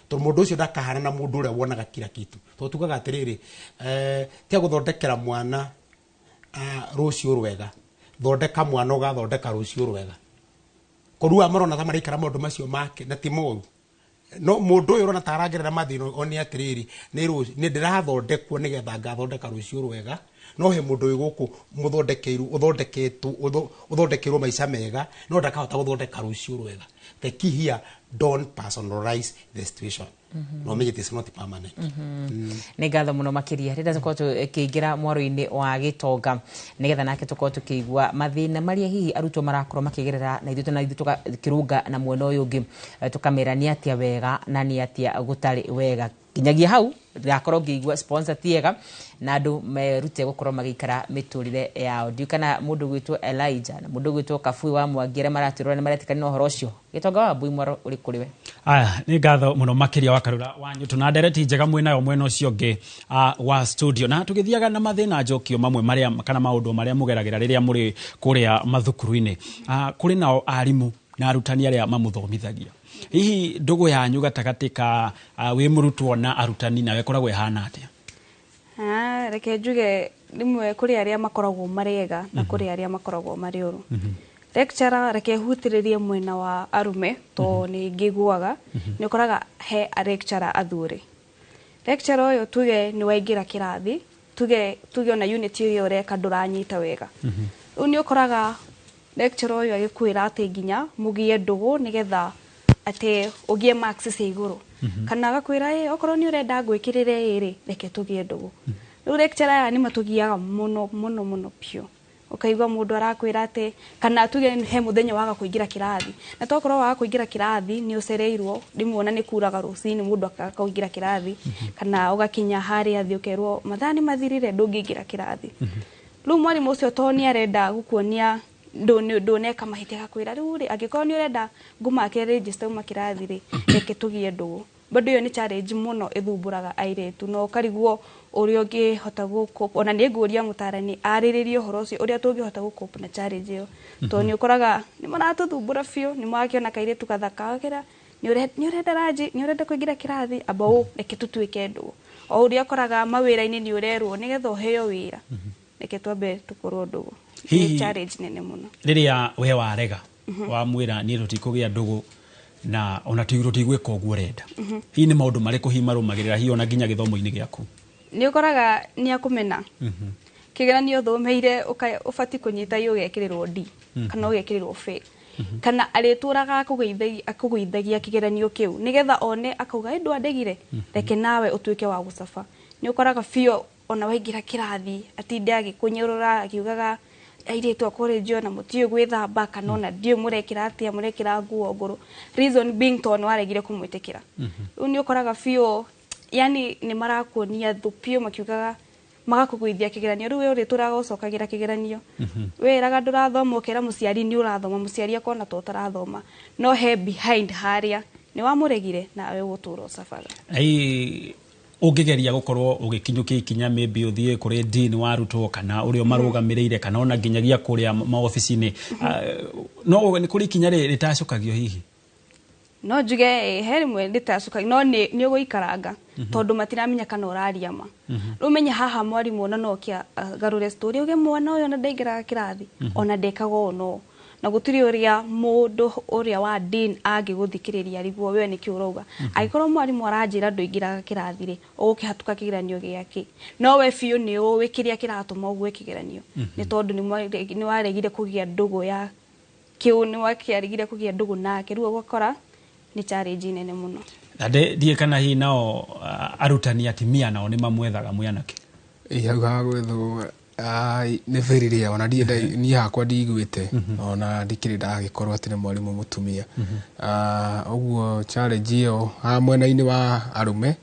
tondũ mũndũ ũcio ndakahana na mũndũ ũrĩa wonaga kila kitu. Tondũ tugaga atĩrĩrĩ, tia gũthondekera mwana rũciũ rwega, thondeka mwana ũgathondeka rũciũ rwega. Korua marona ta maraikara maũndũ macio make na ti moru, no mũndũ ũyũ ũrona ta aragerera mathĩna one atĩrĩrĩ, nĩ ndĩrathondekwo nĩgetha ngathondeka rũciũ rwega. No he mũndũ wĩ gũkũ mũthondekeirwo, ũthondeketwo, ũthondekeirwo maica mega, no ndakahota gũthondeka rũciũ rwega. The key here, don't personalize the situation. No menye it is not permanent. Nĩ ngatho mũno makĩria. Rĩrĩa tũkorwo tũkĩingĩra mwaro-inĩ wa gĩtonga, nĩgetha nake tũkorwo tũkĩigua mathĩna marĩa hihi arutwo marakorwo makĩgerera, na ithuĩ tũgakĩrũnga na mwena ũyũ ũngĩ, tũkamera nĩ atĩa wega na nĩ atĩa gũtarĩ wega. Nginyagia hau ngakorwo ngĩigua sponsor ti ega na andũ merute gũkorwo magĩikara mĩtũrĩre yao. Ndiũ kana mũndũ gwĩtwo Elijah na mũndũ gwĩtwo Kabui wa Mwangi arĩa maratwĩrora nĩ maretĩkania na ũhoro ũcio. Gĩtonga wa Mbui, mwaro ũrĩ kũrĩ we. Aya, nĩ ngatho mũno makĩria wa Karura wa Nyũtũ na ndereti njega mwĩnayo mwena ũcio ũngĩ wa studio. Na tũgĩthiaga na mathĩna njokio mamwe marĩa kana maũndũ marĩa mũgeragĩra rĩrĩa mũrĩ kũrĩa mathukuru-inĩ, kũrĩ nao arimũ na arutani arĩa mamũthomithagia. Hihi ndũgũ yanyu gatagatĩ ka wĩ mũrutwo na arutani nayo ĩkoragwo ĩhana atĩa? Reke njuge rĩmwe kũrĩ arĩa makoragwo marĩ ega na kũrĩ arĩa makoragwo marĩ ũru. Lecturer, reke hutĩrĩrie mwena wa arume to nĩ ngĩiguaga nĩ ũkoraga he a lecturer athuri. Lecturer ũyũ, tuge nĩ waingĩra kĩrathi, tuge ona unit ĩrĩa ũreka ndũranyita wega, rĩu nĩ ũkoraga lecturer ũyũ agĩkwĩra atĩ nginya mũgĩe ndũgũ nĩgetha atĩ ũgĩe marks cia igũrũ, kana agakwĩra, "Ĩ okorwo nĩ ũrenda ngwĩkĩrĩre ĩ rĩ, reke tũgĩe ndũgũ." Rĩu lecturer aya nĩ matũgiaga mũno mũno mũno biũ. Ũkaigua mũndũ arakwĩra atĩ kana tuge he mũthenya waga kũingĩra kĩrathi, na tokorwo waga kũingĩra kĩrathi nĩ ũcereirwo, rĩmwe ona nĩ kuraga rũcinĩ, mũndũ akaga kũingĩra kĩrathi, kana ũgakinya harĩa thĩ ũkerwo mathaa nĩ mathirire, ndũngĩingĩra kĩrathi. Rĩu mwarimũ ũcio to nĩ arenda gũkuonia ndũneka mahĩtia, agakwĩra, "Rĩu rĩ, angĩkorwo nĩ ũrenda ngũmakĩre register uma kĩrathi rĩ, reke tũgĩe ndũgũ." Bado ĩyo nĩ challenge mũno ĩthumbũraga airĩtu, na ũkarigwo ũrĩa ũngĩhota gũcope. Ona nĩ ngũria mũtarani arĩrĩrie ũhoro ũcio, ũrĩa tũngĩhota gũcope na challenge ĩyo, tondũ nĩ ũkoraga nĩ maratũthumbũra biũ. Nĩ makĩona kairĩtu gathaka, gakĩra nĩ ũrenda ranji, nĩ ũrenda kũingĩra kĩrathi, amba ũ reke tũtuĩke ndũgũ. O ũrĩa ũkoraga mawĩra-inĩ nĩ ũrerwo nĩgetha ũheo wĩra, reke twambe tũkorwo ndũgũ. Nĩ challenge nene mũno. Rĩrĩa we warega, wamwĩra niĩ tũtikũgĩa ndũgũ na ona tũtigwĩka ũguo ũrenda, hihi nĩ maũndũ marĩkũ hihi marũmagĩrĩra, hihi ona nginya gĩthomo-inĩ gĩaku? Nĩ ũkoraga nĩ akũmena. Kĩgeranio thomeire ũbatiĩ kũnyita ĩ, ũgekĩrĩrwo D kana ũgekĩrĩrwo fail, kana arĩtũraga akũgũithagia kĩgeranio kĩu nĩgetha one, akauga, "Ĩ, ndwandegire, reke nawe ũtuĩke wa gũcaba." Nĩ ũkoraga biũ ona waingĩra kĩrathi atinde agĩkũnyũrũra, akiugaga airĩtu a college ona mũtiũĩ gwĩthamba, kana ona ndiũĩ mũrekĩra atĩa, mũrekĩra nguo ngũrũ, reason being tondũ nĩ waregire kũmwĩtĩkĩra. Rĩu nĩ ũkoraga biũ yani nĩ marakuonia thũ biũ, makiugaga magakũgũithia kĩgeranio. Rĩu we ũrĩtũraga ũcokagĩra kĩgeranio, wĩraga ndũrathoma, ũkera mũciari nĩ ũrathoma, mũciari akona ta ũtarathoma, no he behind harĩa nĩ wamũregire nawe ũgũtũra ũcabaga. Hihi ũngĩgeria gũkorwo ũgĩkinyũkia ikinya, maybe ũthiĩ kũrĩ dean wa arutwo kana ũrĩa ũmarũgamĩrĩire, kana ona nginyagia kũrĩa maobici-inĩ, no nĩ kũrĩ ikinya rĩtacũkagio hihi? No njuge he rĩmwe rĩtacũkagia, no nĩ ũgũikaranga tondũ matiramenya kana ũraria ma. Rĩu menye haha mwarimũ ona no oke agarũre story, uge mwana ũyũ ona ndaingĩraga kĩrathi, ona ndekaga ũũ, no na gũtirĩ ũrĩa mũndũ ũrĩa wa dean angĩgũthikĩrĩria arigwo we nĩkĩ ũrauga. Angĩkorwo mwarimũ aranjĩra ndũingĩraga kĩrathi rĩ, ũgũkĩhatũka kĩgeranio gĩake, no we biũ nĩ ũĩ kĩrĩa kĩratũma ũgwe kĩgeranio nĩ tondũ nĩ waregire kũgĩa ndũgũ ya kĩu, nĩ wakĩaregire kũgĩa ndũgũ nake. Rĩu ũgakora nĩ challenge nene mũno. Na ndiĩ kana hihi nao arutani atimia nao nĩ mamwethaga mwanake? Ĩ, hau ha gwethwo, ai, nĩ very rare. Ona ndiĩ niĩ hakwa ndiguĩte, ona ndikĩrĩ ndagĩkorwo atĩ nĩ mwarimũ mũtumia. Ũguo challenge ĩyo haha mwena-inĩ wa arũme,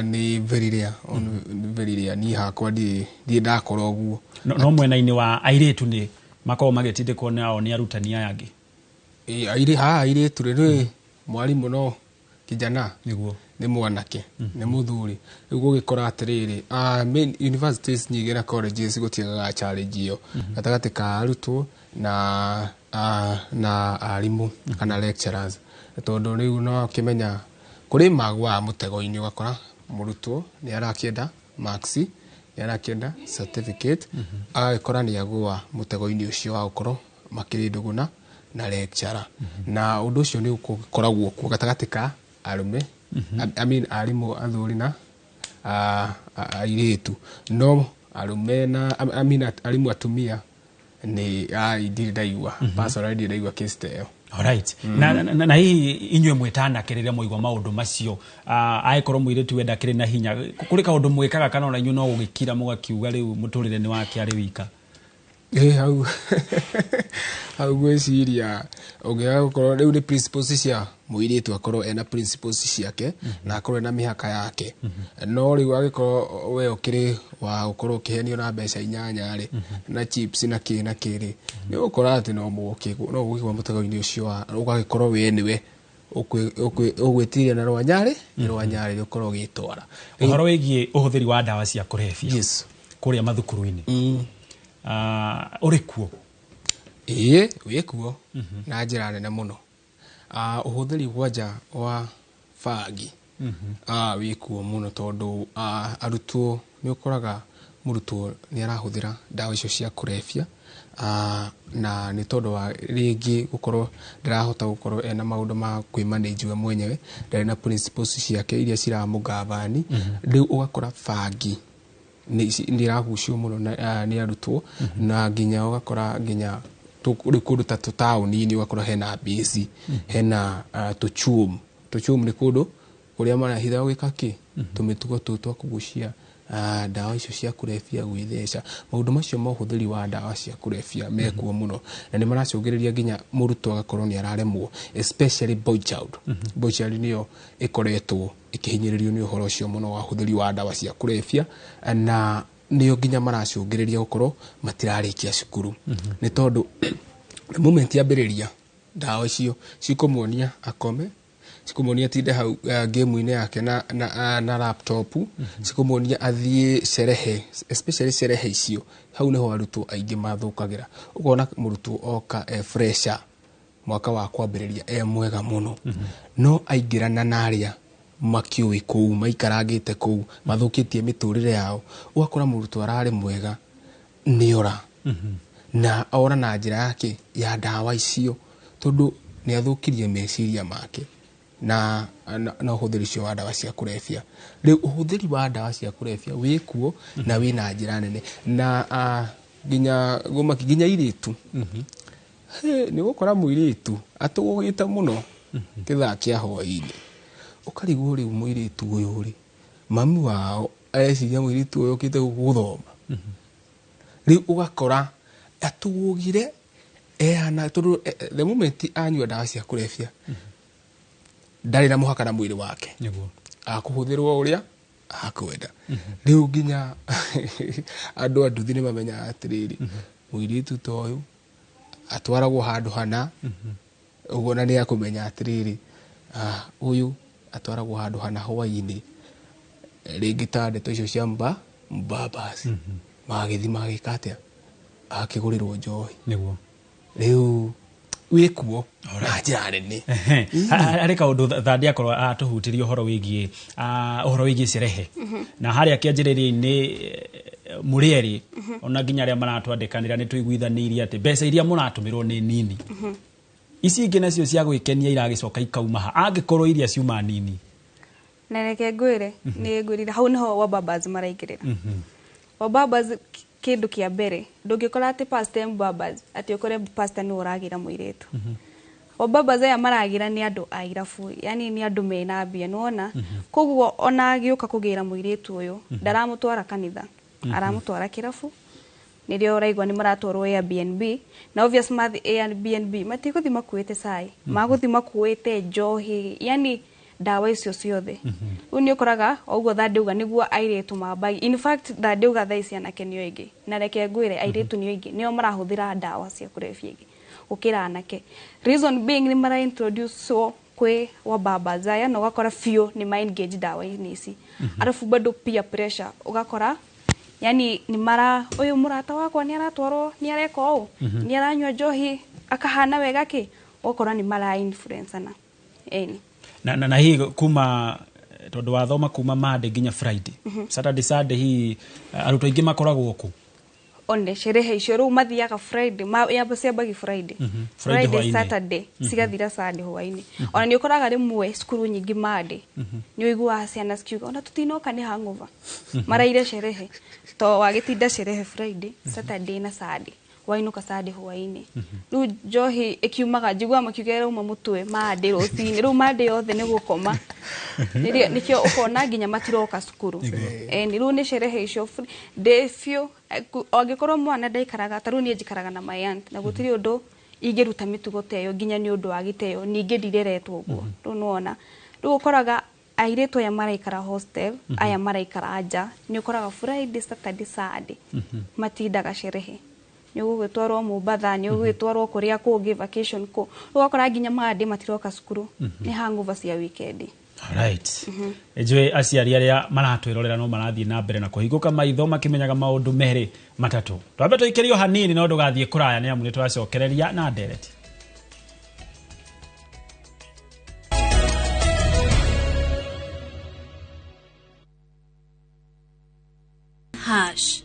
nĩ very rare, nĩ very rare. Niĩ hakwa ndirĩ ndakora ũguo. No mwena-inĩ wa airĩtu nĩ makoragwo magĩtindĩkwo nao nĩ arutani aya angĩ? Ĩ, haha airĩtu rĩ, rĩ mwarimũ no kijana, nĩ mwanake, nĩ mũthuri. Rĩu gũgĩkora atĩrĩrĩ, main universities nyingĩ na colleges gũtiagaga challenge ĩyo gatagatĩ ka arutwo na arimũ kana lecturers, tondũ rĩu no kĩmenya kũrĩ magwaga mũtego-inĩ, ũgakora mũrutwo nĩ arakĩenda marks, nĩ arakĩenda certificate, agagĩkora nĩ agũa mũtego-inĩ ũcio wa gũkorwo makĩrĩ ndũgũ na lecturer, na ũndũ ũcio nĩ ũkoragwo kuo gatagatĩ ka arũme, I mean arimũ athuri na airĩtu, no arũme na I mean arimũ atumia nĩ ndirĩ ndaigua, personally ndirĩ ndaigua case ta ĩyo. Alright. Na hihi inyuĩ mwĩtanake rĩrĩa mwaigua maũndũ macio, angĩkorwo mũirĩtu wenda akĩrĩ na hinya, kũrĩ kaũndũ mwĩkaga kana ona inyuĩ no gũgĩkira mũgakiuga rĩu mũtũrĩre nĩ wake arĩ wika? Ĩ, hau ngwĩciria ũngĩaga gũkorwo rĩu nĩ principles cia mũirĩtu, akorwo ena principles ciake na akorwo ena mĩhaka yake. No rĩu angĩkorwo we ũkĩrĩ wa gũkorwo ũkĩhenio na mbeca 8 rĩ, na chips na kĩ na kĩ rĩ, nĩ ũgũkora atĩ no ũgũkĩgwa mũtego-inĩ ũcio wa ũgagĩkorwo we nĩwe ũgwĩtiria na rwanyarĩ rwanyarĩ ũkorwo ũgĩtwara. Ũhoro wĩgiĩ ũhũthĩri wa ndawa cia kũrebia kũrĩa mathukuru-inĩ, ũrĩ kuo? Ĩĩ, wĩ kuo na njĩra nene mũno. Ũhũthĩri kwanja wa bangi wĩ kuo mũno, tondũ arutwo nĩ ũkoraga mũrutwo nĩ arahũthĩra ndawa icio cia kũrebia, na nĩ tondũ wa rĩngĩ gũkorwo ndarahota gũkorwo ena maũndũ ma kwĩmanage we mwenyewe, ndarĩ na principles ciake iria ciramũgavani. Rĩu ũgakora bangi nĩ ĩragucio mũno nĩ arutwo, na nginya ũgakora nginya rĩu kũndũ ta tũtaũni-inĩ ũgakora hena base, hena tũchum. Tũchum nĩ kũndũ kũrĩa marahitha gwĩka kĩ tũmĩtugo tũu twa kũgucia ndawa icio cia kũrebia, gwĩtheca, maũndũ macio ma ũhũthĩri wa ndawa cia kũrebia mekuo mũno, na nĩ maracũngĩrĩria nginya mũrutwo agakorwo nĩ araremwo, especially boy child. Boy child nĩyo ĩkoretwo ĩkĩhinyĩrĩrio nĩ ũhoro ũcio mũno wa ũhũthĩri wa ndawa cia kũrebia, na nĩo nginya maracũngĩrĩria gũkorwo matirarĩkia cukuru, nĩ tondũ the moment yambĩrĩria ndawa icio cikũmuonia akome. Cikũmuonia atinde hau game-inĩ yake na laptop. Cikũmuonia athiĩ cerehe, especially cerehe icio. Hau nĩho arutwo aingĩ mathũkagĩra. Ũkona mũrutwo oka e fresher, mwaka wa kwambĩrĩria e mwega mũno, no aingĩrana na arĩa makĩũĩ kũu maikarangĩte kũu mathũkĩtie mĩtũrĩre yao, ũgakora mũrutwo ararĩ mwega nĩora, na ora na njĩra yake ya ndawa icio, tondũ nĩ athũkirie meciria make na ũhũthĩri ũcio wa ndawa cia kũrebia. Rĩu ũhũthĩri wa ndawa cia kũrebia wĩkuo na wĩna njĩra nene na nginya gũmaki nginya airĩtu. Nĩ ũgũkora mũirĩtu atũgũgĩte mũno kĩthaa kĩa hwaĩ-inĩ, ũkarigwo rĩu mũirĩtu ũyũ rĩ, mami wao areciria mũirĩtu ũyũ ũkĩte gũkũ gũthoma. Rĩu ũgakora atũgũgire ehana, tondũ the moment anyua ndawa cia kũrebia ndarĩ na mũhaka na mwĩrĩ wake, akũhũthĩrwo ũrĩa akwenda. Rĩu nginya andũ a nduthi nĩ mamenyaga atĩrĩrĩ, mũirĩtu ta ũyũ atwaragwo handũ hana ũguo, na nĩ akũmenya atĩrĩrĩ, ũyũ atwaragwo handũ hana hwaĩ-inĩ, rĩngĩ ta ndeto icio cia mbabas, magagĩthiĩ magagĩka atĩa, akĩgũrĩrwo njohi. Rĩu wĩkuo na njĩra nene. Harĩ kaũndũ Thandi akorwo atũhutirie ũhoro wĩgiĩ cerehe na harĩa kĩanjĩrĩria-inĩ, mũrĩ erĩ ona nginya arĩa maratwandĩkanĩra nĩ tũiguithanĩirie atĩ mbeca iria mũratũmĩrwo nĩ nini, ici ingĩ nacio cia gwĩkenia iragĩcoka ikauma ha angĩkorwo iria ciuma nini? Na reke ngwĩre, nĩ ngwĩrire hau nĩho wababas maraingĩrĩra. Wababas, kĩndũ kĩa mbere, ndũngĩkora atĩ pastor mbabas, atĩ ũkore pastor nĩwe ũragĩra mũirĩtu. Wababas aya maragĩra nĩ andũ a irabu, yani nĩ andũ mena mbia, nĩwona? Koguo ona agĩũka kũgĩra mũirĩtu ũyũ, ndaramũtwara kanitha, aramũtwara kĩrabu. Nĩrĩo ũraigua nĩ maratwarwo Airbnb, na obvious mathi Airbnb matigũthi makuĩte cai, magũthi makuĩte njohi, yani ndawa icio ciothe. Rĩu nĩ ũkoraga o ũguo Thandĩ nĩguo airĩtu mambagi. In fact, Thandĩ thaa ici anake nĩo aingĩ, na reke ngwĩre, airĩtu nĩo aingĩ, nĩo marahũthĩra ndawa cia kũrebia aingĩ gũkĩra anake. Reason being, nĩ mara introduce kwĩ wababas aya na ũgakora biũ nĩ ma engage ndawa-inĩ ici. Arabu bado peer pressure, ũgakora yani nĩ mara ũyũ mũrata wakwa nĩ aratwarwo, nĩ areka ũũ, nĩ aranyua njohi akahana wega kĩ, ũgakora nĩ mara influence ana ĩni. Na hihi kuma tondũ wathoma kuma Monday nginya Friday, Saturday, Sunday, hihi arutwo aingĩ makoragwo kũ? One sherehe icio rĩu mathiaga Friday, yamba ciambagi Friday. Friday hwaĩ-inĩ. Saturday cigathira Sunday hwaĩ-inĩ. Ona nĩ ũkoraga rĩmwe cukuru nyingĩ Monday nĩ ũiguaga ciana cikiuga ona tũtinoka nĩ hangover, maraire sherehe, to wagĩtinda sherehe Friday, Saturday na Sunday, wainũka Sunday hwaĩ-inĩ. Rĩu njohi ĩkiumaga, njiguaga makiuga ĩrauma mũtwe Monday rũcinĩ. Rĩu Monday yothe nĩ gũkoma. Nĩkĩo ũkona nginya matiroka cukuru. Nĩ rĩu nĩ sherehe icio ndĩ biũ. Angĩkorwo mwana ndaikaraga ta rĩu niĩ njikaraga na my aunt, na gũtirĩ ũndũ ingĩruta mĩtugo ta ĩyo, nginya nĩ ũndũ wa gĩtĩo, ningĩ ndireretwo ũguo. Rĩu nĩwona rĩu ũkoraga airĩtu aya maraikara hostel, aya maraikara nja, nĩ ũkoraga Friday, Saturday, Sunday matindaga sherehe, nĩ ũgũgĩtwarwo Mombatha, nĩ ũgũgĩtwarwo kũrĩa kũngĩ vacation kũ. Rĩu ũgakora nginya Monday matiroka cukuru, nĩ hangover cia weekend. Alright. Njũĩ aciari arĩa maratwĩrorera no marathiĩ na mbere na kũhingũka maitho makĩmenyaga maũndũ merĩ matatũ. Twambe tũikĩrio hanini, no ndũgathiĩ kũraya nĩ amu nĩ twacokereria na ndereti. Hash.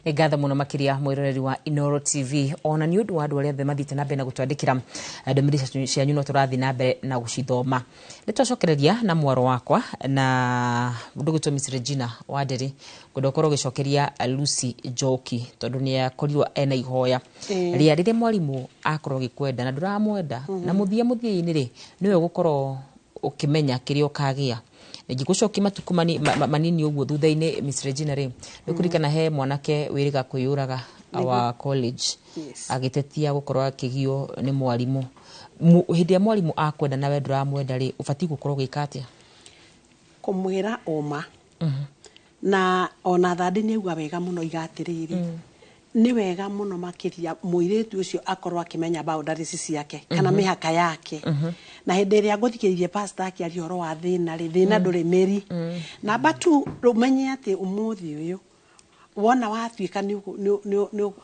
Nĩ ngatho mũno makĩria mwĩroreri wa Inoro TV, ona nĩ ũndũ wa andũ arĩa othe mathiĩte na mbere na gũtwandĩkĩra ndũmĩrĩri cianyu, no tũrathiĩ na mbere na gũcithoma. Nĩ twacokereria na mwaro wakwa na mũndũ gwĩtwo Miss Regina Wanderi, ngwenda ũkorwo ũgĩcokeria Lucy Njoki, tondũ nĩ akorirwo ena ihoya rĩa rĩrĩa mwarimũ akorwo agĩkwenda na ndũramwenda, na mũthia mũthia-inĩ rĩ, nĩwe ũgũkorwo ũkĩmenya kĩrĩa ũkagĩa. Ngĩgũcokia matukũ manini ũguo thutha-inĩ, Miss Regina rĩ, nĩ kũririkana he mwanake wĩrĩga kwĩyũraga wa college, agĩtetia gũkorwo akĩgio nĩ mwarimũ. Hĩndĩ ĩrĩa mwarimũ akwenda nawe ndũramwenda rĩ, ũbatiĩ gũkorwo ũgĩka atĩa? Kũmwĩra ũma, na ona Thandĩ nĩ auga wega mũno, iga atĩrĩrĩ, Nĩ wega mũno makĩria mũirĩtu ũcio akorwo akĩmenya boundaries ciake kana mĩhaka yake. Na hĩndĩ ĩrĩa ngũthikĩrĩirie pastor akĩaria ũhoro wa thĩna rĩ, thĩna ndũrĩ mĩri. Namba two, ũmenye atĩ ũmũthĩ ũyũ wona watuĩka nĩ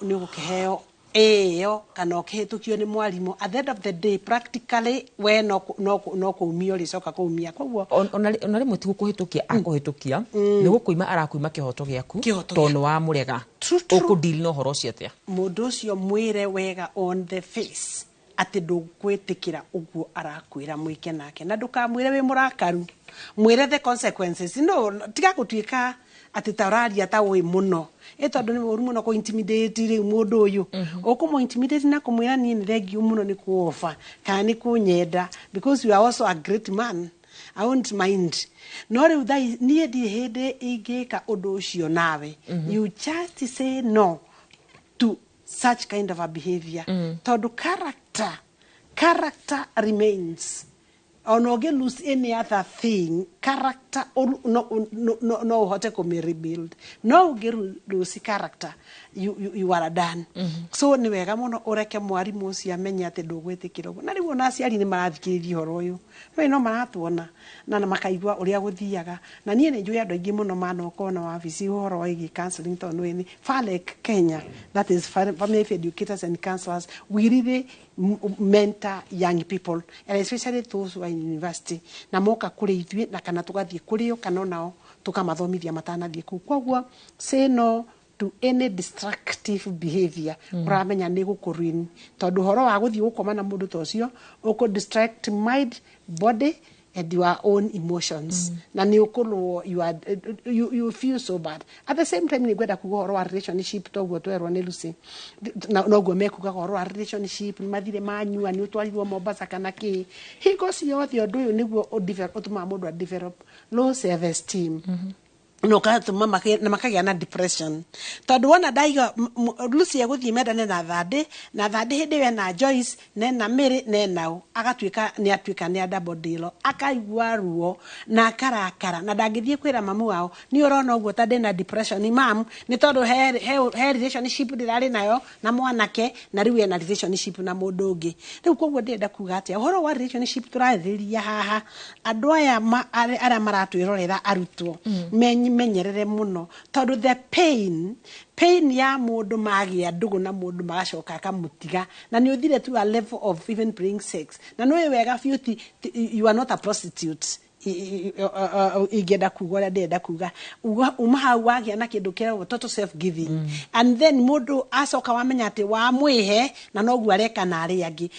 ũgũkĩheo ĩyo kana ũkĩhĩtũkio nĩ mwarimũ, at the end of the day, practically we no kũumia ũrĩcoka kũumia. Koguo ona rĩmwe ti gũkũhĩtũkia akũhĩtũkia, nĩ gũkũima arakuima kĩhoto gĩaku. Kĩhoto. Tondũ nĩ wamũrega. Ũkũdeal na ũhoro ũcio atĩa? Mũndũ ũcio mwĩre wega on the face atĩ ndũgwĩtĩkĩra ũguo arakwĩra mwĩke nake, na ndũkamwĩre wĩ mũrakaru, mwĩre the consequences. No tiga gũtuĩka atĩ ta ũraria ta ũĩ mũno, ĩ tondũ nĩ ũru mũno kũ intimidate rĩu mũndũ ũyũ. Ũkũmũ intimidate na kũmwĩra niĩ nĩ thengiũ mũno nĩ kũoba kana nĩ kũnyenda, because you are also a great man, I won't mind. No rĩu thaa niĩ ndirĩ hĩndĩ ingĩka ũndũ ũcio nawe. You just say no to such kind of a behavior, tondũ character remains. Ona ũngĩ lose any other thing, character no ũhote kũmĩ rebuild, no ũngĩ lose character, you are done. So nĩ wega mũno ũreke mwarimũ ũcio amenye atĩ ndũgwĩtĩkĩra ũguo. Na rĩu ona aciari nĩ marathikĩrĩria ũhoro ũyũ no no maratuona na makaigua ũrĩa gũthiaga. Na niĩ nĩ njũĩ andũ aingĩ mũno manoka ona wabici ũhoro wĩgiĩ counseling, tondũ nĩ FALEC Kenya, that is Family Educators and Counselors, we really mentor young people and especially those who are in university, na moka kũrĩ ithuĩ na kana tũgathiĩ kũrĩ o kana onao tũkamathomithia matanathiĩ kũu. Koguo say no to any destructive behavior. Ũramenya nĩ gũkũruin, tondũ ũhoro wa gũthiĩ gũkoma na mũndũ ta ũcio ũkũ distract mind, body and your own emotions, na nĩ ũkũrwo you feel so bad. At the same time, nĩ ngwenda kuga ũhoro wa relationship, toguo twerwo nĩ Lucy na noguo mekugaga ũhoro wa relationship, nĩ mathire manyua, nĩ ũtwarirwo Mombasa kana kĩ. Hingo ciothe ũndũ ũyũ nĩguo ũtũmaga mũndũ a develop low self esteem na ũgatũma na makagĩa na depression, tondũ wona ndaiga Lucy egũthiĩ mendane na Thandĩ, na Thandĩ hĩndĩ ĩyo ena Joyce na ena Mary na enao, agatuĩka nĩ atuĩka nĩ a double deal, akaigua ruo na akarakara, na ndangĩthiĩ kwĩra mamu wao, nĩ ũrona ũguo ta ndĩna depression mam, nĩ tondũ he relationship ndĩrarĩ nayo na mwanake na rĩu ena relationship na mũndũ ũngĩ. Rĩu koguo ndĩrenda kuga atĩa ũhoro wa relationship tũrarĩrĩria haha, andũ aya arĩa maratwĩrorera, arutwo, menyerere mũno, tondũ the pain ya mũndũ magĩa ndũgũ na mũndũ magacoka akamũtiga, na nĩ ũthire to a level of even playing sex, na nĩ wega biũ you are not a prostitute. Ingĩenda kuga ũrĩa ndĩrenda kuga, uma hau wagĩa na kĩndũ kĩragwo total self giving, and then mũndũ acoka wamenya atĩ wamwĩhe na noguo areka na arĩa angĩ,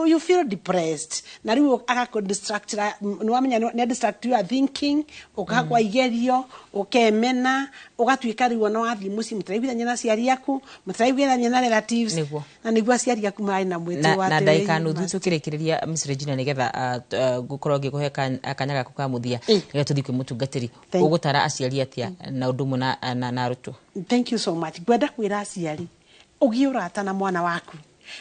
you feel depressed, na rĩu agakũ distract, nĩ wamenya nĩ distract your thinking, ũkagwa igerio, ũkemena, ũgatuĩka rĩu ona wathiĩ mũciĩ mũtiraiguithania na aciari aku, mũtiraiguithania na relatives. Na nĩguo aciari aku marĩ na mwĩtĩ wa na atĩ wĩ ndagĩka nuthu university. Tũkĩrĩkĩrĩria, Miss Regina, nĩgetha ngũkorwo ngĩkũhe kanya gaku ka mũthia, nĩgetha tũthiĩ kwĩ mũtungatĩri. Ũgũtara aciari atĩa na ũndũ ũmwe na arutwo? Thank you so much. Ngwenda kwĩra aciari, ũgĩe ũrata na mwana waku.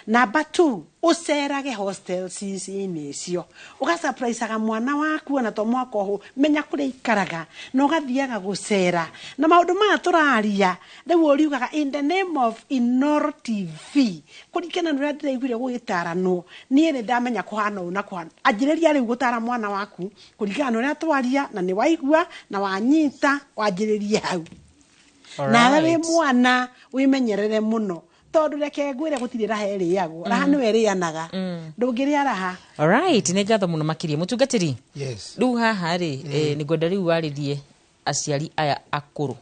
Namba two, ũcerage hostels ici-inĩ icio, ũgasurprisaga mwana waku ona to mwaka ũhũ, menya kũrĩa ikaraga na ũgathiaga gũcera na maũndũ maya tũraria rĩu ũriugaga in the name of Inoro TV, kũringana na ũrĩa ndĩraiguire gũgĩtaranwo, niĩ nĩ ndamenya kũhana ũũ na kũhana. Anjĩrĩria rĩu gũtara mwana waku kũringana na ũrĩa twaria, na nĩ waigua na wanyita, wanjĩrĩrie hau. Nawe wĩ mwana wĩmenyerere mũno, tondũ reke ngwĩre gũtirĩ raha ĩrĩagwo, raha nĩwe ĩrĩanaga, ndũngĩrĩa raha. Alright, nĩ ngatho mũno makĩria, mũtungatĩri. Yes. Rĩu haha rĩ, nĩ ngwenda rĩu warĩrie aciari aya akũrũ,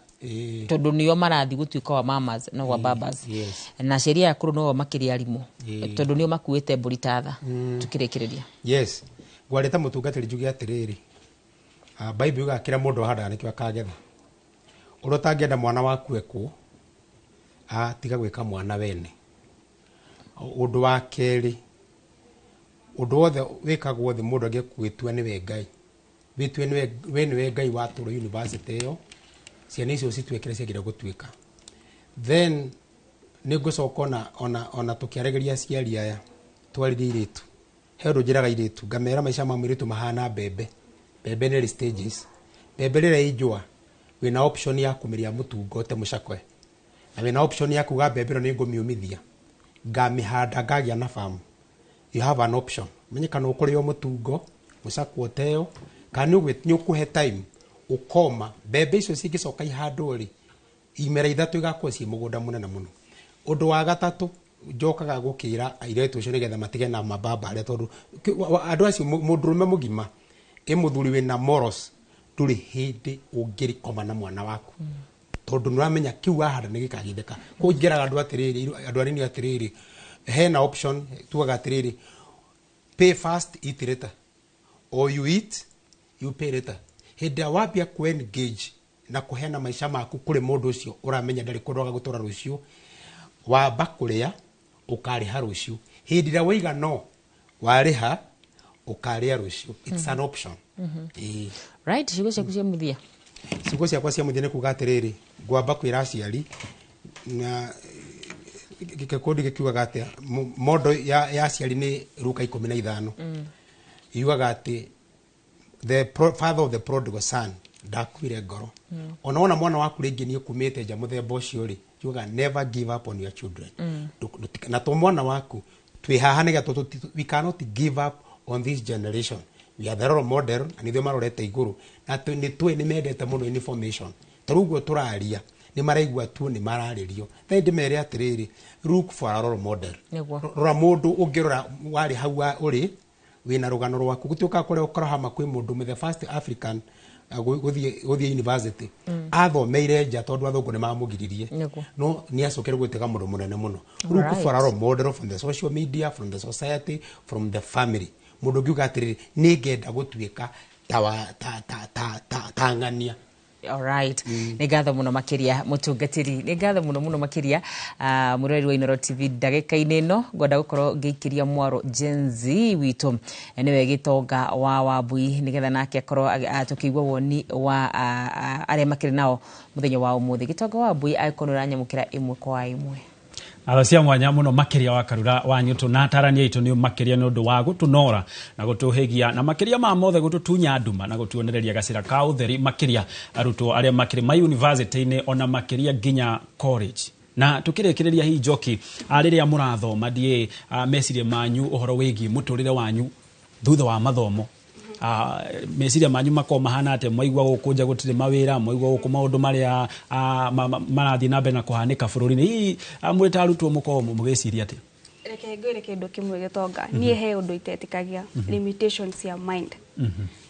tondũ nĩo marathiĩ gũtuĩka wa mamas na wa babas, na aciari aya akũrũ no makĩria arimũ, tondũ nĩo makuĩte mbũri ta tha. Tukĩrĩkĩrĩria. Yes, ngwarĩte mũtungatĩri njuge atĩrĩrĩ, Bible yugaga kĩrĩa mũndũ ahandaga nĩkĩo akagetha. Ũrĩa ũtangĩenda mwana waku ekwo, tiga gwĩka mwana wene. Ũndũ wa kerĩ, ũndũ wothe wĩkagwo thĩ mũndũ angĩgwĩtua nĩwe Ngai, wĩtue nĩwe, we nĩwe Ngai watũra university ĩyo, ciana icio cituĩke kĩrĩa ciagĩrĩire gũtuĩka. Then nĩ ngũcoka ona tũkĩaragĩria aciari aya twarire airĩtu, he ũndũ njĩraga airĩtu ngamera maica ma mũirĩtu mahana mbembe. Mbembe nĩ ĩrĩ stages. Mbembe rĩrĩa ĩ njũa, wĩna option ya kũmĩrĩa mũtungo ũte mũcakwe. Na wĩna option ya kuga mbembe ĩno nĩ ngũmiumithia, ngamĩhanda, ngagĩa na farm. You have an option. Menye kana ũkũrĩa mũtungo mũcakwo teo, kana nĩ ũkũhe time ũkoma mbembe icio cingĩcoka ihandwo rĩ, imera 3 igakorwo ciĩ mũgũnda mũnene mũno. Ũndũ wa gatatũ njokaga gũkĩra airĩtu acio nĩgetha matige na mababa arĩa, tondũ andũ acio, mũndũrũme mũgima ĩ mũthuri wĩna morals, ndũrĩ hĩndĩ ũngĩrikoma na mwana waku, tondũ nĩ ũramenya kĩu wahanda nĩ gĩkagithĩka. Koguo ingĩraga andũ atĩrĩrĩ, andũ anini atĩrĩrĩ, hena option tugaga atĩrĩrĩ, pay first, eat later, or you eat, you pay later. Hĩndĩ ĩrĩa wambia ku engage na kũheana maica maku kũrĩ mũndũ ũcio ũramenya ndarĩ kũndũ agagũtwara rũciũ, wamba kũrĩa, ũkarĩha rũciũ. Hĩndĩ ĩrĩa waiga no warĩha, ũkarĩa rũciũ. It's an option. Ĩĩ. Right, ciugo ciaku cia mũthia? Ciugo ciakwa cia mũthia nĩ kuga atĩrĩrĩ, ngwamba kwĩra aciari na gĩkundi gĩkiugaga atĩa, mondo ya aciari nĩ Luka 15. Yugaga atĩ the father of the prodigal son ndakuire ngoro. Ona wona mwana waku rĩngĩ nĩ ũkumĩte nja mũthemba ũcio rĩ, yugaga never give up on your children. Na to mwana waku twĩ haha nĩgetha we cannot give up on this generation. We are the role model, na nithuĩ marorete igũrũ, na nĩ tũĩ nĩ mendete mũno information. Ta rĩu ũguo tũraria nĩ maraigua tu nĩ mararĩrio. Thaa ndĩmere atĩrĩrĩ, look for a role model. Rora mũndũ ũngĩrora warĩ hau ũrĩ wĩna rũgano rwaku. Gũtuĩka kũrĩa Oklahoma kwĩ mũndũ, the first African gũthiĩ university. Athomeire nja tondũ athũngũ nĩ mamũgiririe, no nĩ acokire gũtuĩka mũndũ mũnene mũno. Look for a role model from the social media, from the society, from the family. Mũndũ ũngiuga atĩrĩrĩ, nĩ ngenda gũtuĩka ta wa ta ta ta ta ta ng'ania. Alright. Nĩ ngatho mũno makĩria, mũtungatĩri. Nĩ ngatho mũno mũno makĩria, mũroreri wa Inooro TV. Ndagĩka-inĩ ĩno ngwenda gũkorwo ngĩikĩria mwaro Gen Z witũ, nĩwe Gĩtonga wa Wambui, nĩgetha nake akorwo tũkĩigua woni wa arĩa makĩrĩ nao mũthenya wa ũmũthĩ. Gĩtonga wa Wambui, angĩkorwo nĩ ũranyamũkĩra ĩmwe kwa ĩmwe. Atho cia mwanya muno makiria wa Karura wa Nyutu na atarani aitũ nĩ makiria nĩ ũndũ wa gũtũnora na gũtũhĩgia, na makiria ma mothe gũtũtunya nduma na gũtuonereria gacĩra ka ũtheri, makiria arutwo arĩa makĩrĩ ma university-inĩ ona makiria nginya college. Na tukĩrĩkĩrĩria hihi, Njoki, rĩrĩa mũrathoma ndiĩ meciria manyu ũhoro wĩgiĩ mũtũrĩre wanyu thutha wa mathomo, meciria manyu makorwo mahana atĩa? Mwaigua gũkũ nja gũtirĩ mawĩra, mwaigua gũkũ maũndũ marĩa marathiĩ na mbere na kũhanĩka bũrũri-inĩ, hihi mwĩ ta arutwo mũkorwo mũgĩciria atĩa? Reke ngwĩre kĩndũ kĩmwe, Gĩtonga. Niĩ he ũndũ itetĩkagia, limitations cia mind.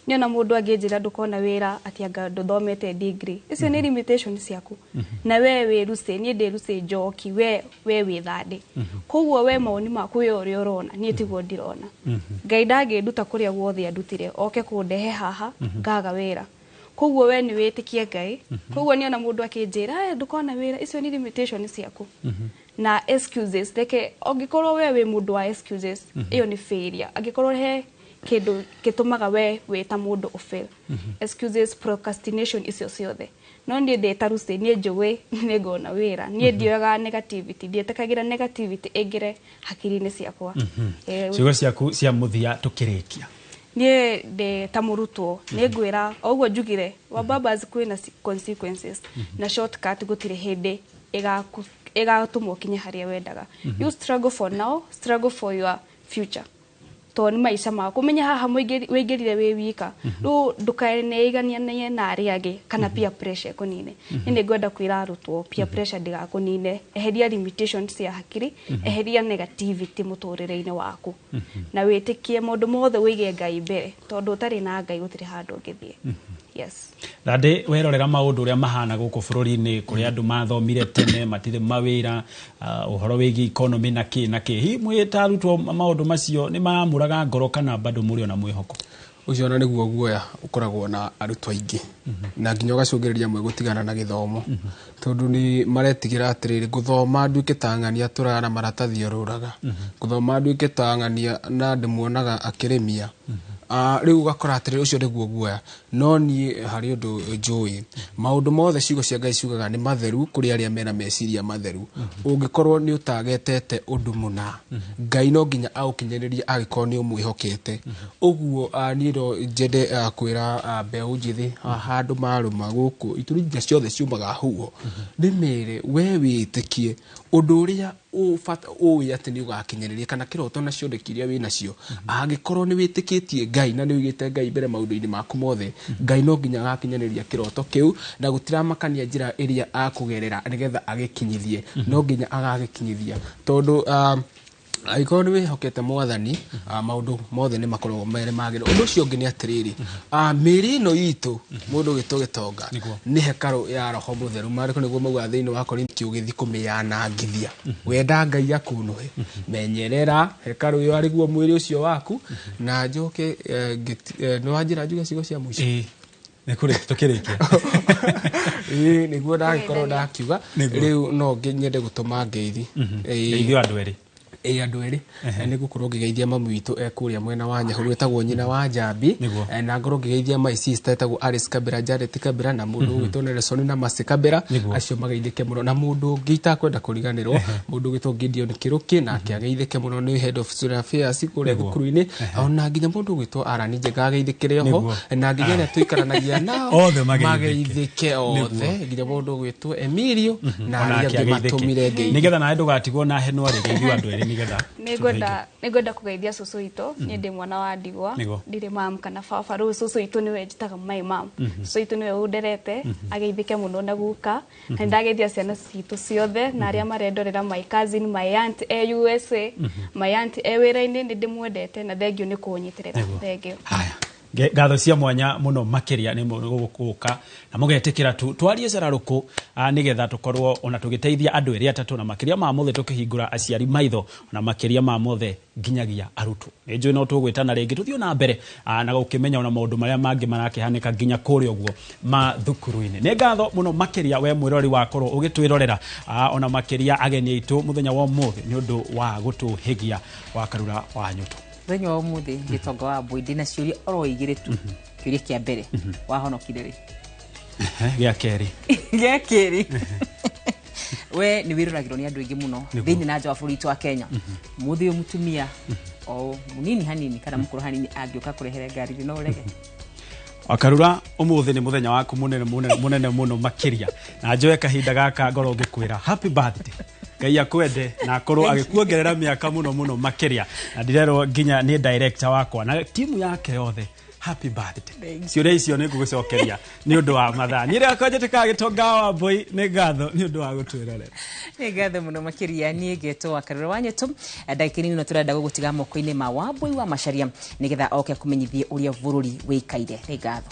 Niĩ ona mũndũ angĩnjĩra ndũkona wĩra atĩ anga ndũthomete degree, icio nĩ limitation ciaku. Na we wĩruce, niĩ ndĩruce Njoki, we wĩ thandĩ. Koguo we mawoni maku, we ũrĩa ũrona, niĩ tiguo ndĩrona. Ngai ndangĩnduta kũrĩa guothe andutire oke kũndehe haha ngaga wĩra. Koguo we nĩ wĩtĩkie Ngai. Koguo niĩ ona mũndũ akĩnjĩra, "Eh, ndũkona wĩra," icio nĩ limitation ciaku na excuses. Reke ũngĩkorwo we wĩ mũndũ wa excuses, ĩyo nĩ failure. Angĩkorwo he kĩndũ gĩtũmaga we wĩ ta mũndũ ũfail, excuses, procrastination, icio ciothe. No niĩ ndĩ ta Lucy, niĩ njũĩ nĩ ngona wĩra. Niĩ ndioyaga negativity, ndiĩtĩkagĩra negativity ĩingĩre hakiri-inĩ ciakwa. Ciugo ciaku cia mũthia tũkĩrĩkia? Niĩ ndĩ ta mũrutwo nĩ ngwĩra o ũguo njugire, wababas kwĩna consequences, na shortcut gũtirĩ hĩndĩ ĩgatũma ũkinye harĩa wendaga. You struggle for now, struggle for your future, tondũ nĩ maica maku. Ũmenye haha wĩingĩrire wĩ wika, rĩu ndũkaneiganie na arĩa angĩ kana peer pressure ĩkũnine. Niĩ nĩ ngwenda kwĩra arutwo, peer pressure ndĩgakũnine. Eheria limitations cia hakiri, eheria negativity mũtũrĩre-inĩ waku, na wĩtĩkie maũndũ mothe, wĩige Ngai mbere, tondũ ũtarĩ na Ngai gũtirĩ handũ ũngĩthiĩ. Yes. Thandĩ, werorera maũndũ ũrĩa mahana gũkũ bũrũri-inĩ, kũrĩa andũ mathomire tene matirĩ mawĩra, ũhoro wĩgiĩ economy na kĩ na kĩ, hihi mwĩ ta arutwo maũndũ macio nĩ maramũraga ngoro kana bado mũrĩ ona mwĩhoko? Ũcio ona nĩguo guoya ũkoragwo na arutwo aingĩ, na nginya ũgacũngĩrĩria amwe gũtigana na gĩthomo, tondũ nĩ maretigĩra atĩrĩrĩ, ngũthoma nduĩke ta ng'ania tũraga na maratathi orũraga, ngũthoma nduĩke ta ng'ania na ndĩmuonaga akĩrĩmia. Rĩu ũgakora atĩrĩrĩ, ũcio nĩguo guoya. No niĩ harĩ ũndũ njũĩ, maũndũ mothe ciugo cia Ngai ciugaga nĩ matheru kũrĩ arĩa mena meciria matheru. Ũngĩkorwo nĩ ũtagetete ũndũ mũna, Ngai no nginya aũkinyanĩrie angĩkorwo nĩ ũmwĩhokete. Ũguo niĩ no njende kwĩra mbeũ njĩthĩ handũ marũma gũkũ ituri nginya ciothe ciumaga huho, ndĩmere we wĩtĩkie ũndũ ũrĩa ũĩ atĩ nĩ ũgakinyanĩria, kana kĩroto na cioneki iria wĩ nacio. Angĩkorwo nĩ wĩtĩkĩtie Ngai na nĩ ũigĩte Ngai mbere maũndũ-inĩ maku mothe, Ngai no nginya agakinyanĩria kĩroto kĩu, na gũtiramakania njĩra ĩrĩa akũgerera nĩgetha agĩkinyithie, no nginya agagĩkinyithia, tondũ angĩkorwo nĩ wĩhokete Mwathani, maũndũ mothe nĩ makoragwo marĩ magĩrĩru. Ũndũ ũcio ũngĩ nĩ atĩrĩrĩ, mĩĩrĩ ĩno itũ, mũndũ ũgĩtwo gĩtonga, nĩ hekarũ ya Roho Mũtheru. Maandĩko nĩguo maugaga thĩinĩ wa Korinthi, ũgĩthiĩ kũmĩanangithia. Wenda Ngai akũnũhe, menyerera hekarũ ĩyo arĩguo mwĩrĩ ũcio waku. Na njoke nĩ wanjĩra njuge ciugo cia mũico. Tũkĩrĩkia. Ĩĩ, nĩguo ndagĩkorwo ndakiuga. Rĩu no nyende gũtũma ngeithi. Ngeithio andũ erĩ. Ĩĩ, andũ erĩ. Nĩ gũkorwo ngĩgeithia mami witũ e kũrĩa mwena wa Nyahururu, etagwo nyina wa Njambi, na ngorwo ngĩgeithia my sister etagwo Alice Kabera, Janet Kabera, na mũndũ ũgwĩtwo Nelson na Mercy Kabera. Acio mageithĩke mũno. Na mũndũ ũngĩ itakwenda kũriganĩrwo, mũndũ ũgwĩtwo Gideon Kĩrũkĩ, nake ageithĩke mũno, nĩ head of student affairs kũrĩa thukuru-inĩ. Ona nginya mũndũ ũgwĩtwo Aran Njega ageithĩkĩre oho, na nginya arĩa tũikaranagia nao othe mageithĩke othe, nginya mũndũ ũgwĩtwo Emilio na arĩa angĩ matũmire ngeithi. Nĩgetha nawe ndũgatigwo na henwa rĩ, geithio andũ erĩ nĩgetha. Nĩngwenda kũgeithia cũcũ witũ. Niĩ ndĩ mwana wa ndigwa, ndirĩ mam kana baba. Rĩu cũcũ witũ nĩwe njĩtaga my mom. Cũcũ witũ nĩwe ũnderete, ageithĩke mũno na guka. Na nĩndageithia ciana citũ ciothe na arĩa marendorera, my cousin, my aunt e USA, my aunt e wĩra-inĩ, nĩ ndĩmwendete na thengio nĩ kũnyitĩrĩra. Thengio. Ngatho cia mwanya mũno makĩria nĩ gũka na mũgetĩkĩra tu twarie cararũkũ, nĩgetha tũkorwo ona tũgĩteithia andũ erĩ atatũ, na makĩria ma mothe tũkĩhingũra aciari maitho, na makĩria ma mothe nginyagia arutwo. Nĩ njũĩ no tũgwĩtana rĩngĩ tũthiĩ na mbere na gũkĩmenya ona maũndũ marĩa mangĩ marakĩhanĩka nginya kũrĩa ũguo mathukuru-inĩ. Nĩ ngatho mũno makĩria we mwĩrori wakorwo ũgĩtwĩrorera, ona makĩria ageni aitũ mũthenya wa ũmũthĩ nĩ ũndũ wa gũtũhĩgia wa Karura wa Nyũtũ. Mũthenya wa ũmũthĩ, gĩtonga wa Mbui, ndĩna ciũria oro igĩrĩ tu. Kĩũria kĩa mbere, wahonokire rĩ? Gĩa kerĩ. Gĩa kerĩ, we nĩ wĩroragĩrwo nĩ andũ aingĩ mũno thĩinĩ na nja wa bũrũri witũ wa Kenya. Mũthĩ ũyũ mũtumia o mũnini hanini kana mũkũrũ hanini angĩũka kũrehere ngari no ũrege? Wakarura, ũmũthĩ nĩ mũthenya waku mũnene mũnene mũnene mũno makĩria, na njoe kahinda gaka ngorwo ngĩkwĩra happy birthday. Ngai akwende na akorwo agĩkuongerera mĩaka mũno mũno makĩria, na ndirerwo nginya nĩ director wakwa na timu yake yothe happy birthday. Ciũria icio nĩ ngũgũcokeria nĩ ũndũ wa mathaa. Niĩ rĩakwa njĩtĩkaga gĩtonga wa Mbui. Nĩ ngatho nĩ ũndũ wa gũtwĩrorera. Nĩ ngatho mũno makĩria. Niĩ ngetwo wa Karura wa Nyũtũ. Ndagĩka nini no tũrenda gũgũtiga moko-inĩ ma Wambui wa Macharia nĩgetha oke akũmenyithie ũrĩa bũrũri wĩikaire. Nĩ ngatho.